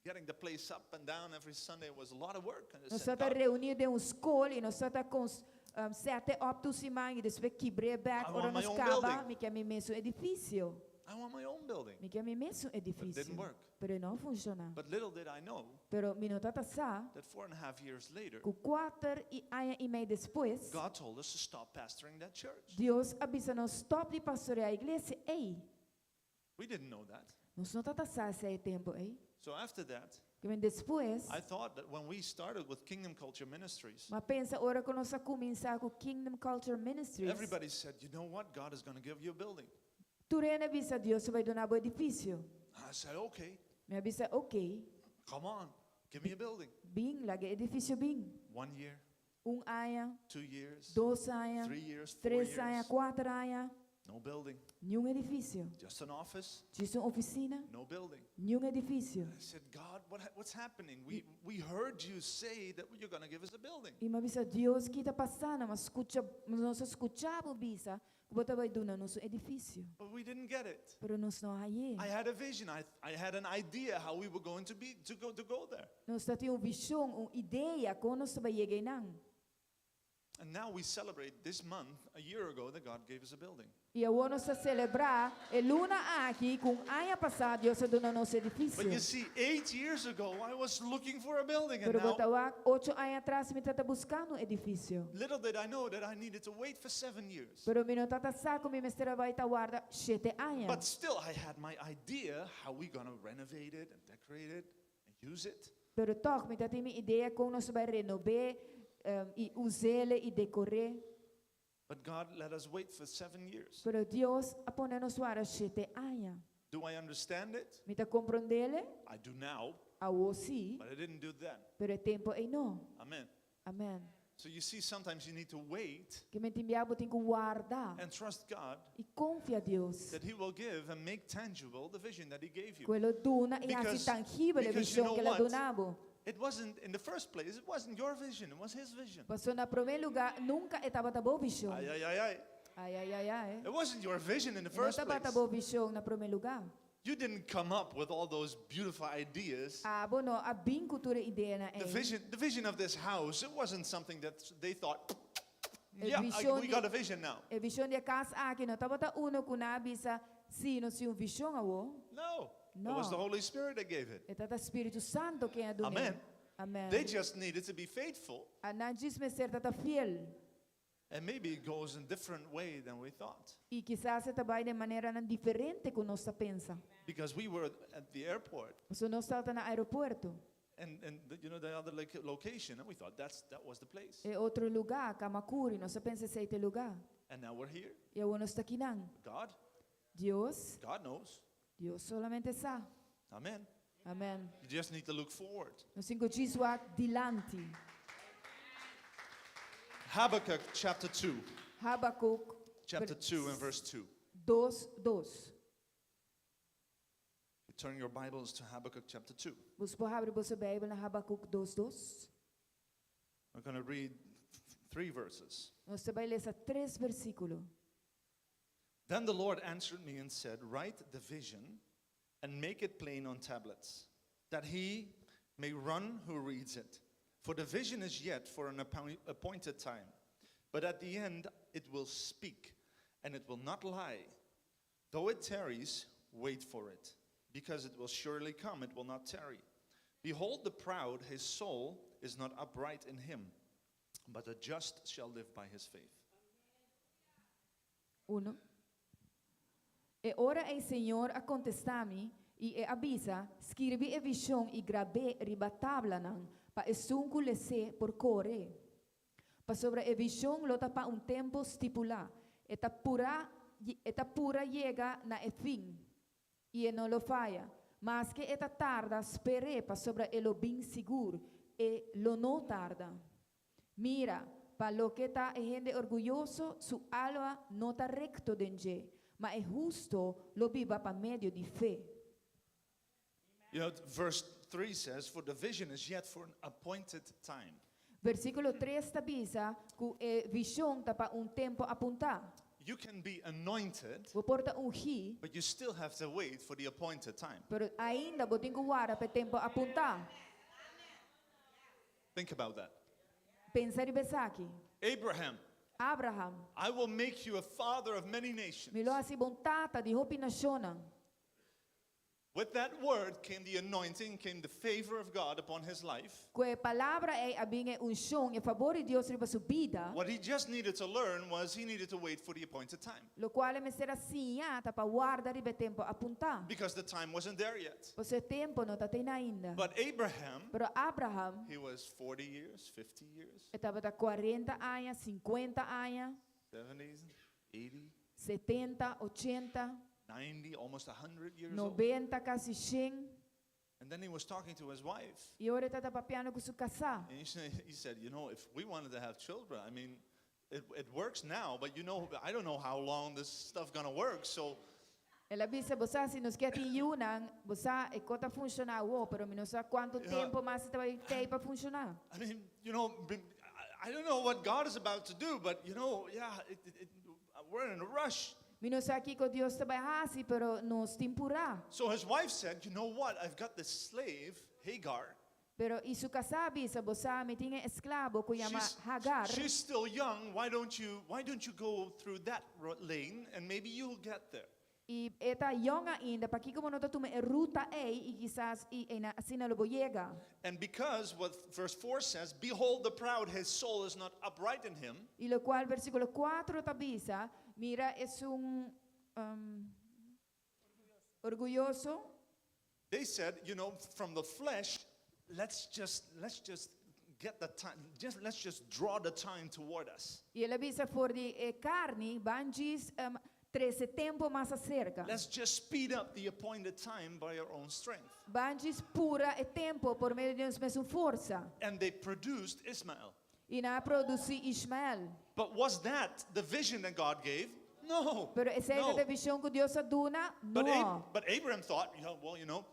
getting the place up and down every Sunday was a lot of work. And I Nos said, tabata God, reuní den un skol i nos tabata kons um, set e op tur siman i despues kibr'é bèk I ora want my nos own kaba. building. Mi ke mi mesun edifisio. I want my own building. Mi ke mi mesun But it didn't edifisio. work. Pero no a funshoná. But little did I know Pero mi no tabata sa that four and a half years later, ku kuater i aña i mei despues, God told us to stop pastoring that church. Dios a bisa nos stòp di pastoreá e iglesia ei. We didn't know that. Nos no tabata sa esei e tempu ei. So after that, Ke men despues, I thought that when we started with Kingdom Culture Ministries, m'a pensa ora ku nos a kuminsá ku Kingdom Culture Ministries, everybody said, you know what? God is going to give you a building. tur hende a bisa Dios ta bai duna bo edifisio. I said, okay, Mi a bisa, ok, come on, give me a building. bin, laga e edifisio bin. One year, Un aña, two years, dos aña, three years, four tres aña, years. kuater aña, No building, niun edifisio. just an office, Djis un ofisina, no building. niun edifisio. I said, God, what, ha- what's happening? We, we heard you say that you're going to give us a building. I m'a bisa, Dios, ki ta pasando? M'a skucha, nos a skucha bo bisa, ku bo ta bai duna nos un edifisio. But we didn't get it. Pero nos no a hañ'é. I had a vision. I, I had an idea how we were going to be to go to go there. Nos tabatin un vishon, un idea kon nos ta bai yega einan. And now we celebrate this month, a year ago, that God gave us a building. I awor nos ta selebrá e luna aki, ku un aña pasá, Dios a duna nos But you edifisio. see, eight years ago, I was looking for a building, and Pero now bo ta wak, ocho aña atras mi tabata buskando un edifisio. little did I know that I needed to wait for seven years. Pero mi no tabata sa ku mi mester a bai ta warda shete aña. But still, I had my idea how we gonna renovate it and decorate it and use it. Pero tòg, mi tabatin mi idea kon nos ta bai renob'é um, i us'é i dekor'é. But God let us wait for seven years. Pero Dios a pone nos warda shete aña. Do I understand it? Mi ta komprondé? I do now, Awor sí, but I didn't do then. pero e tempu ei no. Amen. Amen. So you see, sometimes you need to wait Ke men tin bia bo tin ku warda and trust God i konfia Dios. that He will give and make tangible the vision that He gave you. Ku e lo duna i hasi Because- tangibel e because you vishon know ku el a what? duna bo. It wasn't, in the first place, it wasn't your vision, it was His vision. Pasobra na promé lugá, nunka e tabata bo vishon. Ay, ay, ay, ay. Ai, ai, ai, ai. It wasn't your vision in the E no first tabata place. bo vishon na promé lugá. You didn't come up with all those beautiful ideas. Abo no a bin ku tur e ideanan The ei. vision, the vision of this house, it wasn't something that they thought, E yeah, I, vishon we di got a vision now. e vishon di e kas aki no tabata uno ku nan a bisa, sí, nos tin un vishon awor. No, it was the No. Holy Spirit that gave it. E tabata Spiritu Santu ken a dun'é. Amen. Amen. They just needed to be faithful. Nan djis mester tabata fiel. And maybe it goes in different way than we thought. I kisas e ta bai den maneranan diferente ku nos ta pensa. Because we were at the airport Pasobra nos tabata na aeropuerto. and, and the, you know, the other location, and we thought that's, that was the place. E otro lugá, Kamakuri, nos a pensa esei ta e lugá. And now we're here. I awor nos ta akinan. God, Dios, God knows. Dios solamente sa. Amen. Amen. You just need to look forward. Nos tin ku djis wak dilanti. Habakkuk chapter 2. Habakuk Chapter 2 and verse 2. 2, 2. You turn your Bibles to Habakkuk chapter 2. Bo por habri bo Beibel na Habakuk 2, 2. We're going to read three verses. Nos ta bai lesa tres versíkulo. Then the Lord answered me and said, Write the vision and make it plain on tablets, that he may run who reads it. For the vision is yet for an appointed time, but at the end it will speak, and it will not lie. Though it tarries, wait for it, because it will surely come, it will not tarry. Behold, the proud, his soul is not upright in him, but the just shall live by his faith. 1. E ora ei Señor a kontestá mi i el a bisa, skirbi e vishon i grab'é riba tablanan, pa esun ku les'é por kore. Pasobra e vishon lo ta pa un tempu stipulá, e ta purá e ta pura yega na e fin, i e no lo faya. Maske e ta tarda, sper'é, pasobra e lo bin sigur, e lo no tarda. Mira, pa loke ta e hende orguyoso, su alma no ta rekto den dje, ma e husto lo biba pa medio di fe. Verse 3 says, For the vision is yet for an appointed time. Versíkulo 3 ta bisa ku e vishon ta pa un tempu apuntá. You can be anointed, Bo por ta ungí, but you still have to wait for the appointed time. pero ainda bo tin ku warda pa e tempu apuntá. Think about that. Pensa riba esaki. Abraham, Abraham, I will make you a father of many nations. Mi lo hasi bo un tata di hopi nashonnan. With that word came the anointing, came the favor of God upon his life. Ku e palabra ei a bin e unshon, e fabor di Dios riba su bida. What he just needed to learn was he needed to wait for the appointed time Lokual e mester a siña ta pa warda riba e tempu apuntá. because the time wasn't there yet. Pasobra e tempu no ta teina ainda. But Abraham, Pero Abraham, he was 40 years, 50 years, e tabata 40 aña, 50 aña, 70s, 80, 70, 80, 90, almost 100 years old. 90, kasi 100. And then he was talking to his wife. I ora e tabata papiando ku su kasá. And he said, If we wanted to have children, I mean, it works now, but I don't know how long this stuff going to work. So El a bisa, Bo sa, si nos ke tin yunan, bo sa, e kos ta funshoná awor, pero mi no sa kuantu tempu mas e ta bai tei pa funshoná. I mean, I don't know what God is about to do, but yeah, we're in a rush. Mi no sa kiko Dios ta bai hasi, pero nos tin purá. So his wife said, You know what? I've got this slave, Hagar. Pero i su kasá a bisa, Bo sa, mi tin e esklabo ku yama Hagar. She's still young. Why don't you go through that lane and maybe you'll get there? I e ta yong ainda, pakiko bo no ta tuma e ruta ei i kisas i e na asina lo bo yega. And because what verse 4 says, behold the proud, his soul is not upright in him. I lokual versíkulo 4 ta bisa, Mira esun um, orguyoso. They said, from the flesh, let's just get the time, just let's just draw the time toward us. I el a bisa for di e karni, ban djis um, trese tempu mas aserka. Let's just speed up the appointed time by our own strength. Ban djis pura e tempu por medio di nos mesun forsa. And they produced Ismael. I nan a produsí Ishmael. But was that the vision that God gave? No. Pero esei No. ta e vishon ku Dios a duna? But, No. But Abraham thought, well,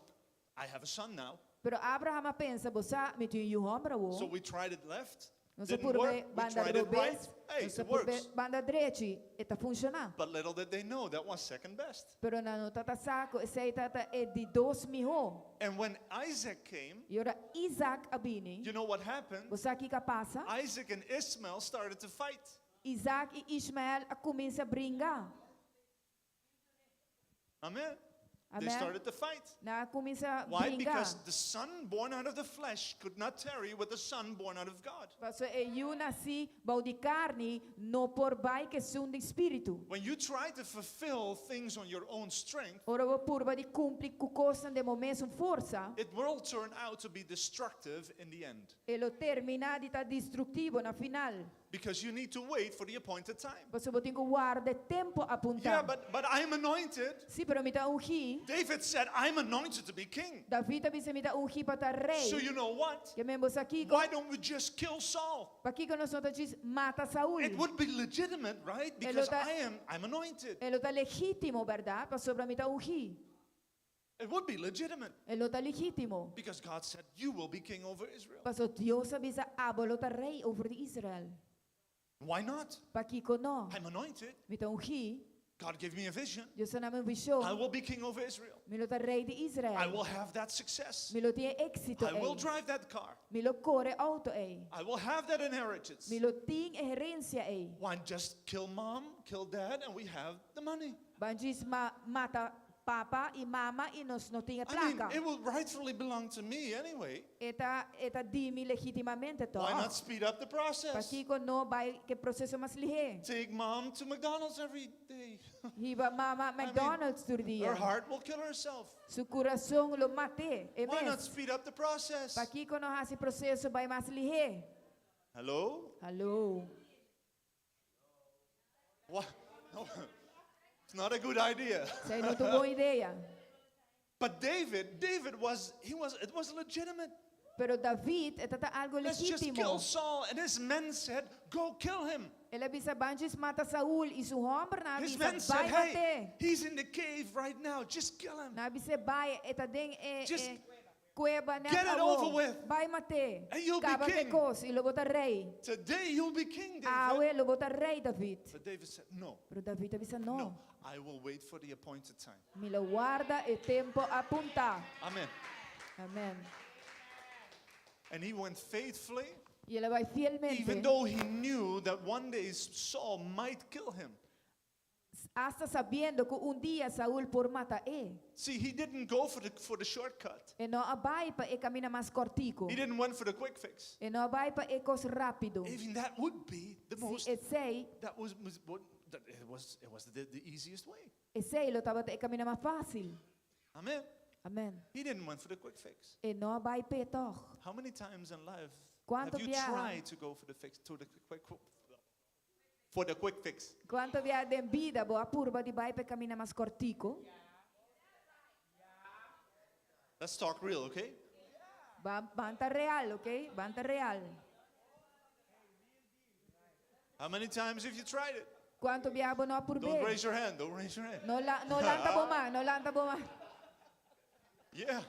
I have a son now. Pero Abraham a pensa, bo sa, mi tin un yu hòmber awor. So we tried it left. Nos a Didn't purba work. We banda tried it right. robes, Hey, nos a it purba works. banda drechi, e ta funshoná. But little did they know that was second best. Pero nan no tabata sa ku esei tabata e di dos mihó. And when Isaac came, I ora Isaac a bini, you know what happened? bo sa kiko a pasa? Isaac and Ishmael started to fight. Isaac i Ishmael a kuminsá bringa. Amen. They Amen. started to fight. Nan a kuminsá Why? bringa. Because the son born out of the flesh could not tarry with the son born out of God. Paso e yu nasí bou di karni no por bai ku esun di spiritu. When you try to fulfill things on your own strength, Ora bo purba di kumpli ku kosnan den bo mesun forsa, it will turn out to be destructive in the end. e lo terminá di ta destruktivo na final. Because you need to wait for the appointed time. Paso bo tin ku warda e tempu apuntá. Yeah, but I'm anointed. Sí, pero mi ta ungí. David said, I'm anointed to be king. David a bisa mi ta ungí pa ta rei. So you know what? Ke men bo sa kiko? Why don't we just kill Saul? Pakiko nos no ta djis mata Saul? It would be legitimate, right? Because I'm anointed. E lo ta legítimo, bèrdat? Pasobra mi ta ungí. It would be legitimate. E lo ta legítimo. Because God said, You will be king over Israel. Paso Dios a bisa abo lo ta rei over di Israel. Why not? Pakiko no? I'm anointed. Mi ta ungí. God gave me a vision. Dios a duna mi un vishon. I will be king over Israel. Mi lo ta rei di Israel. I will have that success. Mi lo tin e éksito I will ei. drive that car. Mi lo kore outo ei. I will have that inheritance. Mi lo tin e herensia ei. Why just kill mom, kill dad, and we have the money? Ban djis ma mata papa i mama i nos no tin e I mean, plaka. it will rightfully belong to me anyway. E ta e ta di mi legítimamente Why tòg. not speed up the process? Pakiko no bai ku e proseso mas lihé? Take mom to McDonald's every day. Hiba mama McDonald's tur dia. Her heart will kill herself. Su kurason lo mat'é e Why not mes. speed up the process? Pakiko no hasi proseso bai mas lihé? Hello? Hallo. What? No. It's not a good idea. Esei no ta un bon idea. But David, David was, he was, it was legitimate. Pero David, e tabata algo Let's just legítimo. kill Saul. And his men said, go kill him. El a bisa ban djis mata Saul i su hòmbernan a His bisa men said, bai hey, mat'é. he's in the cave right now. Just kill him. Nan a bis'é bai, e ta den e, Just e kueba net get it awor. over with. Bai mat'é. And you'll be Kaba ku e king. kos i lo bo ta rei. Today you'll be king, David. Awe lo bo ta rei, David. But David said, no. Pero David a bisa no. No, I will wait for the appointed time. Mi lo warda e tempu apuntá. Amen. Amen. And he went faithfully, I el a bai fielmente. even though he knew that one day Saul might kill him. Asta sabiendo ku un dia Saul por mat'é. See, he didn't go for the, for the shortcut. E no a bai pa e kaminda mas kòrtiku. He didn't went for the quick fix. E no a bai pa e kos rápido. Even that would be the Si most, esei, that was, was what, that it was, it was the, the easiest way. esei lo tabata e kaminda mas fásil. Amen. Amen. He didn't went for the quick fix. E no a bai p'e tòg. How many times in life Kuantu have you biaha? tried to go for the fix, to the quick, for the quick fix? Kuantu biaha den bida bo a purba di bai pa e kaminda mas kòrtiku? Let's talk real, okay? Ban, ban ta real, ok? Ban ta real. How many times have you tried it? Kuantu biaha bo no a Don't purb'é? raise your hand. Don't raise your hand. No, la, no lanta bo man, no lanta bo man. Yeah.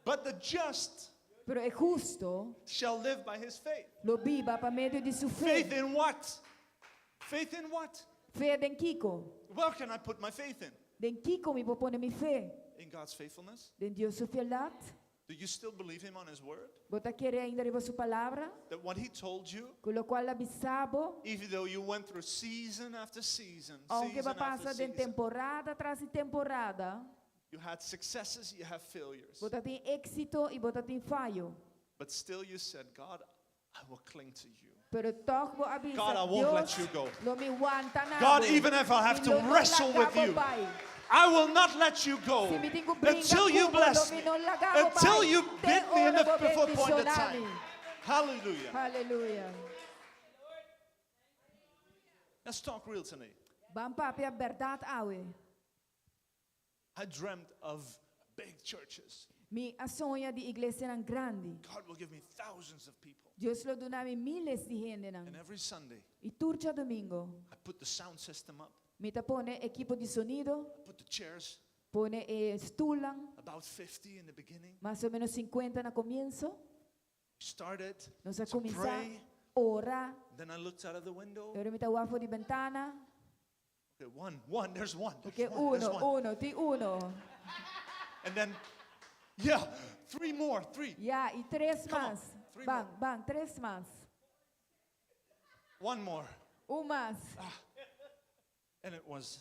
But the just Pero e hustu shall live by his faith. lo biba pa medio di su fe. Faith in what? Faith in what? Fe den kiko. Where can I put my faith in? Den kiko mi por pone mi fe. In God's faithfulness? Den Dios su fieldat. Do you still believe him on his word? Bo ta kere ainda riba su palabra? That what he told you, Ku lokual el a bisa bo, even though you went through season after season, aunke season bo a after pasa den season, temporada tras di temporada, you had successes, you have failures. bo tabatin éksito i bo tabatin fayo. But still you said, God, I will cling to you. Pero tòg bo a bisa, God, I won't let Dios, you go. lo mi wanta na God, bo. even if I have Mi to lo no wrestle laga with bo you, bai. I will not let you go Si mi tin ku bringa until you ku bo, bless lo me, mi no laga bo until bai. you Te bid me in ora the bo appointed bendishoná time. mi. Hallelujah. Hallelujah. Let's talk real tonight. Ban papia bèrdat awe. I dreamt of big churches. Mi a soña di iglesianan grandi. God will give me thousands of people. Dios lo duna mi míles di hendenan. And every Sunday, I tur djadumingu, I put the sound system up, mi ta pone ekipo di sonido, I put the chairs, pone e stulnan, about 50 in the beginning. mas o ménos 50 na komienso. Started Nos a to kuminsá pray. ora. Then I looked out of the window. Ora mi ta wak for di bentana. Okay, one, one, there's one. There's Okay, one, there's uno, one. uno, tin uno. And then, yeah, three more, three. Ya, i tres Come on, mas. three Ban, more. ban, tres mas. One more. Un mas. And it was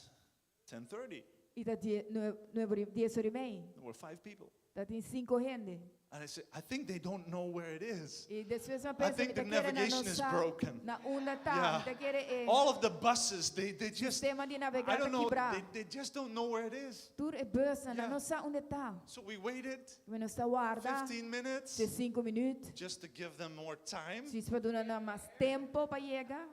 10.30. I ta die, nuebe, 10 or i mei. There were five people. Tabatin sinku hende. And I said, I think they don't know where it is. I despues mi a I pensa, think mi ta the kere nan no navigation is sa broken. na unda ta, mi ta kere e All of the buses, they just, sistema di I navegá ta don't know, kibrá. they just don't know where it is. Tur e busnan, nan Yeah. no sa unda ta. So we waited I nos a warda 15 minutes 5 minüt, just to give them more time. djis pa duna nan mas tempu pa yega.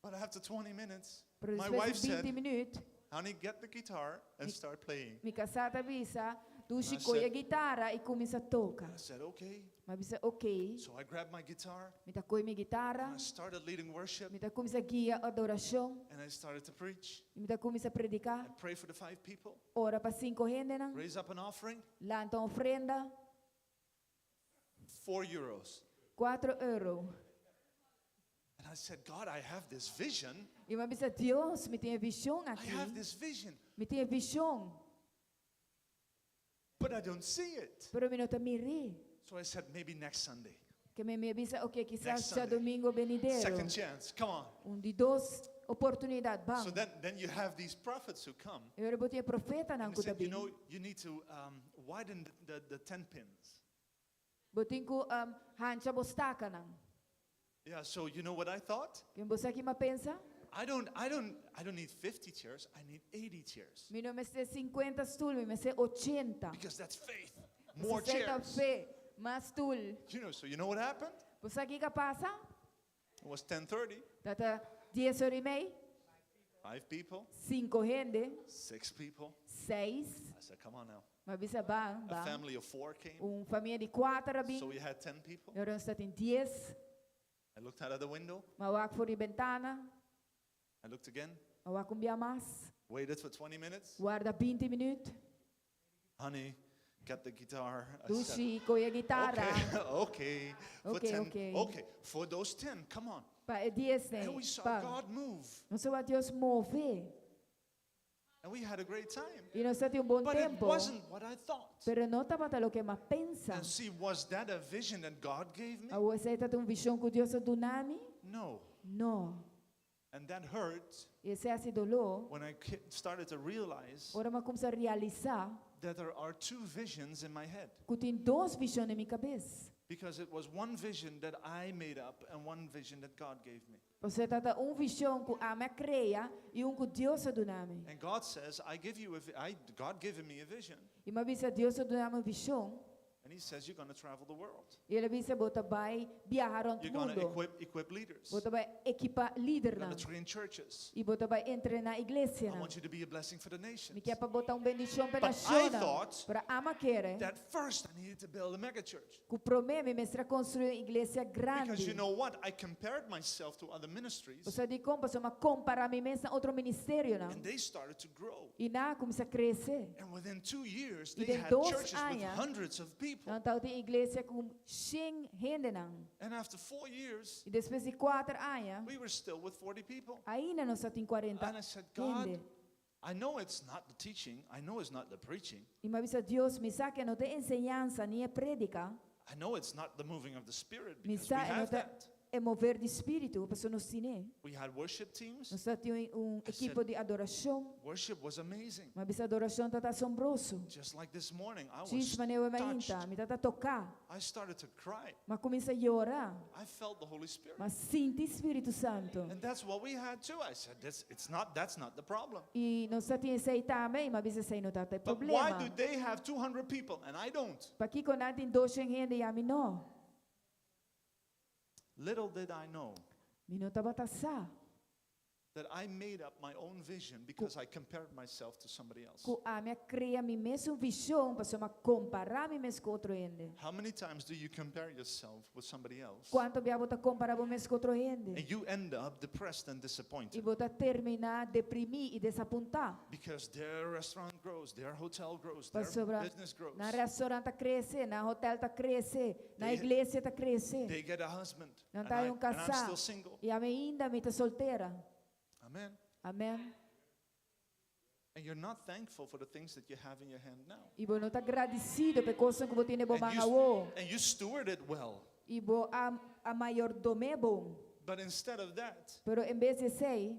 But after 20 minutes, Pero my despues wife di said, 20 minüt, Honey, get the guitar and start playing. mi kasá ta bisa, Dushi I kohe said- guitara i kuminsá toka. I said, okay. M'a bisa, ok. So I grabbed my guitar Mi ta kohe mi guitara, and I started leading worship mi ta kuminsá guia adorashon, and I started to preach. i mi ta kuminsá prediká, I pray for the five people, ora pa sinku hendenan, raise up an offering, lanta un ofrenda, €4. 4 euro. And I said, God, I have this vision. I m'a bisa, Dios, mi tin e vishon I have aki. this vision, Mi tin e vishon, but I don't see it. pero mi no ta mir'é. So I said, maybe next Sunday. Ke men mi a bisa, ok, kisas Next Sunday. djadumingu benidero. Second chance, come on. Un di dos oportunidat, ban. So then you have these prophets who come. I ora bo tin e profetanan And ku they ta said, you bin. know, you need to widen the tent pins. Bo tin ku hancha bo stakanan. Yeah, so you know what I thought? Ken bo sa ki m'a pensa? I don't need 50 chairs, I need 80 chairs. Mi no mester 50 stul, mi mester 80. Because that's faith. More Esei ta chairs. fe, mas stul. So you know what happened? Bo sa kiko a pasa? It was 10:30. Tabata 10 or i mei. 5 people. 5 hende. 6 people. 6. I said, come on now. M'a bisa ban, A ban. family of 4 came. Un famia di 4 a bin. So we had 10 people. Awor nos tabatin 10. I looked out of the window. M'a wak for di bentana. I looked again. M'a wak un bia mas. Waited for 20 minutes. Warda 20 minüt. Honey, get the guitar. I said, Dushi, kohe guitara. Okay, okay. For Okay, 10, okay. okay. For those 10, come on. Pa e 10 And we saw Ban. God move. Nos a wak Dios move. And we had a great time. I nos tabatin un bon But it tempu. wasn't what I thought. Pero no tabata loke m'a pensa. And see, was that a vision that God gave me? Awor esei tabata un vishon ku Dios a duna mi? No. No. And that hurt I esei a hasi doló. when I started to realize Ora m'a kuminsá realisá that there are two visions in my head. ku tin dos vishon den mi kabes. Because it was one vision that I made up and one vision that God gave me. Pasobra tabata un vishon ku ami a krea i un ku Dios a duna mi. And God says, I give you a I, God given me a vision. I m'a bisa Dios a duna mi un vishon. And he says, you're going to travel the world. I el a bisa bo ta bai biaha rònt You're going to mundu. equip leaders. Bo ta bai ekipá You're going lidernan. to train churches. I bo ta bai entrená I iglesianan. want you to be a blessing for the nations. Mi ke pa bo ta un bendishon pa But I nashonnan. thought Pero ami a kere that first I needed to build a mega church. ku promé mi mester a konstruí un iglesia Because you grandi. know what? I compared myself to other ministries. Bo sa dikon, pasobra mi a kompará mi mes na otro ministerionan. And they started to grow. I nan a kuminsá krese. And within 2 years, I they den had dos churches with aña, hundreds of people. Nan tabatin iglesia ku 100 hendenan. And after 4 years, I despues di 4 aña, we were still with 40 people. ainda nos tabatin 40 And I said, God, hende. I know it's not the teaching. I know it's not the preaching. I m'a bisa Dios, mi sa ku no ta e enseñansa ni e prédika. I know it's not the moving of the Spirit Mi because we sa e no have ta that. e mover di spiritu, pasobra nos tin. We had worship teams. Nos tabatin un I said, ekipo di adorashon. Worship was amazing. M'a bisa adorashon tabata asombroso. Just like this morning, I was Djis manera awe mainta, touched. mi tabata toká. I started to cry. M'a kuminsá yora. I felt the Holy Spirit. M'a sinti Spiritu Santu. And that's what we had too. I said, that's, it's not, that's not the problem. I nos tabatin esei tambe, i m'a bisa esei no ta e But why problema. do they have 200 people and I don't? Pakiko nan tin 200 hende i ami no? Little did I know Mi no tabata sa that I made up my own vision because I compared myself to somebody else. ku ami a krea mi mesun vishon pasobra m'a kompará mi mes ku otro hende. How many times do you compare yourself with somebody else? Kuantu bia bo ta kompará bo mes ku otro hende? And you end up depressed and I disappointed bo ta terminá deprimí i desapuntá. because their restaurant grows, their hotel grows, their Pasobra business grows. nan restaurant ta krese, nan hotel ta krese, nan They- iglesia ta krese. They get a husband, Nan and, ta I, un and I'm kasá. still single. I ami ainda mi ta soltera. Amen. Amen. And you're not thankful for the things that you have in your hand now. I bo no ta gradisido pa e kosnan ku bo tin den bo And man you, awo. and you steward it well. I bo a, a mayordom'é bon. But instead of that, Pero en bes di esei,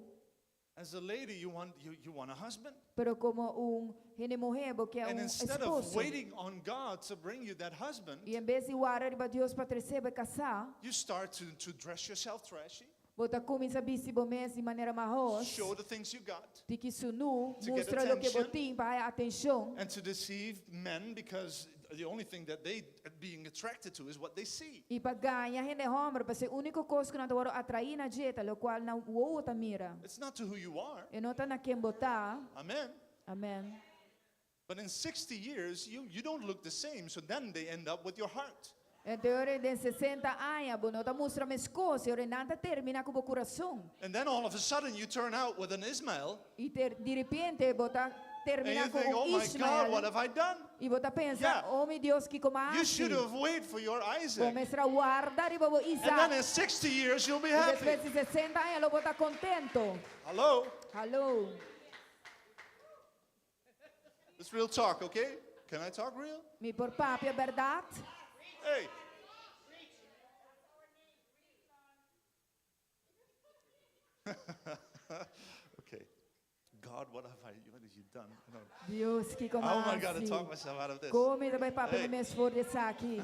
As a lady, you want, you, you want a husband. Pero komo un hende muhé, bo ke And un instead of esposo. waiting on God to bring you that husband, I en bes di warda riba Dios pa trese bo e kasá, you start to, to dress yourself trashy, bo ta kuminsá bisti bo mes di manera mahos, show the things you got, tiki sunú, To get mustra loke bo attention. tin pa haña atenshon. and to deceive men because the only thing that they are being attracted to is what they see. I pa gaña hende hòmber, pasobra e úniko kos ku nan ta wòrdu atraí na dje ta lokual nan wowo ta mira. It's not to who you are. E no ta na ken bo ta. Amen. Amèn. But in 60 years, you, you don't look the same, so then they end up with your heart. Anto ora den 60 aña, bo no ta mustra meskos, e ora nan ta terminá ku bo kurason. And then all of a sudden, you turn out with an Ismael, I ter, di repente bo ta and terminá you ku think, un oh my God, what Ishmael. have I done? I bo ta pensa, Yeah. oh mi Dios, kiko m'a You hasi? should have waited for your Bo Isaac. mester a warda riba bo And then Isaac. in 60 years, you'll be I happy. despues di 60 aña lo bo ta kontentu. Hello? Hallo. It's real talk, okay? Can I talk real? Mi por papia bèrdat? Hey. okay. God, what have I what have you done? No. Dios, kiko How am I gonna m'a hasi? talk myself out of this? Kon mi ta bai papia Hey. mi mes for di esaki?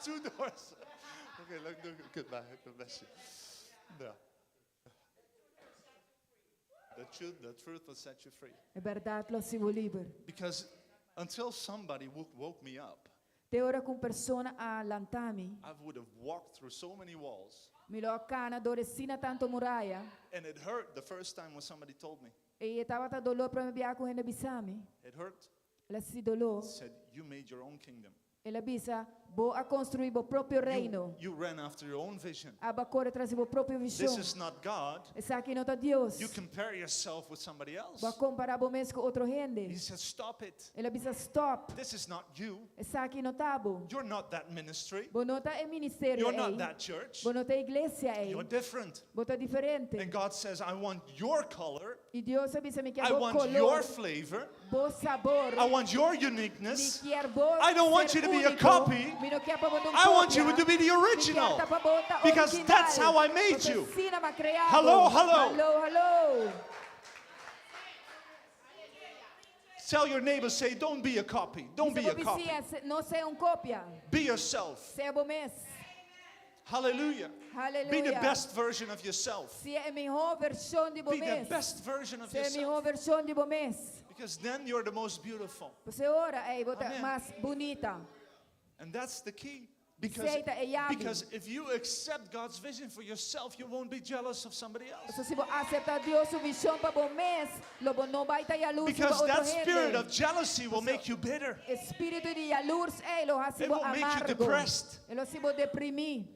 Two doors. Okay, look, look, goodbye. God bless you. No. The truth, the truth will set you free. E bèrdat lo hasi bo liber. Because until somebody woke, woke me up, Te ora ku un persona a lanta mi, I would have walked through so many walls. mi lo a kana dor asina tantu muraya. And it hurt the first time when somebody told me. I e tabata doló promé biaha ku hende a bisa mi. It hurt. El a hasi doló. Said, You made your own kingdom. El a bisa, bo a konstruí bo propio You, reino. you ran after your own vision. Abo a kore tras di bo propio This vishon. is not God. Esaki no ta Dios. You compare yourself with somebody else. Bo a kompará bo mes ku otro He hende. said, Stop it. El a bisa, stop. This is not you. Esaki no ta bo. You're not that ministry. Bo no ta e ministerio You're not ei. that church. Bo no ta e iglesia ei. You're different. Bo ta diferente. And God says, I want your color. I Dios a bisa mi ke I bo want your koló, flavor. bo sabor. I want your Mi uniqueness. ke bo I don't want ser you to be a úniko. copy. Mi no ke pa bo ta un I want you kopia. to be the Mi ke original. ta pa bo ta Because original. that's how I made Pasobra you. asina m'a krea bo. Hello, hello. Hallo, hallo. Tell your neighbor, say, don't be a copy. Don't be Bisa a bo copy. bisiña, se- no sea un kopia. Be yourself. Sea bo mes. Hallelujah. Be the Hallelujah. best version of yourself. Sea e mihó vershon di bo Be the mes. best version of Sea e mihó yourself. vershon di bo mes. Because then you're the most beautiful. Pasobra e ora ei bo ta Amen. mas bunita. And that's the key. Because, Esei ta e yabi. because if you accept God's vision for yourself, you won't be jealous of somebody else. So si bo aseptá Dios su vishon pa bo mes, lo bo no bai ta yalurs riba Because otro that spirit hende. of jealousy will make you bitter. E spiritu di yalurs ei lo hasi It bo will make you amargo. depressed. E lo hasi bo deprimí.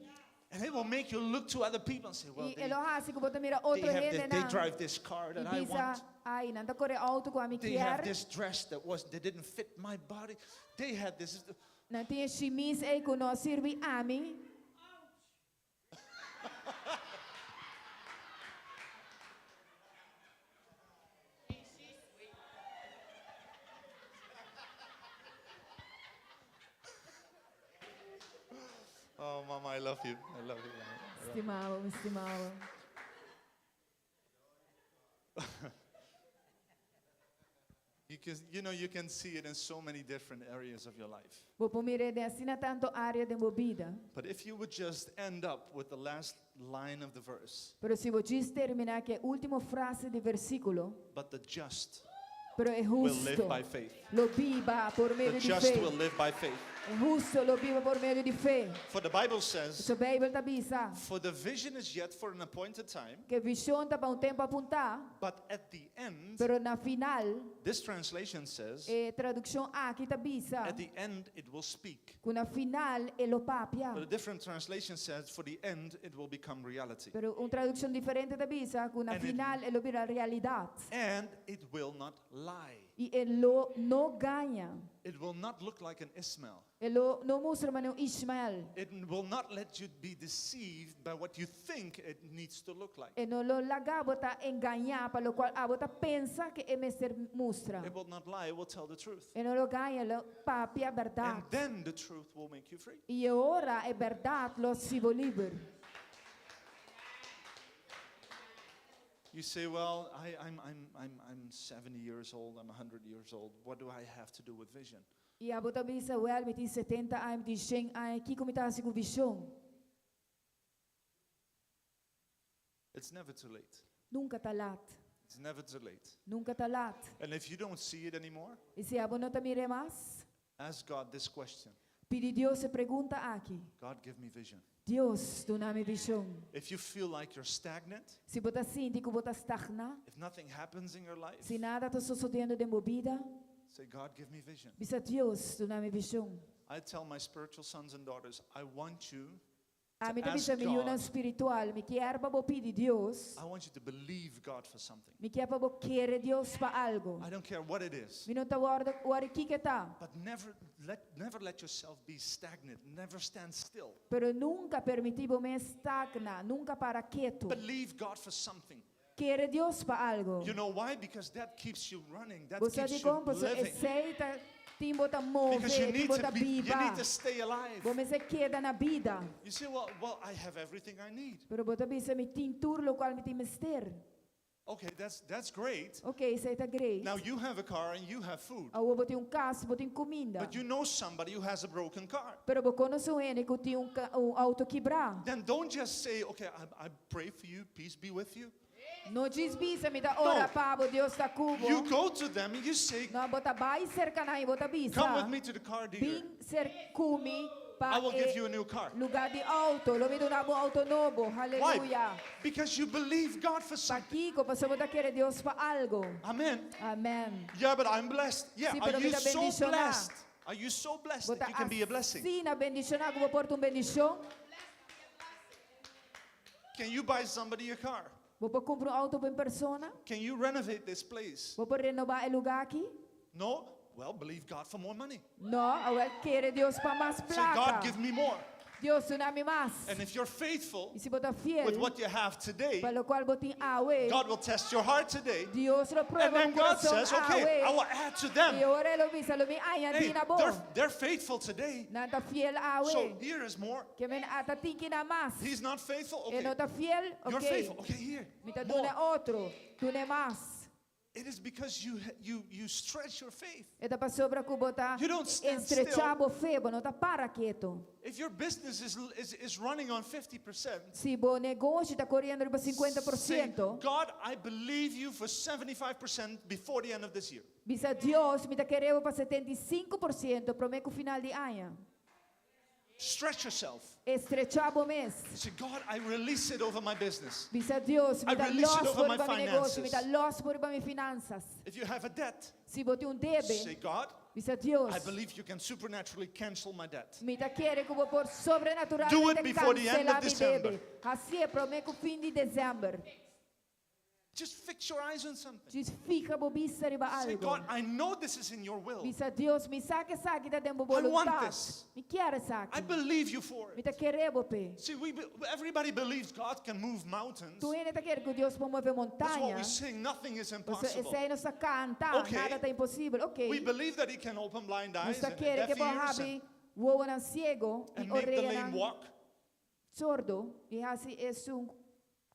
And it will make you look to other people and say, well, I they, e lo hasi ku bo ta mira they, otro have hende this, they nan. drive this car that I I want. bisa, ai, nan ta kore outo ku ami They have kier. this dress that was that didn't fit my body. They had this. Nan tin e shimis ei ku no a sirbi ami. Oh, Mama, I love you. I love you. Mama. Stima bo, mi stima bo. You can, you know, you can see it in so many different areas of your life. Bo por mir'é den asina tantu área den bo bida. But if you would just end up with the last line of the verse, Pero si bo djis terminá ku e último frase di versíkulo, but the just pero e will live hustu by faith. lo biba por The medio di just fe. will live by faith. E hustu lo biba por medio di fe. For the Bible says, So Beibel ta bisa for the vision is yet for an appointed time, ku vishon ta pa un tempu apuntá, but at the end, pero na final, this translation says, e tradukshon aki ta bisa at the end it will speak. ku na final e lo papia. But a different translation says, for the end it will become reality. Pero un tradukshon diferente ta bisa ku na And it- final e lo bira realidat. And it will not lie. I e lo no gaña. It will not look like an Ismael. E lo no mustra manera un Ishmael. It will not let you be deceived by what you think it needs to look like. E no lo laga bo ta engañá pa lokual abo ta pensa ku e mester mustra. It will not lie, it will tell the truth. E no lo gaña, e lo papia And bèrdat. then the truth will make you free. I e ora e bèrdat lo hasi bo liber. You say, well, I, I'm, I'm, I'm, I'm 70 years old, I'm 100 years old. What do I have to do with vision? I abo ta bisa, wel, mi tin 70 aña, mi tin 100 aña, kiko mi ta hasi ku vishon? It's never too late. Nunka ta lat. It's never too late. Nunka ta lat. And if you don't see it anymore, I si abo no ta mir'é mas, ask God this question pidi Dios e pregunta aki. God, give me vision. Dios, duna mi vishon. If you feel like you're stagnant, Si bo ta sinti ku bo ta stagná, if nothing happens in your life, si nada ta sosodiendo den bo bida, say, God, give me vision. bisa Dios, duna mi vishon. I tell my spiritual sons and daughters, I want you Ami to ta bisa ask mi yunan God. spiritual, mi kier pa bo pidi Dios, I want you to believe God for something. mi kier pa bo kere Dios pa algu. I don't care what it is. Mi no ta wòri kiko ta, But never let yourself be stagnant. Never stand still. pero nunka permití bo mes stagna, nunka para ketu. Believe God for something. Kere Dios pa algu. You know why? Because that keeps you running. That Bo sa keeps di you kon, paso living. esei ta tin bo ta move, Because you tin need bo to ta be, you biba. need to stay alive. Bo mester keda na bida. You say, well, I have everything I need. Pero bo ta bisa mi tin tur lokual mi tin mester. Okay, that's great. Ok, esei ta great. Now you have a car and you have food. Awor bo tin un kas, bo tin kuminda. But you know somebody who has a broken car. Pero bo konosé un hende ku tin un outo kibrá. Then don't just say, okay, I pray for you, peace be with you. No djis bisa, mi ta ora No. pa bo, Dios ta ku bo. You go to them and you say, No, bo ta bai serka nan i bo ta bisa. come with me to the car dealer. Bin serka ku mi pa I will give e you a new car. lugá di outo. Lo mi duna bo outo nobo. Why? Haleluya. Because you believe God for something. Pakiko, pasobra bo ta kere Dios pa algu. Amen. Amen. Yeah, but I'm blessed. Yeah, Sí, are pero you mi ta so bendishoná. blessed? Are you so blessed Bo that ta you can be a blessing? asina bendishoná ku bo por ta un bendishon. Can you buy somebody a car? Bo por kumpra un outo pa un persona? Can you renovate this place? Bo por renobá e lugá aki? No? Well, believe God for more money. No, awèl kere Dios pa mas Say, plaka. God, give me more. Dios, duna mi mas. And if you're faithful I si bo ta fiel with what you have today, pa lokual bo tin awe, God will test your heart today. Dios lo prueba And then bo God kurason says, okay, awe. I will add to them. I ora e lo bisa, lo mi Hey, añadí na bo. they're faithful today. Nan ta fiel awe. So here is more. Ke men ata tin akinan mas. He's not faithful. E Okay. no ta fiel, You're okay. faithful. Okay, here. Mi ta More. duna otro, duna mas. It is because you stretch your faith. E ta pasobra ku bo ta You don't stand estrechá still. bo fe, bo no ta para ketu. If your business is running on 50%, Si bo negoshi ta koriendo riba 50 por say, siento, God, I believe you for 75% before the end of this year. bisa Dios, mi ta kere bo pa 75% promé ku final di aña. Stretch yourself. Estrechá bo mes. Say, God, I release it over my business. Bisa Dios, I mi ta release it lòs over for my mi negoshi, mi ta finances. lòs for mi finansas. If you have a debt, Si bo tin un debe, say, God, bisa Dios, I believe you can supernaturally cancel my debt. mi ta kere ku bo por sobrenaturalmente Do it before the end of kanselá mi December. debe. Hasié promé ku fin di desèmber. Just fix your eyes on something. Djis fiha bo bista riba Say, algu. God, I know this is in your will. Bisa Dios, mi sa ku esaki ta den bo I want boluntat. this. Mi kier esaki. I believe you for Mi it. ta kere bo p'e. See, everybody believes God can move mountains. Tur hende ta kere ku Dios por move That's what montaña. we sing. Nothing is Pasobra impossible. esei nos ta kanta, Okay. nada ta imposibel. Ok. We believe that He can open blind Nos eyes ta and kere deaf ku e por ears habri wowonan siegu and i make the lame oreanan walk. sordo i hasi esun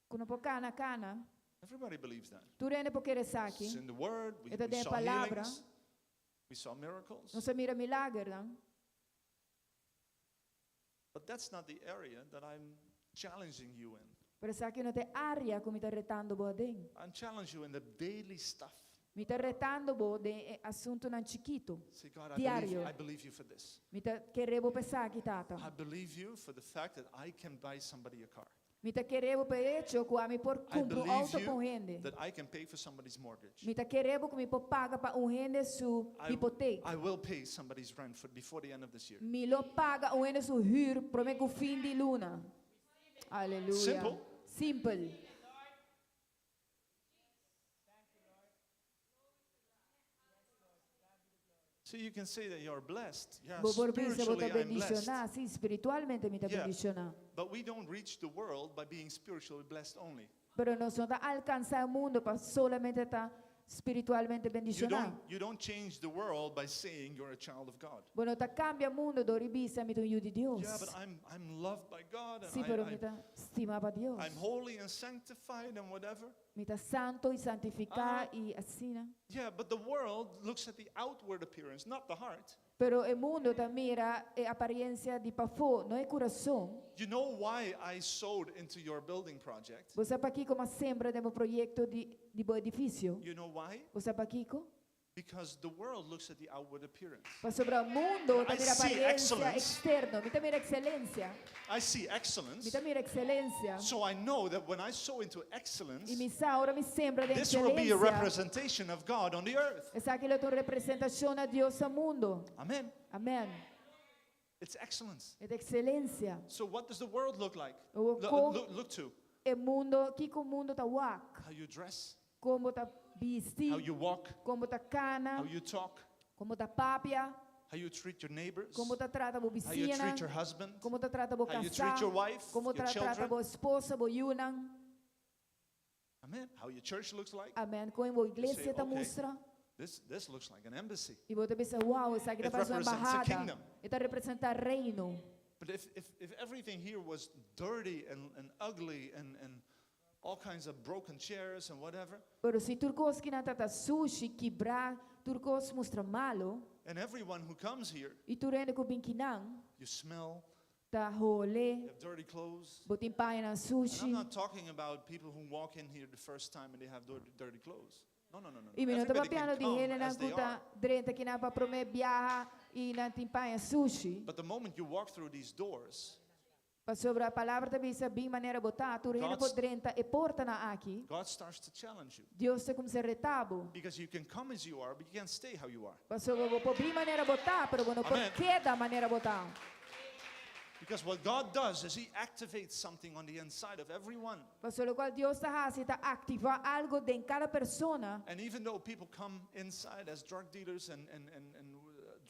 ku no por kana kana. Everybody believes that. Tur hende por kere It's esaki. in the Word. We E ta den saw palabra. healings. We saw miracles. Nos a mira milagernan. But that's not the area that I'm challenging you in. Pero esaki no ta e área ku mi ta retando bo aden. I'm challenging you in the daily stuff. Mi ta retando bo den e asuntunan chikitu. Say, God, Diario. I believe you for this. Mi ta kere bo p'esaki, Tata. I believe you for the fact that I can buy somebody a car. Mi ta kere bo pa e echo ku ami por I kumpra un believe outo pa un you hende. that I can pay for somebody's mortgage. Mi ta kere bo ku mi por paga pa un hende su hipotek. I will pay somebody's rent for before the end of this year. Mi lo paga un hende su huur promé ku fin di luna. Aleluya. Simple. Simpel. So you can say that you're blessed. Yeah, Bo por bisa bo ta spiritually I'm blessed. bendishoná. Si, spiritualmente mi ta Yeah. bendishoná. But we don't reach the world by being spiritually blessed only. Pero nos no ta alkansá mundu pa solamente ta spiritualmente You bendishoná. don't change the world by saying you're a child of God. Bo no ta kambia mundu dor di bisa mi ta un yu di Dios. Yeah, but I'm loved by God and Si, pero mi I, ta stimá pa Dios. I'm holy and sanctified and whatever. Mi ta santo y santifica y asina. Yeah, but the world looks at the outward appearance, not the heart. Pero e mundo ta mira e apariencia di pafo, no e curason. You know why I sowed into your building project? Bo sa pakico m'a sembra den bo proyecto di di bo edificio? You know why? Bo sa pakico? Because the world looks at the outward appearance. Pasobra mundo ta I mira see apariencia excellence. externo. Mi ta mira excelencia. I see Mi excellence. ta mira excelencia. So I know that when I sow into excellence, Y mi sa ora mi sembra den this will be a excelencia. representation of God on the earth. Esaki lo ta un representacion na Dios na mundo. Amen. Amen. It's excellence. E ta excelencia. So what does the world look like? O Lo- con- Look, look to E mundo, kiko mundo ta wak? how you dress, Con bo ta bisti, how you walk, con bo ta cana, how you talk, con bo ta papia, how you treat your neighbors, con bo ta trata bo how you bisiñanan, treat your husband, con bo ta trata bo how you casa, treat your wife, con bo your ta trata children. bo esposa, bo yiunan. Amen. How your church looks like. Amen. Con bo iglesia say, ta "Okay, mustra. This looks like an embassy. Y bo ta bisa, wow, esaki ta It parece un represents a embahada. kingdom. E ta representa reino. But if everything here was dirty and ugly and all kinds of broken chairs and whatever, Pero si tur cos akinan ta sushi, kibra, tur cos mustra malo, and everyone who comes here, y tur hende cu bin akinan, you smell, ta hole, you have dirty clothes. bo tin paña And I'm sushi. not talking about people who walk in here the first time and they have dirty, dirty clothes. No, no, no, no. no. Y mi no ta Everybody can papiando di come hende as they ku ta are. drenta akinan pa prome biaha y nan tin paña sushi. But the moment you walk through these doors, Pasobra palabra ta bisa bin manera bo ta, tur hende God's por drenta e portanan aki. God starts to challenge you. Dios ta cuminsa reta bo. Because you can come as you are, but you can't stay how you are. Pasobra bo por bin manera bo ta, pero bo no por Amen. keda manera bo ta. Because what God does is He activates something on the inside of everyone. Pasobra loke Dios ta haci ta activa algo den cada persona. And even though people come inside as drug dealers and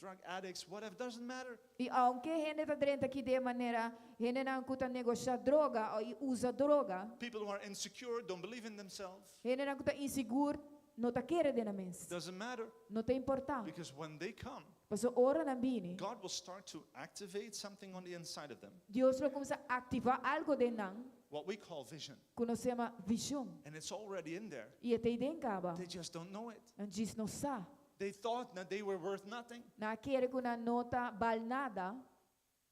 drug addicts, whatever, doesn't matter. Y aunke hende ta drenta aki di manera, hendenan cu ta negosha droga of usa droga, People who are insecure, don't believe in themselves, hendenan cu ta insigur, no ta kere den nan mes. doesn't matter. No ta importa. Because when they come, Paso ora nan bini. God will start to activate something on the inside of them, Dios lo cuminsa activa algo den nan, what we call vision. cu nos yama vision. And it's already in there. Y e ta eyden caba. They just don't know it. Nan djis no sa. They thought that they were worth nothing. Nan a kere cu nan no ta bal nada.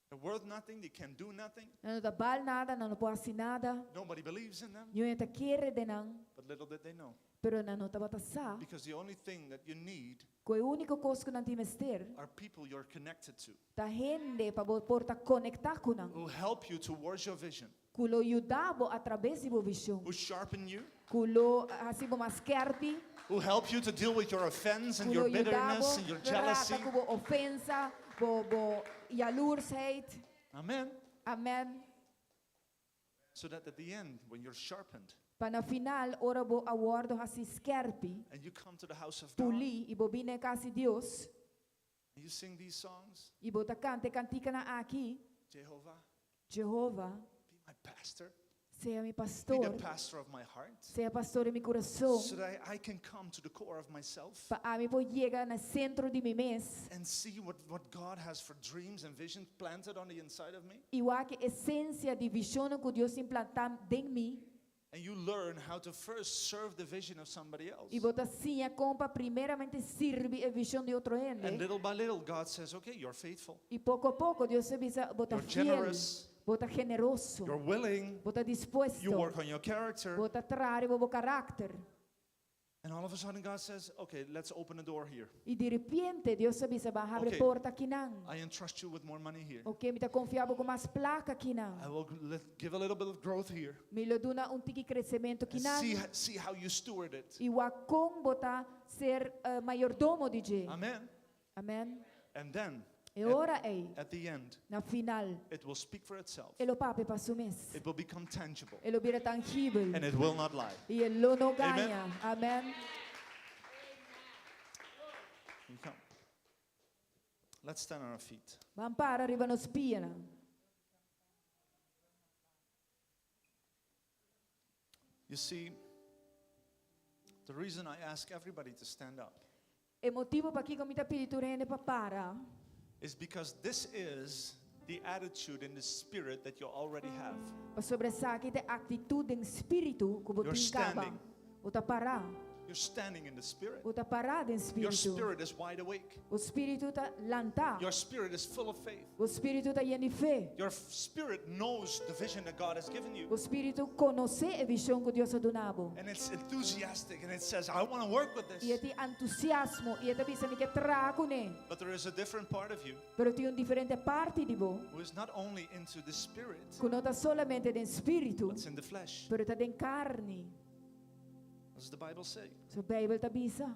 They're worth nothing. They can do nothing. Nan no ta bal nada, nan no por haci nada. Nobody believes in them. Niun hende ta kere den nan. But little did they know. Pero nan no tabata sa. Because the only thing that you need Cu e unico cos cu nan tin mester. are people you're connected to Ta hende pa bo por ta conecta cu nan. who help you towards your vision, Cu lo yuda bo atraves di bo vision. who sharpen you, Cu lo haci bo mas skerpi. who help you to deal with your offense and Cu your lo yuda bitterness bo and your jealousy. trata cu bo ofensa, bo bo jaloersheid. Amen. Amen. So that at the end, when you're sharpened Pa na final, ora bo a wordo haci skerpi, and you come to the house of God puli, y bo bin cas di Dios, and you sing these songs, y bo ta canta e canticanan aki, Jehovah, Jehovah, be my pastor, sea mi be the pastor, pastor of my heart, sea pastor di mi curason, so that I can come to the core of myself pa ami por yega na centro di mi mes, and see what God has for dreams and visions planted on the inside of me. y wak e esencia di vision cu Dios a implanta den mi, And you learn how to first serve the vision of somebody else. y bo ta siña con pa primeramente sirbi e vision di otro And hende. little by little, God says, okay, you're faithful, Y poco a poco Dios ta bisa, bo ta You're fiel, generous. bo ta generoso, you're willing, bo ta dispuesto, you work on your character. bo ta traha riba bo caracter. And all of a sudden, God says, okay, let's open the door here. Y di repente Dios ta bisa, ban habri Okay. porta akinan. I entrust you with more money here. Ok, mi ta confia bo cu mas placa akinan. I will give a little bit of growth here. Mi lo duna un tiki crecemento And akinan. see how you steward it. Y wak con bo ta ser mayordomo di dje. Amen. Amen. And then, E ora ey, at the end, na final, it will speak for itself. e lo papia pa su mes. It will become tangible. E lo bira tangibel. And it will not lie. Y e lo no Amen. gaña. Amen. You come. Let's stand on our feet. Ban para riba nos pianan. You see, the reason I ask everybody to stand up E motibo pakico mi ta pidi tur hende pa para. is because this is the attitude and the spirit that you already have. Pasobra esaki ta e actitud den spirito cu You're bo tin caba. standing. Bo ta pará. You're standing in the spirit. Bo ta pará den Your spiritu. spirit is wide awake. Bo spiritu ta lantá. Your spirit is full of faith. Bo spiritu ta yen di fe. Your spirit knows the vision that God has given you. Bo spiritu konosé e vishon ku Dios a duna bo. And it's enthusiastic and it says, I want to work with I this. e tin entusiasmo i e ta bisa mi ke traha kuné. But there is a different part of you Pero tin un diferente parti di bo who is not only into the spirit, ku no ta solamente den spiritu, but it's in the flesh. pero ta den karni. What does the Bible say? So Beibel ta bisa.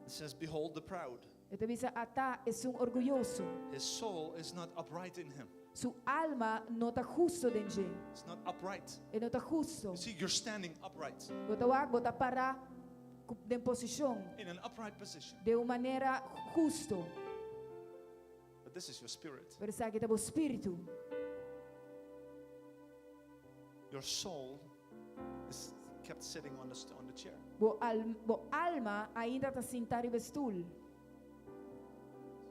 It says, Behold the proud. E ta bisa ata esun orguyoso. His soul is not upright in him. Su alma no ta hustu den dje. It's not upright. E no ta hustu. You see, you're standing upright Bo ta wak, bo ta pará den posishon, in an upright position. di un manera hustu. But this is your spirit. Pero esaki ta bo spiritu. Your soul is kept sitting on the, on the chair. Bo, al, bo alma ainda ta sintá riba stul.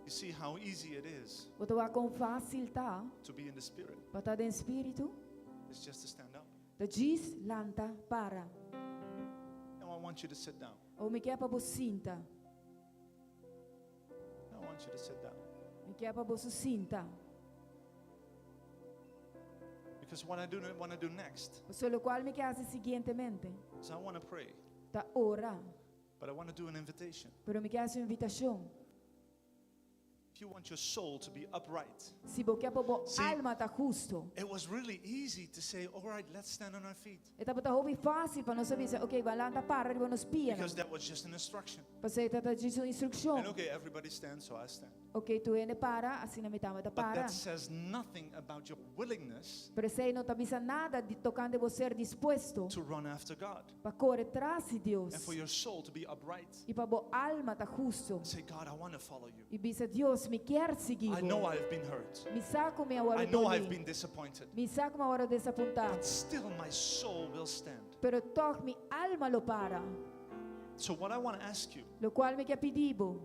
You see how easy it is Bo ta wak kon fásil ta to be in the spirit. pa ta den spiritu. It's just to stand up. Ta djis lanta para. Now I want you to sit down. Awor mi ke pa bo sinta. I want you to sit down. Mi ke pa bo sinta. Because what I do want to do next So lokual mi ke hasi siguientemente. is I want to pray, Ta ora. but I want to do an invitation. Pero mi ke hasi un invitashon. If you want your soul to be upright, Si bo ke pa bo See- alma ta hustu. it was really easy to say, all right, let's stand on our feet. E tabata hopi fásil pa nos bisa, ok, ban lanta para riba nos pia. Because that was just an instruction. Pasobra tabata djis un instrukshon. And okay, everybody stands, so I stand. Ok, tur hende para, asina mi tambe ta But para. that says nothing about your willingness Pero esei no ta bisa nada di tokante bo ser dispuesto to run after God pa kore tras di Dios. and for your soul to be upright. I pa bo alma ta hustu. Say, God, I want to follow you. I bisa Dios, mi ke sigui. I know I have been hurt. Mi sa ku mi I a wòrdu know I've dolí. been disappointed. Mi sa ku mi a wòrdu desapuntá. But still, my soul will stand. Pero tòg mi alma lo para. So, what I want to ask you Lokual mi ke pidi bo.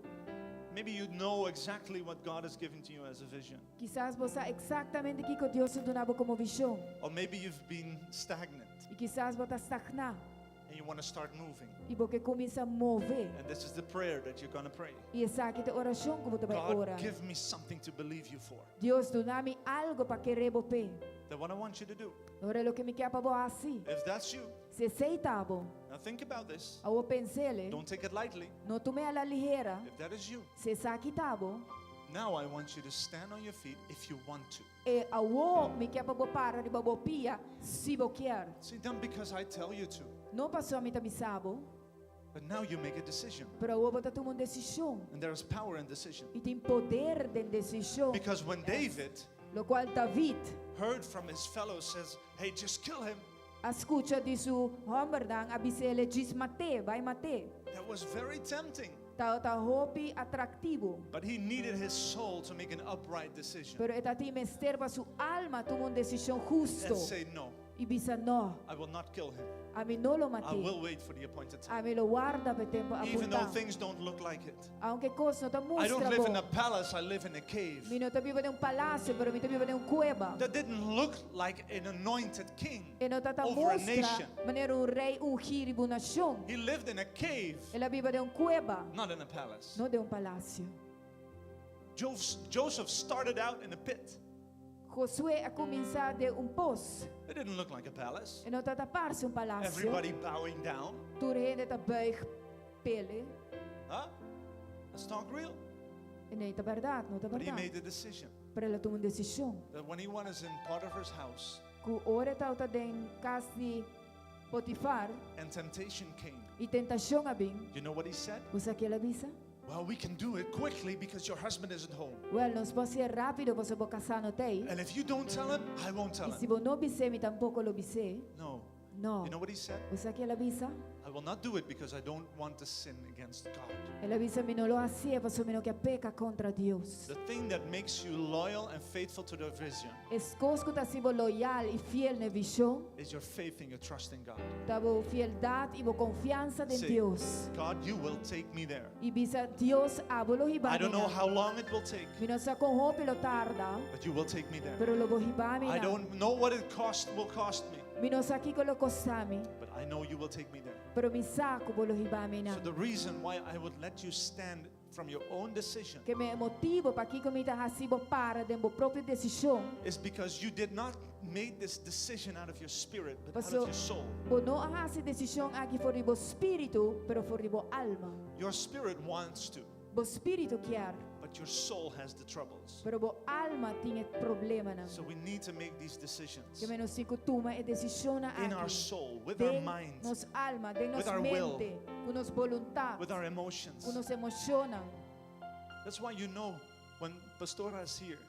maybe you know exactly what God has given to you as a vision, Kisas bo sa eksaktamente kiko Dios a duna bo komo vishon. or maybe you've been stagnant I kisas bo ta stagná. and you want to start moving. I bo ke kuminsá move. And this is the prayer that you're going to pray I esaki ta e orashon ku bo ta bai God, ora. give me something to believe you for. Dios, duna mi algu pa kere bo p'e. Then, what I want you to do, Ora loke mi ke pa bo hasi. if that's you, Si esei ta bo. now think about this. Awor pens'é. Don't take it lightly. No tum'é a la ligera. If that is you, Si esaki ta bo. now I want you to stand on your feet if you want to. E awor mi ke pa bo para riba bo pia si bo ke. See, not because I tell you to, No pasobra mi ta bisa bo, but now you make a decision. pero awor bo ta tuma un desishon. And there is power in decision. I tin poder den desishon. Because when David Lokual David heard from his fellows, says, hey, just kill him, a skucha di su hòmbernan a bis'é djis mat'é, bai mat'é. that was very tempting. Tabata hopi atraktivo. But he needed his soul to make an upright decision Pero e tabatin mester pa su alma tuma un desishon hustu. and say, no, I bisa no, I will not kill him. ami no lo I mat'é. will wait for the appointed time. Ami lo warda pa e tempu Even though apuntá. things don't look like it. Aunke kos no ta I don't mustra live in a bon. palace, I live in a cave. Mi no ta biba den un palasio, pero mi ta biba den un kueba. That didn't look like an anointed king E no tabata over a mustra nation. manera un rei ungí riba un nashon. He lived in a cave, El a biba den un kueba, not in a palace. no den un palasio. Joseph started out in a pit. Josué a kuminsá den un pos. It didn't look like a palace. E no tabata parse un palasio. Everybody bowing down. Tur hende ta buig p'e. Huh? Let's talk real. E no ta berdat, no ta But he berdat. made the decision Pero el a tuma un desishon. that when he was in Potiphar's house Ku ora e tabata den kas di Potifar and temptation came, i tentashon a bin. you know what he said? Bo sa kiko el a bisa? Well, we can do it quickly because your husband isn't home. Well, nos por hasié rápido pasobra bo kasá no t'ei. And if you don't tell him, I won't tell I si him. bo no bis'é, mi tampoko lo bis'é. No. No. You know what he said? Bo sa kiko el a bisa? I will not do it because I don't want to sin against God. El a bisa mi no lo hasié pasobra mi no ke peka kontra Dios. The thing that makes you loyal and faithful to the vision E kos ku ta hasi bo loyal i fiel na e vishon, is your faith and your trust in God. ta bo fieldat i bo konfiansa den Say, Dios. God, you will take me there. I bisa Dios abo lo I don't know hiba mi. how long it will take, Mi no sa kon hopi lo tarda, but you will take me there. pero lo bo hiba mi I nan. don't know what it cost will cost me, Mi no sa kiko lo kosta mi, but I know you will take me there. pero mi sa ku bo lo hiba mi So einan. the reason why I would let you stand from your own decision Ke men e motibu pakiko mi ta hasi bo para den bo propio desishon. is because you did not make this decision out of your spirit, but out Paso of your soul. bo no a hasi e desishon aki for di bo spiritu, pero for di bo alma. Your spirit wants to, Bo spiritu ke, but your soul has the troubles. pero bo alma tin e problemanan. So we need to make these decisions Ke men nos tin ku tuma e desishon in our aki. soul, with our Den mind, nos alma, den nos with our will, mente, ku nos boluntat, with our emotions. ku nos emoshonnan. That's why you know when Pastora is here,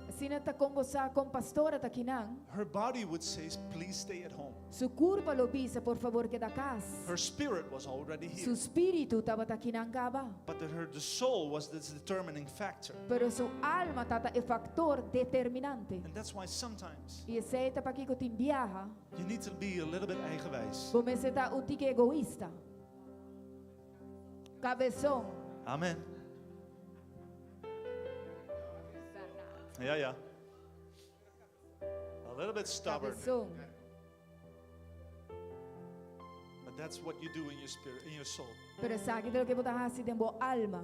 Asina ta kon bo sa kon pastora ta akinan. her body would say, Please stay at home. Su kurpa lo bisa, por fabor, keda kas. Her spirit was already Su here, spiritu tabata akinan kaba. but the soul was this determining factor. Pero su alma tabata e faktor determinante. And that's why sometimes I esei ta pakiko tin biaha, you need to be a little bit eigenwijs. bo mester ta un tiki egoista. Kabeson. Amen. Ja, ja. A little bit stubborn. Kabeson. But that's what you do in your spirit, in your soul. Pero esaki ta loke bo ta hasi den bo alma.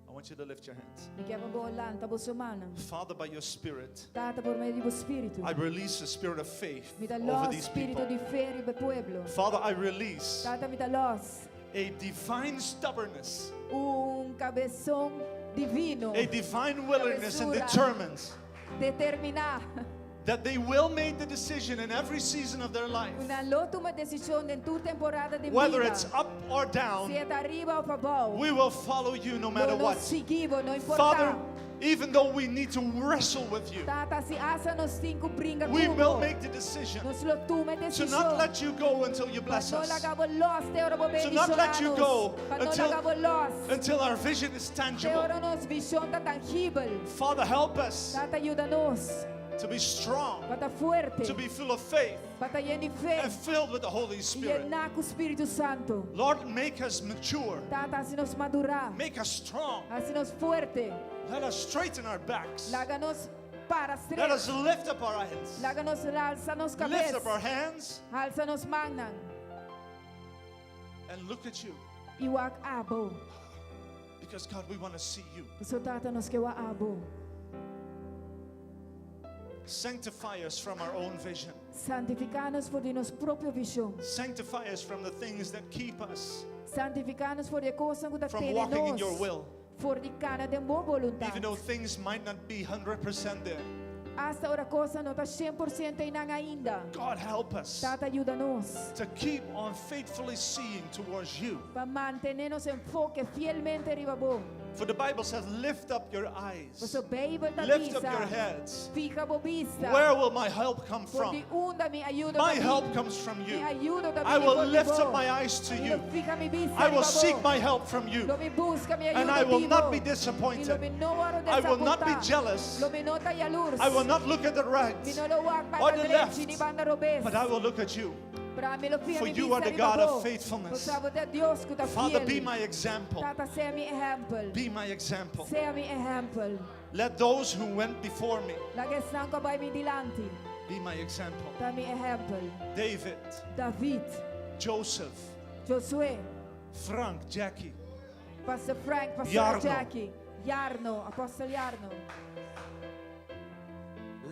I want you to lift your hands. Mi ke pa bo lanta bo mannan. Father, by your spirit, Tata, pa medio di bo spiritu. I release the spirit of faith Mi ta over los these spiritu people. di fe riba e pueblo. Father, I release Tata, mi ta los a divine stubbornness, un kabeson divino. a divine willingness and Kabesura. determined Determiná. that they will make the decision in every season of their life, Ku nan lo tuma desishon den tur temporada di whether bida. it's up or down, Si ta ariba òf abou. we will follow you no matter Lo nos what. sigui bo, no importá. Father, even though we need to wrestle with you, Tata, si asta nos tin ku bringa we will ku bo. make the decision Nos lo tuma to not desishon. let you go until you bless No us, laga bo los, te ora bo To not let you bendishoná nos. go Pa no until- laga bo los. until our vision is Te tangible. ora nos vishon ta tangibel. Father, help us Tata, yuda nos. to be strong, Pa ta fuerte. to be full of faith, Pa ta yen di fe. and filled with the Holy Spirit. Yená ku Spiritu Santu. Lord, make us mature, Tata, hasi nos madurá. make us strong. Hasi nos fuerte. Let us straighten our backs. Laga nos para Let us straight. lift up our hands. Laga nos alsa nos Lift kabes. up our hands Alsa nos mannan. and look at you. I wak abo. Because, God, we want to see you. Paso tata nos ke wak abo. Sanctify us from our own vision. Santifiká nos for di nos propio vishon. Sanctify us from the things that keep us Santifiká nos for di e kosnan ku ta from tene walking in your nos. will. For di kana den bo boluntat. Even though things might not be 100% there. Asta ora kosnan no ta 100% einan ainda. God, help us Tata, yuda nos. to keep on faithfully seeing towards you. Pa mantené nos enfoke fielmente riba bo. For the Bible says, lift up your eyes, Paso Beibel ta lift up your bisa. heads. Fiha bo bista. Where will my help come For di from? unda mi ayudo My ta help bin. comes from Mi you. ayudo ta I bini will for di lift bo. up my eyes to Mi you. lo fiha mi bista I will riba seek bo. my help from you. Lo mi buska mi ayudo And I will di not bo. be I lo disappointed. mi no wòrdu I will not be desapuntá. jealous. Lo mi no ta yalurs. I will not look at the right, Mi no lo wak or banda the drechi left, ni banda robes. but I will look at you. Pero ami lo fiha For mi you are bista the riba God of bo. faithfulness. Paso abo ta Dios ku ta Father, fiel. be my example. Tata, sea mi ehèmpel. Be my example. Sea mi ehèmpel. Let those who went before me Laga esnan ku a bai mi dilanti. be my example. Ta mi ehèmpel. David, David, Joseph, Josué, Frank, Jackie, Pastor Frank, Pastor Jarno. Jackie, Jarno, Apòstel Jarno.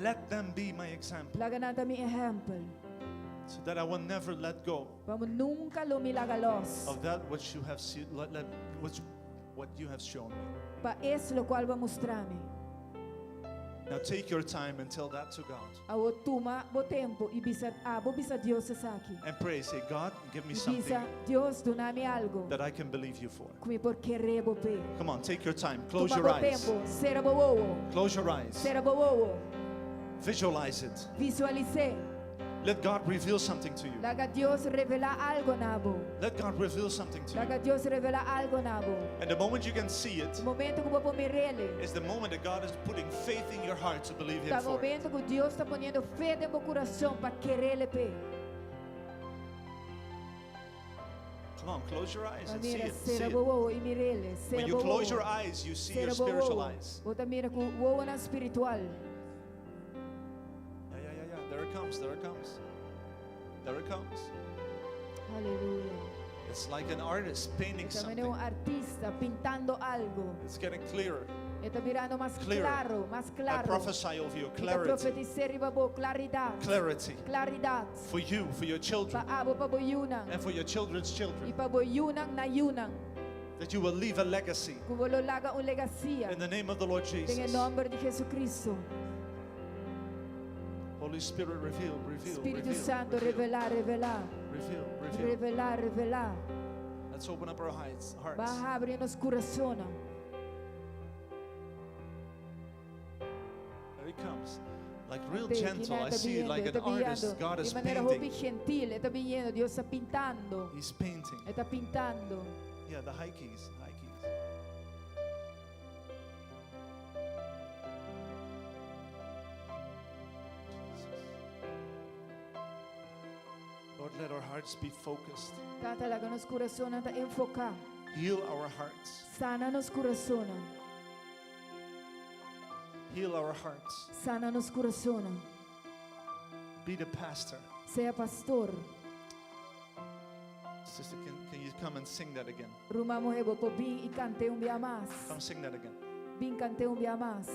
Let them be my example Laga nan ta mi ehèmpel. so that I will never let go Pa nunka lo mi laga los. of that which you have seen, let, which, what you have shown me. Pa es lokual bo a mustra mi. Now take your time and tell that to God Awor tuma bo tempu i bisa abo bisa Dios esaki. and pray. Say, God, give me I something bisa Dios duna mi algu that I can believe you for. ku mi por kere bo p'e. Come on, take your time. Close Tuma your bo eyes. tempu, sera bo wowo, Close your eyes. sera bo wowo, Visualize it. visualis'é. Let God reveal something to you. Laga Dios revelá algu na bo. Let God reveal something to you. Laga Dios revelá algu na bo. And the moment you can see it E momento ku bo por mir'é, is the moment that God is putting faith in your heart to believe Him ta for it. momento ku Dios ta poniendo fe den bo kurason pa kere p'e. Come on, close your eyes and see Mira, it. See sera it. bo wowo i mir'é, sera When you bo close your wowo. eyes, you see your Sera bo spiritual wowo. eyes. Bo ta mira ku wowonan spiritual. Yeah, yeah, yeah, yeah. There it comes. There it comes. There it comes. Aleluya. It's like an artist painting Ta manera something. un artista pintando algo. It's getting clearer. E ta birando mas Clearer. klaro, mas I klaro. prophesy over you Mi ta clarity. profetisá riba bo klaridat. Clarity. Klaridat. For you, for your children, Pa abo, pa bo yunan. and for your children's I children. pa bo yunan na yunan. That you will leave a legacy. Ku bo lo laga un legasia. In the name of the Lord Den Jesus. nòmber di Jesucristo. Holy Spirit, reveal, reveal, Spiritu reveal, Santu, reveal, revelá, revelá. reveal, reveal. Revelá, revelá. Let's open up our hearts. Ban hearts. habri nos kurason. There it comes. Like real Te, gentle. I see it like an artist. God is Di manera hopi painting. gentil, e ta biniendo, Dios ta pintando. He's painting. E ta pintando. Yeah, the high keys. High keys. Jesus. Lord, let our hearts be focused. Tata, laga nos kurason ta enfoká. Heal our hearts. Sana nos kurason. Heal our hearts. Sana nos kurason. Be the pastor. Sea pastor. Sister, can you come and sing that again? Ruman muhé, bo por bin i kant'é un bia mas. Come sing that again. Bin kant'é un bia mas.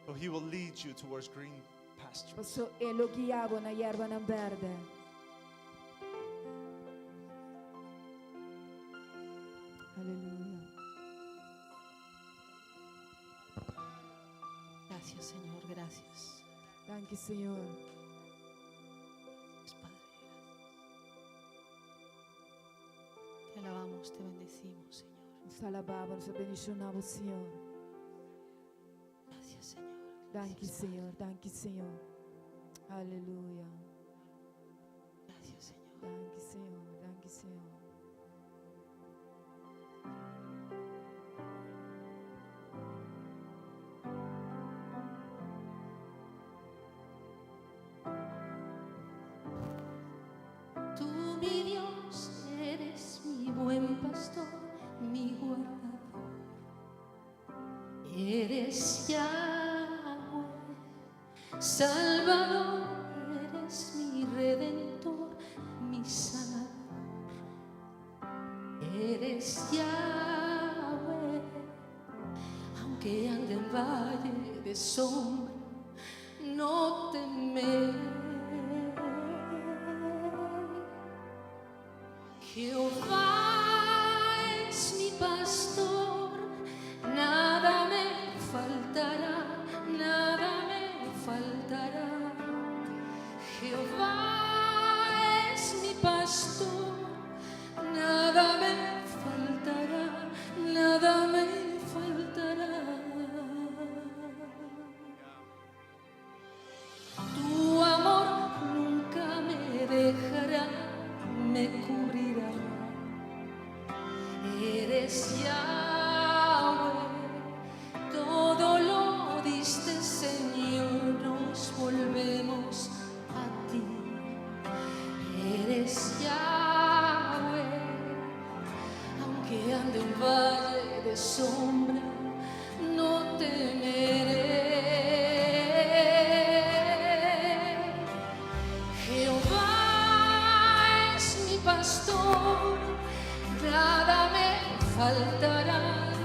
For he will lead you towards green pastures. Paso e lo guia bo na yerbanan bèrdè. Aleluya. Gracias, Señor, gracias. Danki, Señor. Gracias, Padre, gracias. Te alabamos, te bendecimos, Señor. Nos ta alabá, nos ta bendishoná, Señor. Gracias, Señor. Danki, Señor. Danki, Señor. Aleluya. Gracias, Señor. Danki, Señor. Danki, Señor. Tú, mi Dios, eres mi buen pastor, mi guardador. Eres Yahweh, Salvador, eres mi redentor, mi sanador. Eres Yahweh, aunque ande en valle de sombra, no temeré. Jehová es mi pastor, nada me faltará, nada me faltará. Jehová es mi pastor, nada me faltará, nada me faltará. Tu amor nunca me dejará, me cubrirá. Eres Yahweh, todo lo diste, Señor, nos volvemos a ti. Eres Yahweh, aunque ande en valle de sombra, no temeré. Jehová es mi pastor, nada me faltará,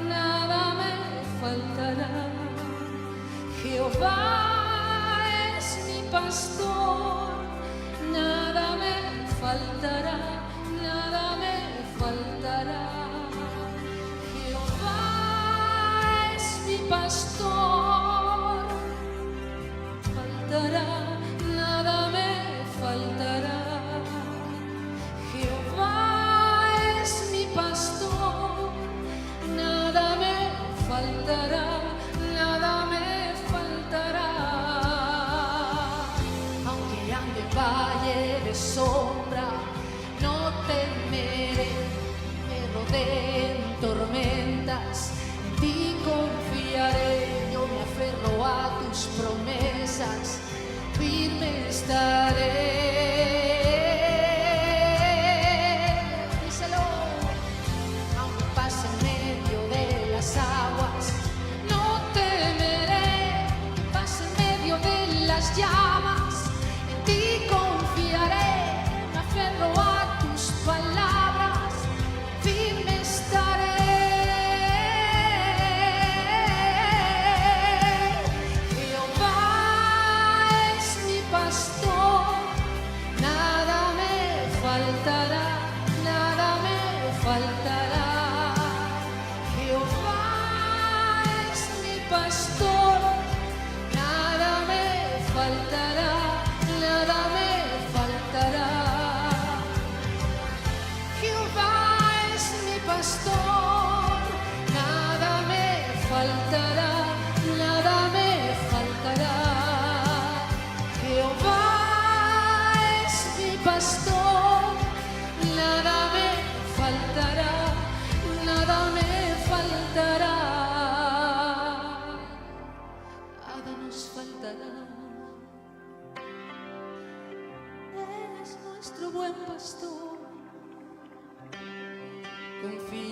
nada me faltará. Jehová es mi pastor, nada me faltará, nada me faltará. Jehová es mi pastor, faltará, nada me faltará. Jehová es mi pastor, nada me faltará, nada me faltará. Aunque ande en valle de sombra, no temeré, me rodeen tormentas, en ti confiaré, yo me aferro a tus promesas, firme estaré. Díselo, aunque pase en medio de las aguas, no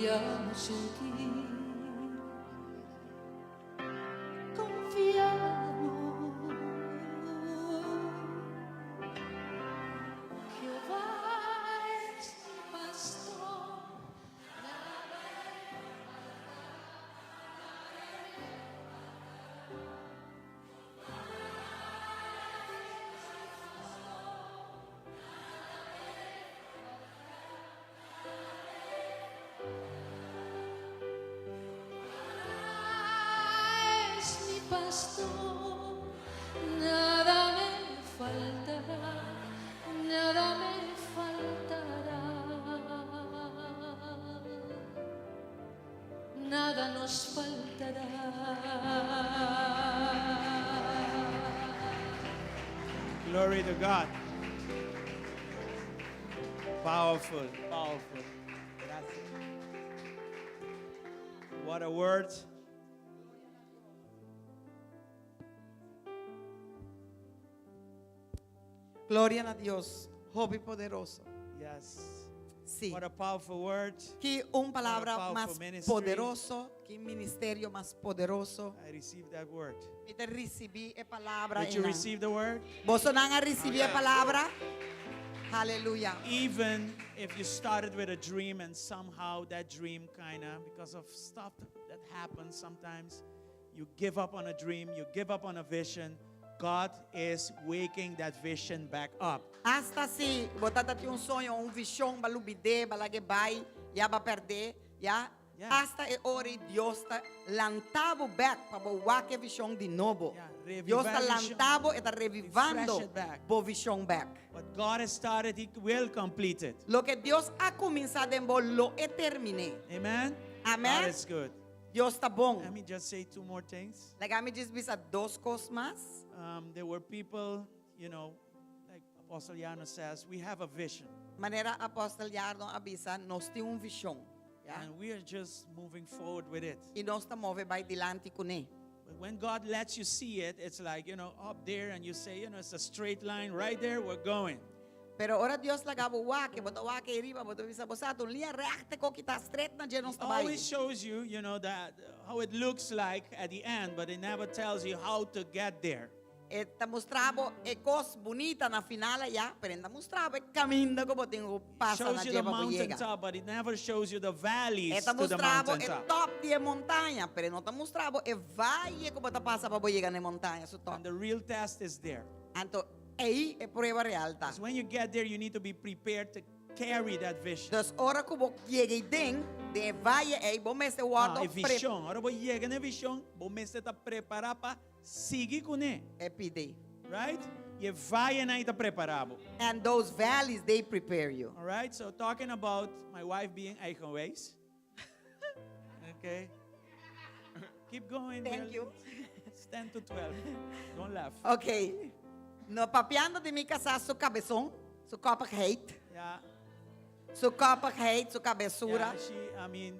Voy a seguir confiado. Jehová es mi pastor. Es mi pastor, nada me faltará, nada me faltará, nada nos faltará. Glory to God. Powerful, powerful. Gracias. What a word. Gloria na Dios, hopi poderoso. Yes. Si. What a powerful word. Ki un palabra What a powerful mas ministry. poderoso, ki ministerio mas poderoso. I received that word. Mi ta risibí e palabra. Did you receive the word? Bosonan a risibí e palabra? Aleluya. Even if you started with a dream and somehow that dream kind of, because of stuff that happens sometimes, you give up on a dream, you give up on a vision. God is waking that vision back up. Asta si bo tabatin un soño, un vishon, b'a lubid'é, b'a lag'é bai, ya b'a pèrdè, ya. Asta e ora Dios ta lantabo bèk pa bo wak e vishon di nobo. Dios ta revive vision. lantabo e ta revivando Refresh it back. bo vishon bèk. What God has started, He will complete it. Loke Dios a kuminsá den bo lo e termin'é. Amen. Amen. God is good. Dios ta bon. Let me just say two more things. Laga mi djis bisa dos kos mas. There were people, like Apostle Yano says, we have a vision. Manera Apòstel Yarno a bisa, nos tin un vishon. Ya? And we are just moving forward with it. I nos ta move bai dilanti kuné. But when God lets you see it, it's like, up there and you say, it's a straight line right there, we're going. Pero ora Dios laga bo wak e, bo ta wak ei riba, bo ta bisa bo sa, un liña règt ku ta straight na dje nos ta bai. Always shows you, you know, that how it looks like at the end, but it never tells you how to get there. E ta mustra bo e kos bunita na final ya, pero e n' ta mustra bo e kaminda ku bo tin ku pasa na Shows you the dje pa bo yega. mountaintop, but it never shows you the valleys E ta to the mustra bo e mountaintop. top di e montaña, pero e no ta mustra bo e vaye ku bo ta pasa pa bo yega na e montaña su top. And the real test is there. Anto ei e prueba real ta. Because when you get there, you need to be prepared to carry that vision. Dus ora ku bo yega ei den, den e vaye ei, bo mester wòrdu Ah, e vishon. Ora bo yega na e vishon, bo mester ta prepará pa sigui kuné. E pidi. Right? E vayenan ei ta prepará bo. And those valleys, they prepare you. All right? So talking about my wife being eigenwijs. Okay. Keep going. Thank you. It's 10 to 12. Don't laugh. Okay. No, papiando di mi kasá su kabeson, su koppigheid. Yeah. Su koppigheid, su kabesura. Yeah, she, I mean,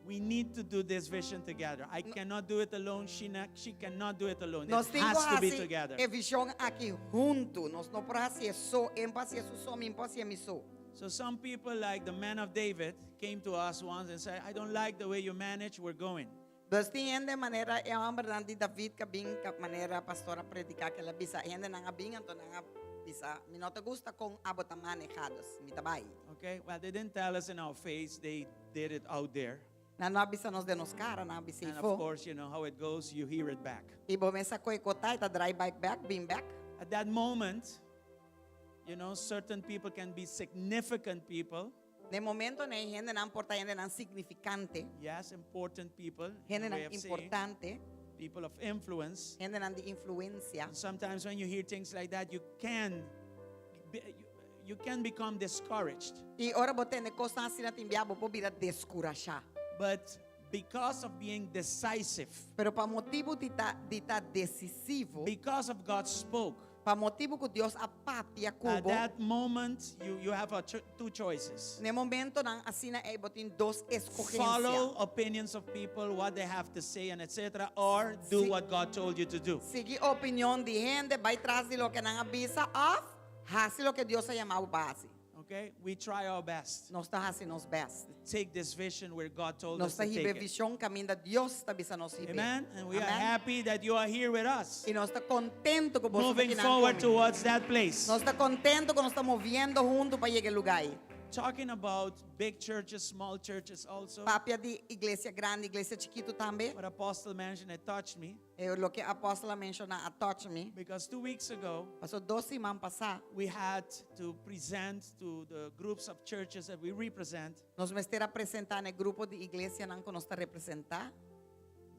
we need to do this vision together. I cannot do it alone. She, not, she cannot do it alone. Nos It tin ku has to be hasi together. e vishon aki huntu. Nos no por hasi e so, e n' por hasi e su so, mi n' por hasi e mi so. So some people like the man of David came to us once and said, I don't like the way you manage, we're going. Dus tin hende manera e hòmbernan di David ku a bin ku manera pastor a prediká ku el a bisa hendenan a bin anto nan a bisa mi no ta gusta kon abo ta manehá dus mi ta bai. Okay, well they didn't tell us in our face, they did it out there. Nan no a bisa nos den nos kara, nan a bisa And of ifo. course, you know how it goes, you hear it back. I bo mes sa kon e kos ta, e ta drai bai bèk, bin bèk. At that moment, certain people can be significant people. Na e momento ei hendenan por ta hendenan signifikante. Yes, important people. Hendenan way of saying. importante. People of influence. Hendenan di influensia. And sometimes when you hear things like that, you can become discouraged. I ora bo tende kosnan asina tin bia bo por bira deskurashá. But because of being decisive, Pero pa motibu di ta di ta desisivo, because of God spoke, pa motibu ku Dios a papia at ku bo, that moment you have a two choices. Na e momentonan asina ei bo tin dos eskohensia. Follow opinions of people, what they have to say, and etc., or do Si what God told you to do. Sigui opinion di hende, bai tras di loke nan a bisa, òf hasi loke Dios a yama bo pa hasi. Okay? We try our best. Nos ta hasi nos best. Take this vision where God told Nos us ta to hiba take it. vishon kaminda Dios ta bisa nos hib'é. Amen. And we are Amen. happy that you are here with us. I nos ta kontentu ku boso ta Moving akinan forward ku mi. towards that place. Nos ta kontentu ku nos ta moviendo huntu pa yega e lugá ei. Talking about big churches, small churches also. Papia di iglesia grandi, iglesia chikitu tambe. What Apostle mentioned, it touched me. E loke apòstel a menshoná a touch mi. Because two weeks ago, Paso dos siman pasá. we had to present to the groups of churches that we represent. Nos mester a presentá na e grupo di iglesianan ku nos ta representá.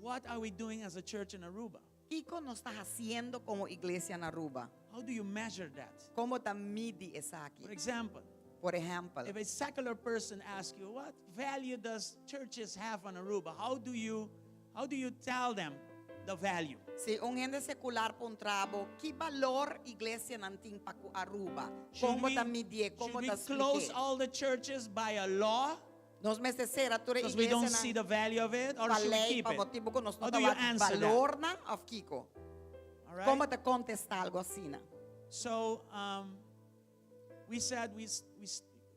What are we doing as a church in Aruba? Kiko nos ta hasiendo komo iglesia na Aruba? How do you measure that? Kon bo ta midi esaki? For example, Por ehèmpel, if a secular person asks you, what value does churches have on Aruba? How do you, how do you tell them the value? Si un hende sekular puntra bo, ki balor iglesianan tin pa ku Aruba? Should Kon bo we, ta midié? should Kon bo we ta close spliké? all the churches by a law? Nos mester sera tur e Because we iglesia don't see the value of it, or pa should we lei, keep pa it? motibu ku nos no How do you ta wak answer that? balornan òf kiko? All right? Kon bo ta kontestá algu asina? So um, we said we, we,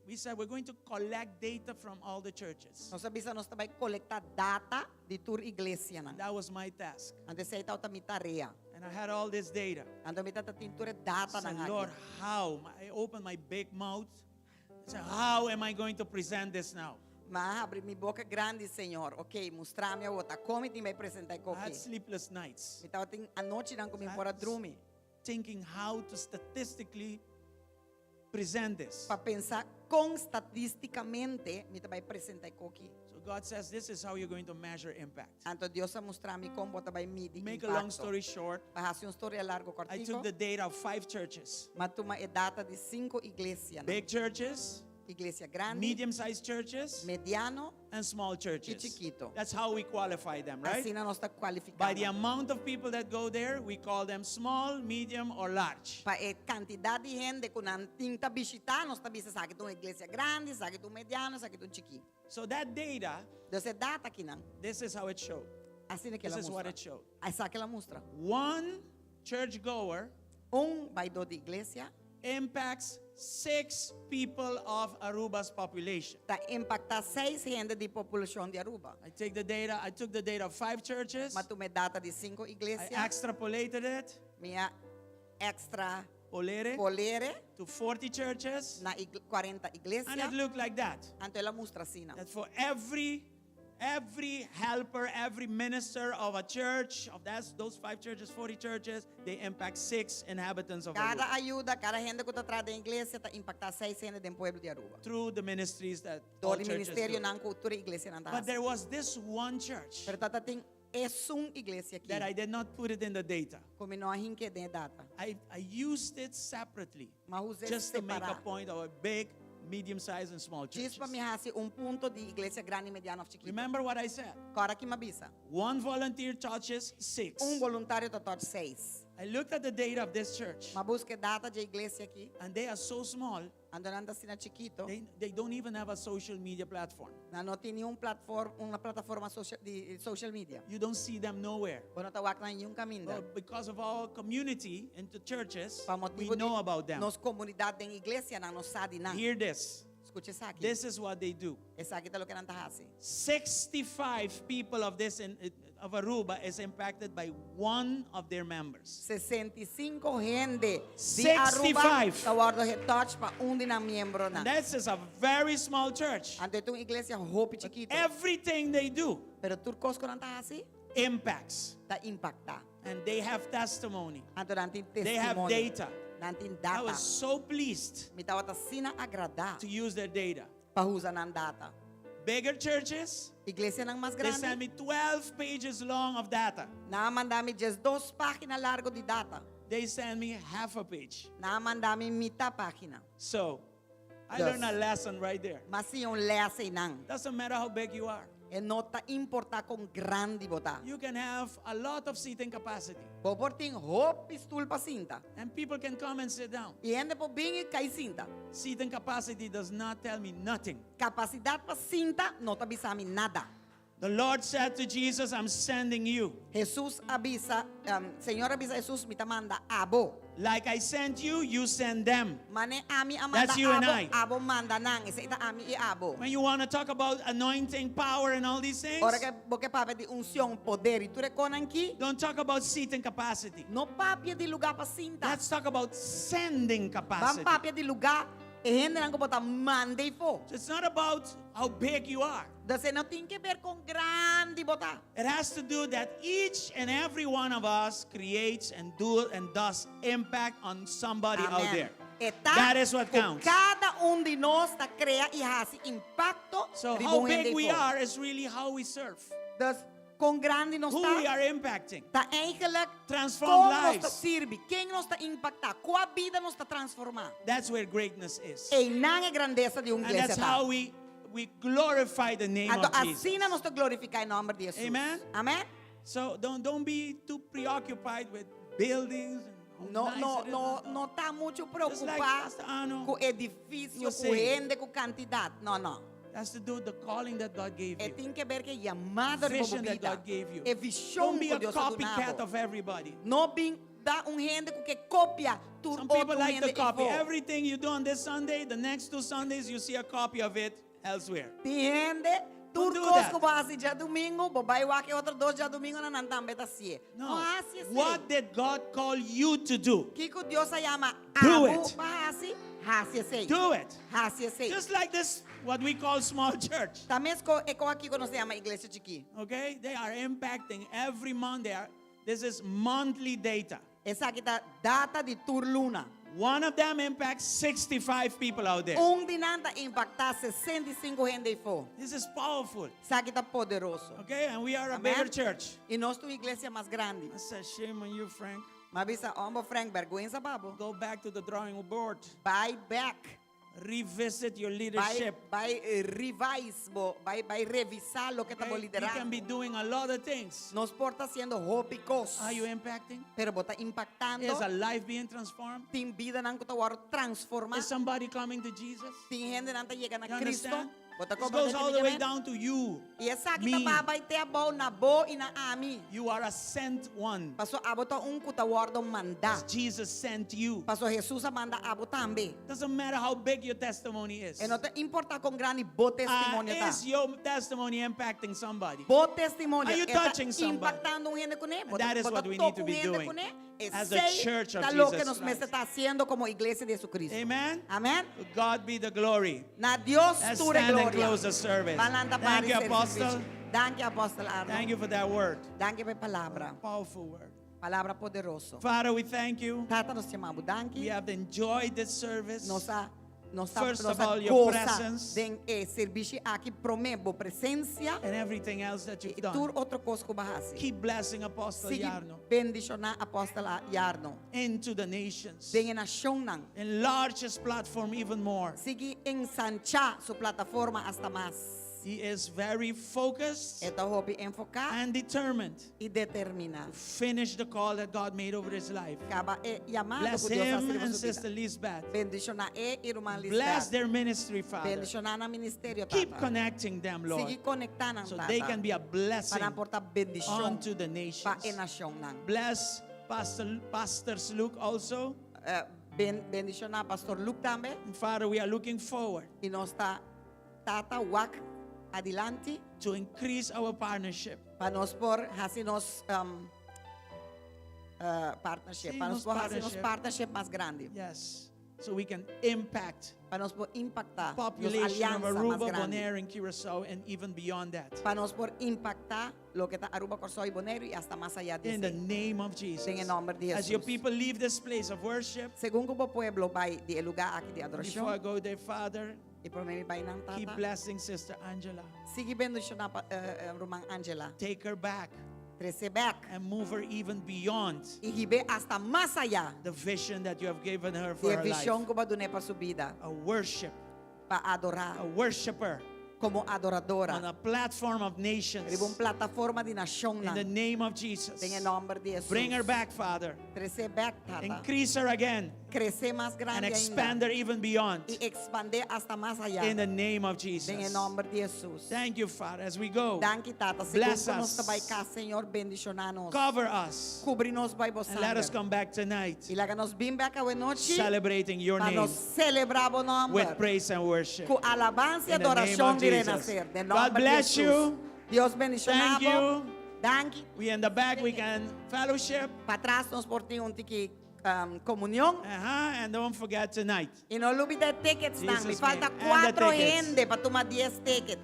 we said we're going to collect data from all the churches. Nos a bisa nos ta bai kolektá data di tur iglesianan. That was my task. Anto esei tabata mi tarea. And I had all this data. Anto mi tabatin tur e data I said, nan Lord, aki. how? I opened my big mouth. I said, how am I going to present this now? M'a habri mi boka grandi, Señor. Ok, mustra mi awor. Kon mi tin bai presentá I had koki. sleepless nights. Mi tabatin anochinan ku mi no por a drumi. Thinking how to statistically present this. Pa pensa kon statístikamente mi ta bai presentá koki. So God says this is how you're going to measure impact. Anto Dios a mustra mi kon bo ta bai midi Make a long impakto. story short, Pa hasi un storia largu I took kòrtiku. the data of five churches. M'a tuma e data di sinku iglesia. Big churches, Iglesia grandi, medium-sized churches, mediano and small churches. i chikitu. That's how we qualify them, right? Asina nos ta kualifiká. By the amount of people that go there, we call them small, medium, or large. Pa e kantidat di hende ku nan tin ta bishitá, nos ta bisa esaki ta un iglesia grandi, esaki ta un mediano, esaki ta un chikí. So that data, Dus e data akinan. This is how it showed. Asina ku This el a is what mustra. it showed. Esaki el a mustra. One churchgoer Un baidó di iglesia impacts six people of Aruba's population. Ta impaktá seis hende di populashon di Aruba. I take the data, I took the data of five churches. M'a tuma e data di sinku I iglesia. extrapolated it. Mi a extra Polere. polere To 40 churches. Na 40 iglesia. And it looked like that. Anto el a mustra asina. That for every every helper, every minister of a church, of that, those five churches, 40 churches, they impact six inhabitants of Kada Aruba. ayuda, kada hende ku ta traha den iglesia ta impaktá seis hende den pueblo di Aruba. Through the ministries that all Dor di churches ministerio do. nan ku tur iglesianan ta But hasi. there was this one church Pero tabatin esun iglesia aki. that I did not put it in the data. Ku mi no a hink'é den data. I, I used it separately M'a us'é just to make a separá. point of a big, medium-sized, and small Djis churches. pa mi hasi un punto di iglesia grandi, mediano òf chikitu. Remember what I said? Kòrda kiko m'a bisa. One volunteer touches six. Un voluntario ta touch seis. I looked at the data of this church. M'a buska e data di e iglesia aki. And they are so small. Anto nan ta asina chikitu. They, they don't even have a social media platform. Nan no tin ningun plataforma, un plataforma social, di social media. You don't see them nowhere. Bo no ta wak nan ningun kaminda. But because of our community in the churches, Pa we motibu di know about them. nos komunidat den iglesianan, nos sa di nan. Hear this. Skucha esaki. This is what they do. Esaki ta loke nan ta hasi. 65 people of this in, of Aruba is impacted by one of their members. 65 hende di Aruba 65. ta wòrdu getouch pa un di nan miembronan. This is a very small church. Anto e ta un iglesia hopi chikitu. Everything they do Pero tur kos ku nan ta hasi impacts. ta impaktá. And they have testimony. Anto nan tin They have testimonio. data. Nan tin I data. was so pleased Mi tabata asina agradá to use their data. pa usa nan data. Bigger churches, Iglesianan mas they sent grandi. me 12 pages long of data. Nan a manda mi 12 página largu di data. They sent me half a page. Nan a manda mi mitar página. So I Dus. learned a lesson right there. M'a siña un lès einan. Doesn't matter how big you are. E no ta importá kon grandi bo ta. You can have a lot of seating capacity. Bo por tin hopi stul pa sinta. And people can come and sit down. I hende por bin i kai sinta. Seating capacity does not tell me nothing. Kapasidat pa sinta no ta bisa mi nada. The Lord said to Jesus, I'm sending you. Hesus a bisa, Señor a bisa Hesus, mi ta manda abo. Like I sent you, you send them. Mane ami a manda That's you and abo, I. abo manda nan. Esei ta ami i abo. When you want to talk about anointing, power, and all these things, Ora ku bo ke papia di unshon, poder i tur e kosnan aki, don't talk about seat and capacity. No papia di lugá pa sinta. Let's talk about sending Ban capacity. papia di lugá e hendenan ku bo ta manda eifó. So it's not about how big you are. Dus e no tin ke ber kon grandi bo ta. It has to do that each and every one of us creates and do and does impact on somebody out Amen. there. E ta That is what ku counts. kada un di nos ta krea i hasi impakto So riba how un hende big we eifó. are is really how we serve. Dus kon grandi nos Who ta, we are impacting. ta eigenlijk Transform kon nos ta lives. sirbi, ken nos ta impaktá, kua bida nos ta transformá. That's where greatness is. Einan e grandesa di un And iglesia that's ta. how we we glorify the name Anto of Jesus. asina nos ta glorifiká e nòmber di Hesus. Amen. Amen. So don't don't be too preoccupied with buildings and how No, nice no, it is. no, no ta muchu Just like preokupá Pastor Ano, ku he edifisio, was ku saying. hende, ku kantidat. No, no. Has to do with the calling that God gave E you. tin ke ber ku e yamada riba bo Vision that bida. God gave you. E vishon Don't be ku a Dios a duna copycat bo. of everybody. No bin ta un hende ku ke kopia tur Some people otro like hende to copy. efo. Everything you do on this Sunday, the next two Sundays, you see a copy of it elsewhere. Tin hende, tur Don't do kos that. ku bo hasi djadumingu, bo bai wak e otro dos djadumingunan nan tambe ta hasié. No. No hasi esei. What did God call you to do? Kiko Dios a yama Do abo it. pa hasi, hasi esei. Do it. Hasi esei. Just like this, what we call small church. Ta meskos e kos aki ku nos ta yama iglesia chikí. Okay? They are impacting every month. They are, this is monthly data. Esaki ta data di tur luna. One of them impacts 65 people out there. Un di nan ta impaktá 65 hende eifó. This is powerful. Esaki ta poderoso. Okay, and we are a Amen. bigger church. I nos ta un iglesia mas grandi. I said, shame on you, Frank. M'a bisa, abo Frank, bèrgwensa pa bo. Go back to the drawing board. Bai bèk. Revisit your Bai, leadership. bai eh, revise bo, bai bai revisá loke ta bo Okay? You can be liderazgo. doing a lot of things. Nos por ta hasiendo hopi kos. Are you impacting? Pero bo ta impaktando. Is a life being transformed? Tin bidanan ku ta wòrdu transformá. Is somebody coming to Jesus? Tin hendenan ta yega na You Kristo. understand? Bo ta This goes komprondé all the way ki mi down to you. I esaki ta Me. ba bai te abou na bo i na ami. You are a sent one. Paso abo ta un ku ta wòrdu mandá. Jesus sent you. Paso Hesus a manda abo tambe. Doesn't matter how big your testimony is. E no ta importá kon grandi bo testimonio ta. Is your testimony impacting somebody? Bo testimonio Are you e ta touching somebody? impaktando un hende kuné? And that is Bo ta what we need toka to un be hende doing kuné? as the Esei church of ta loke Jesus nos Christ. mester ta hasiendo komo Iglesia di Jesucristo. Amen. Amen. To God be the glory. Na Dios Let's tur e stand and gloria. close the service. Ban lanta Thank para you, e Apostle. servisio. Danki, Apostle Arno. Thank you for that word. Danki pa e palabra. Powerful word. Palabra poderoso. Father, we thank you. Tata, nos ta yama bo danki. We have enjoyed this service. Nos a nos a First nos of a all, your gosa presence. den e servisio aki promé bo presensia. And everything else that you've I done. tur otro kos ku bo a hasi. Keep blessing Apostle Sigui Yarno. bendishoná Apostle Yarno. Into the nations. Den e nashonnan. Enlarge his platform even more. Sigui ensanchá su plataforma asta mas. He is very focused E ta hopi enfoká and determined i determiná. to finish the call that God made over his life. Kaba e yamado Bless ku Dios a him hasi riba and su bida. Sister Lisbeth. Bendishoná e i ruman Bless Lisbeth. their ministry, Father. Bendishoná nan ministerio, Keep Tata. connecting them, Lord, Sigui konektá nan, so Tata. they can be a blessing Pa nan por ta bendishon unto the nations. pa e nashonnan. Bless Pastor, Pastors Luke also. Eh, ben, bendishoná Pastor Luke tambe. And Father, we are looking forward I nos ta Tata wak adilanti to increase our partnership. Pa nos por hasi nos um, uh, partnership. Sí, Pa nos nos por hasi nos partnership. partnership mas grandi. Yes. So we can impact Pa nos por impaktá nos population of aliansa mas Aruba, grandi. Bonaire, and Curacao, and even beyond that. Pa nos por impaktá loke ta Aruba, Kòrsou i Boneiru i asta mas ayá di In the esei. name of Jesus. Den e nòmber di As your Jesus. people leave this place of worship, Segun ku bo pueblo bai di e lugá aki di before adorashon, I go there, Father, i promé mi bai nan keep tata, blessing Sister Angela. sigui bendishoná pa, eh, eh, ruman Angela. Take her back. Tres'é bèk. And move her even beyond I hib'é asta mas ayá the vision that you have given her di for e her life. vishon ku bo a dun'é pa su bida. A worship. Pa adorá. A worshiper. Komo adoradora. On a platform of nations. Riba un plataforma di nashonnan. In the name of Jesus. Den e nòmber di Jesus. Bring her back, Father. Tres'é bèk, Tata. Increase her again. Krese mas And grandi ainda. expand her even beyond. I ekspandé asta mas ayá. In the name of Den e Jesus. nòmber di Hesus. Thank you, Father, as we go. Danki, Tata. Bless Segun nos us. bai kas, Señor, bendishoná nos. Cover us. Kubri nos bai And let us come back tonight I laga nos bin bèk awe nochi. celebrating your Pa name nos selebrá bo nòmber. with praise and worship. Ku alabansa i In the name adorashon of di Jesus. Renaser. Den God nòmber di bless Hesus. you. Dios bendishoná Thank you. Danki. We in the back, we can fellowship. Patras nos por tin un tiki komunion. And don't forget tonight. I no lubidá tickets nan. Mi Jesus falta name. And the 4 tickets. hende pa tuma 10 tickets.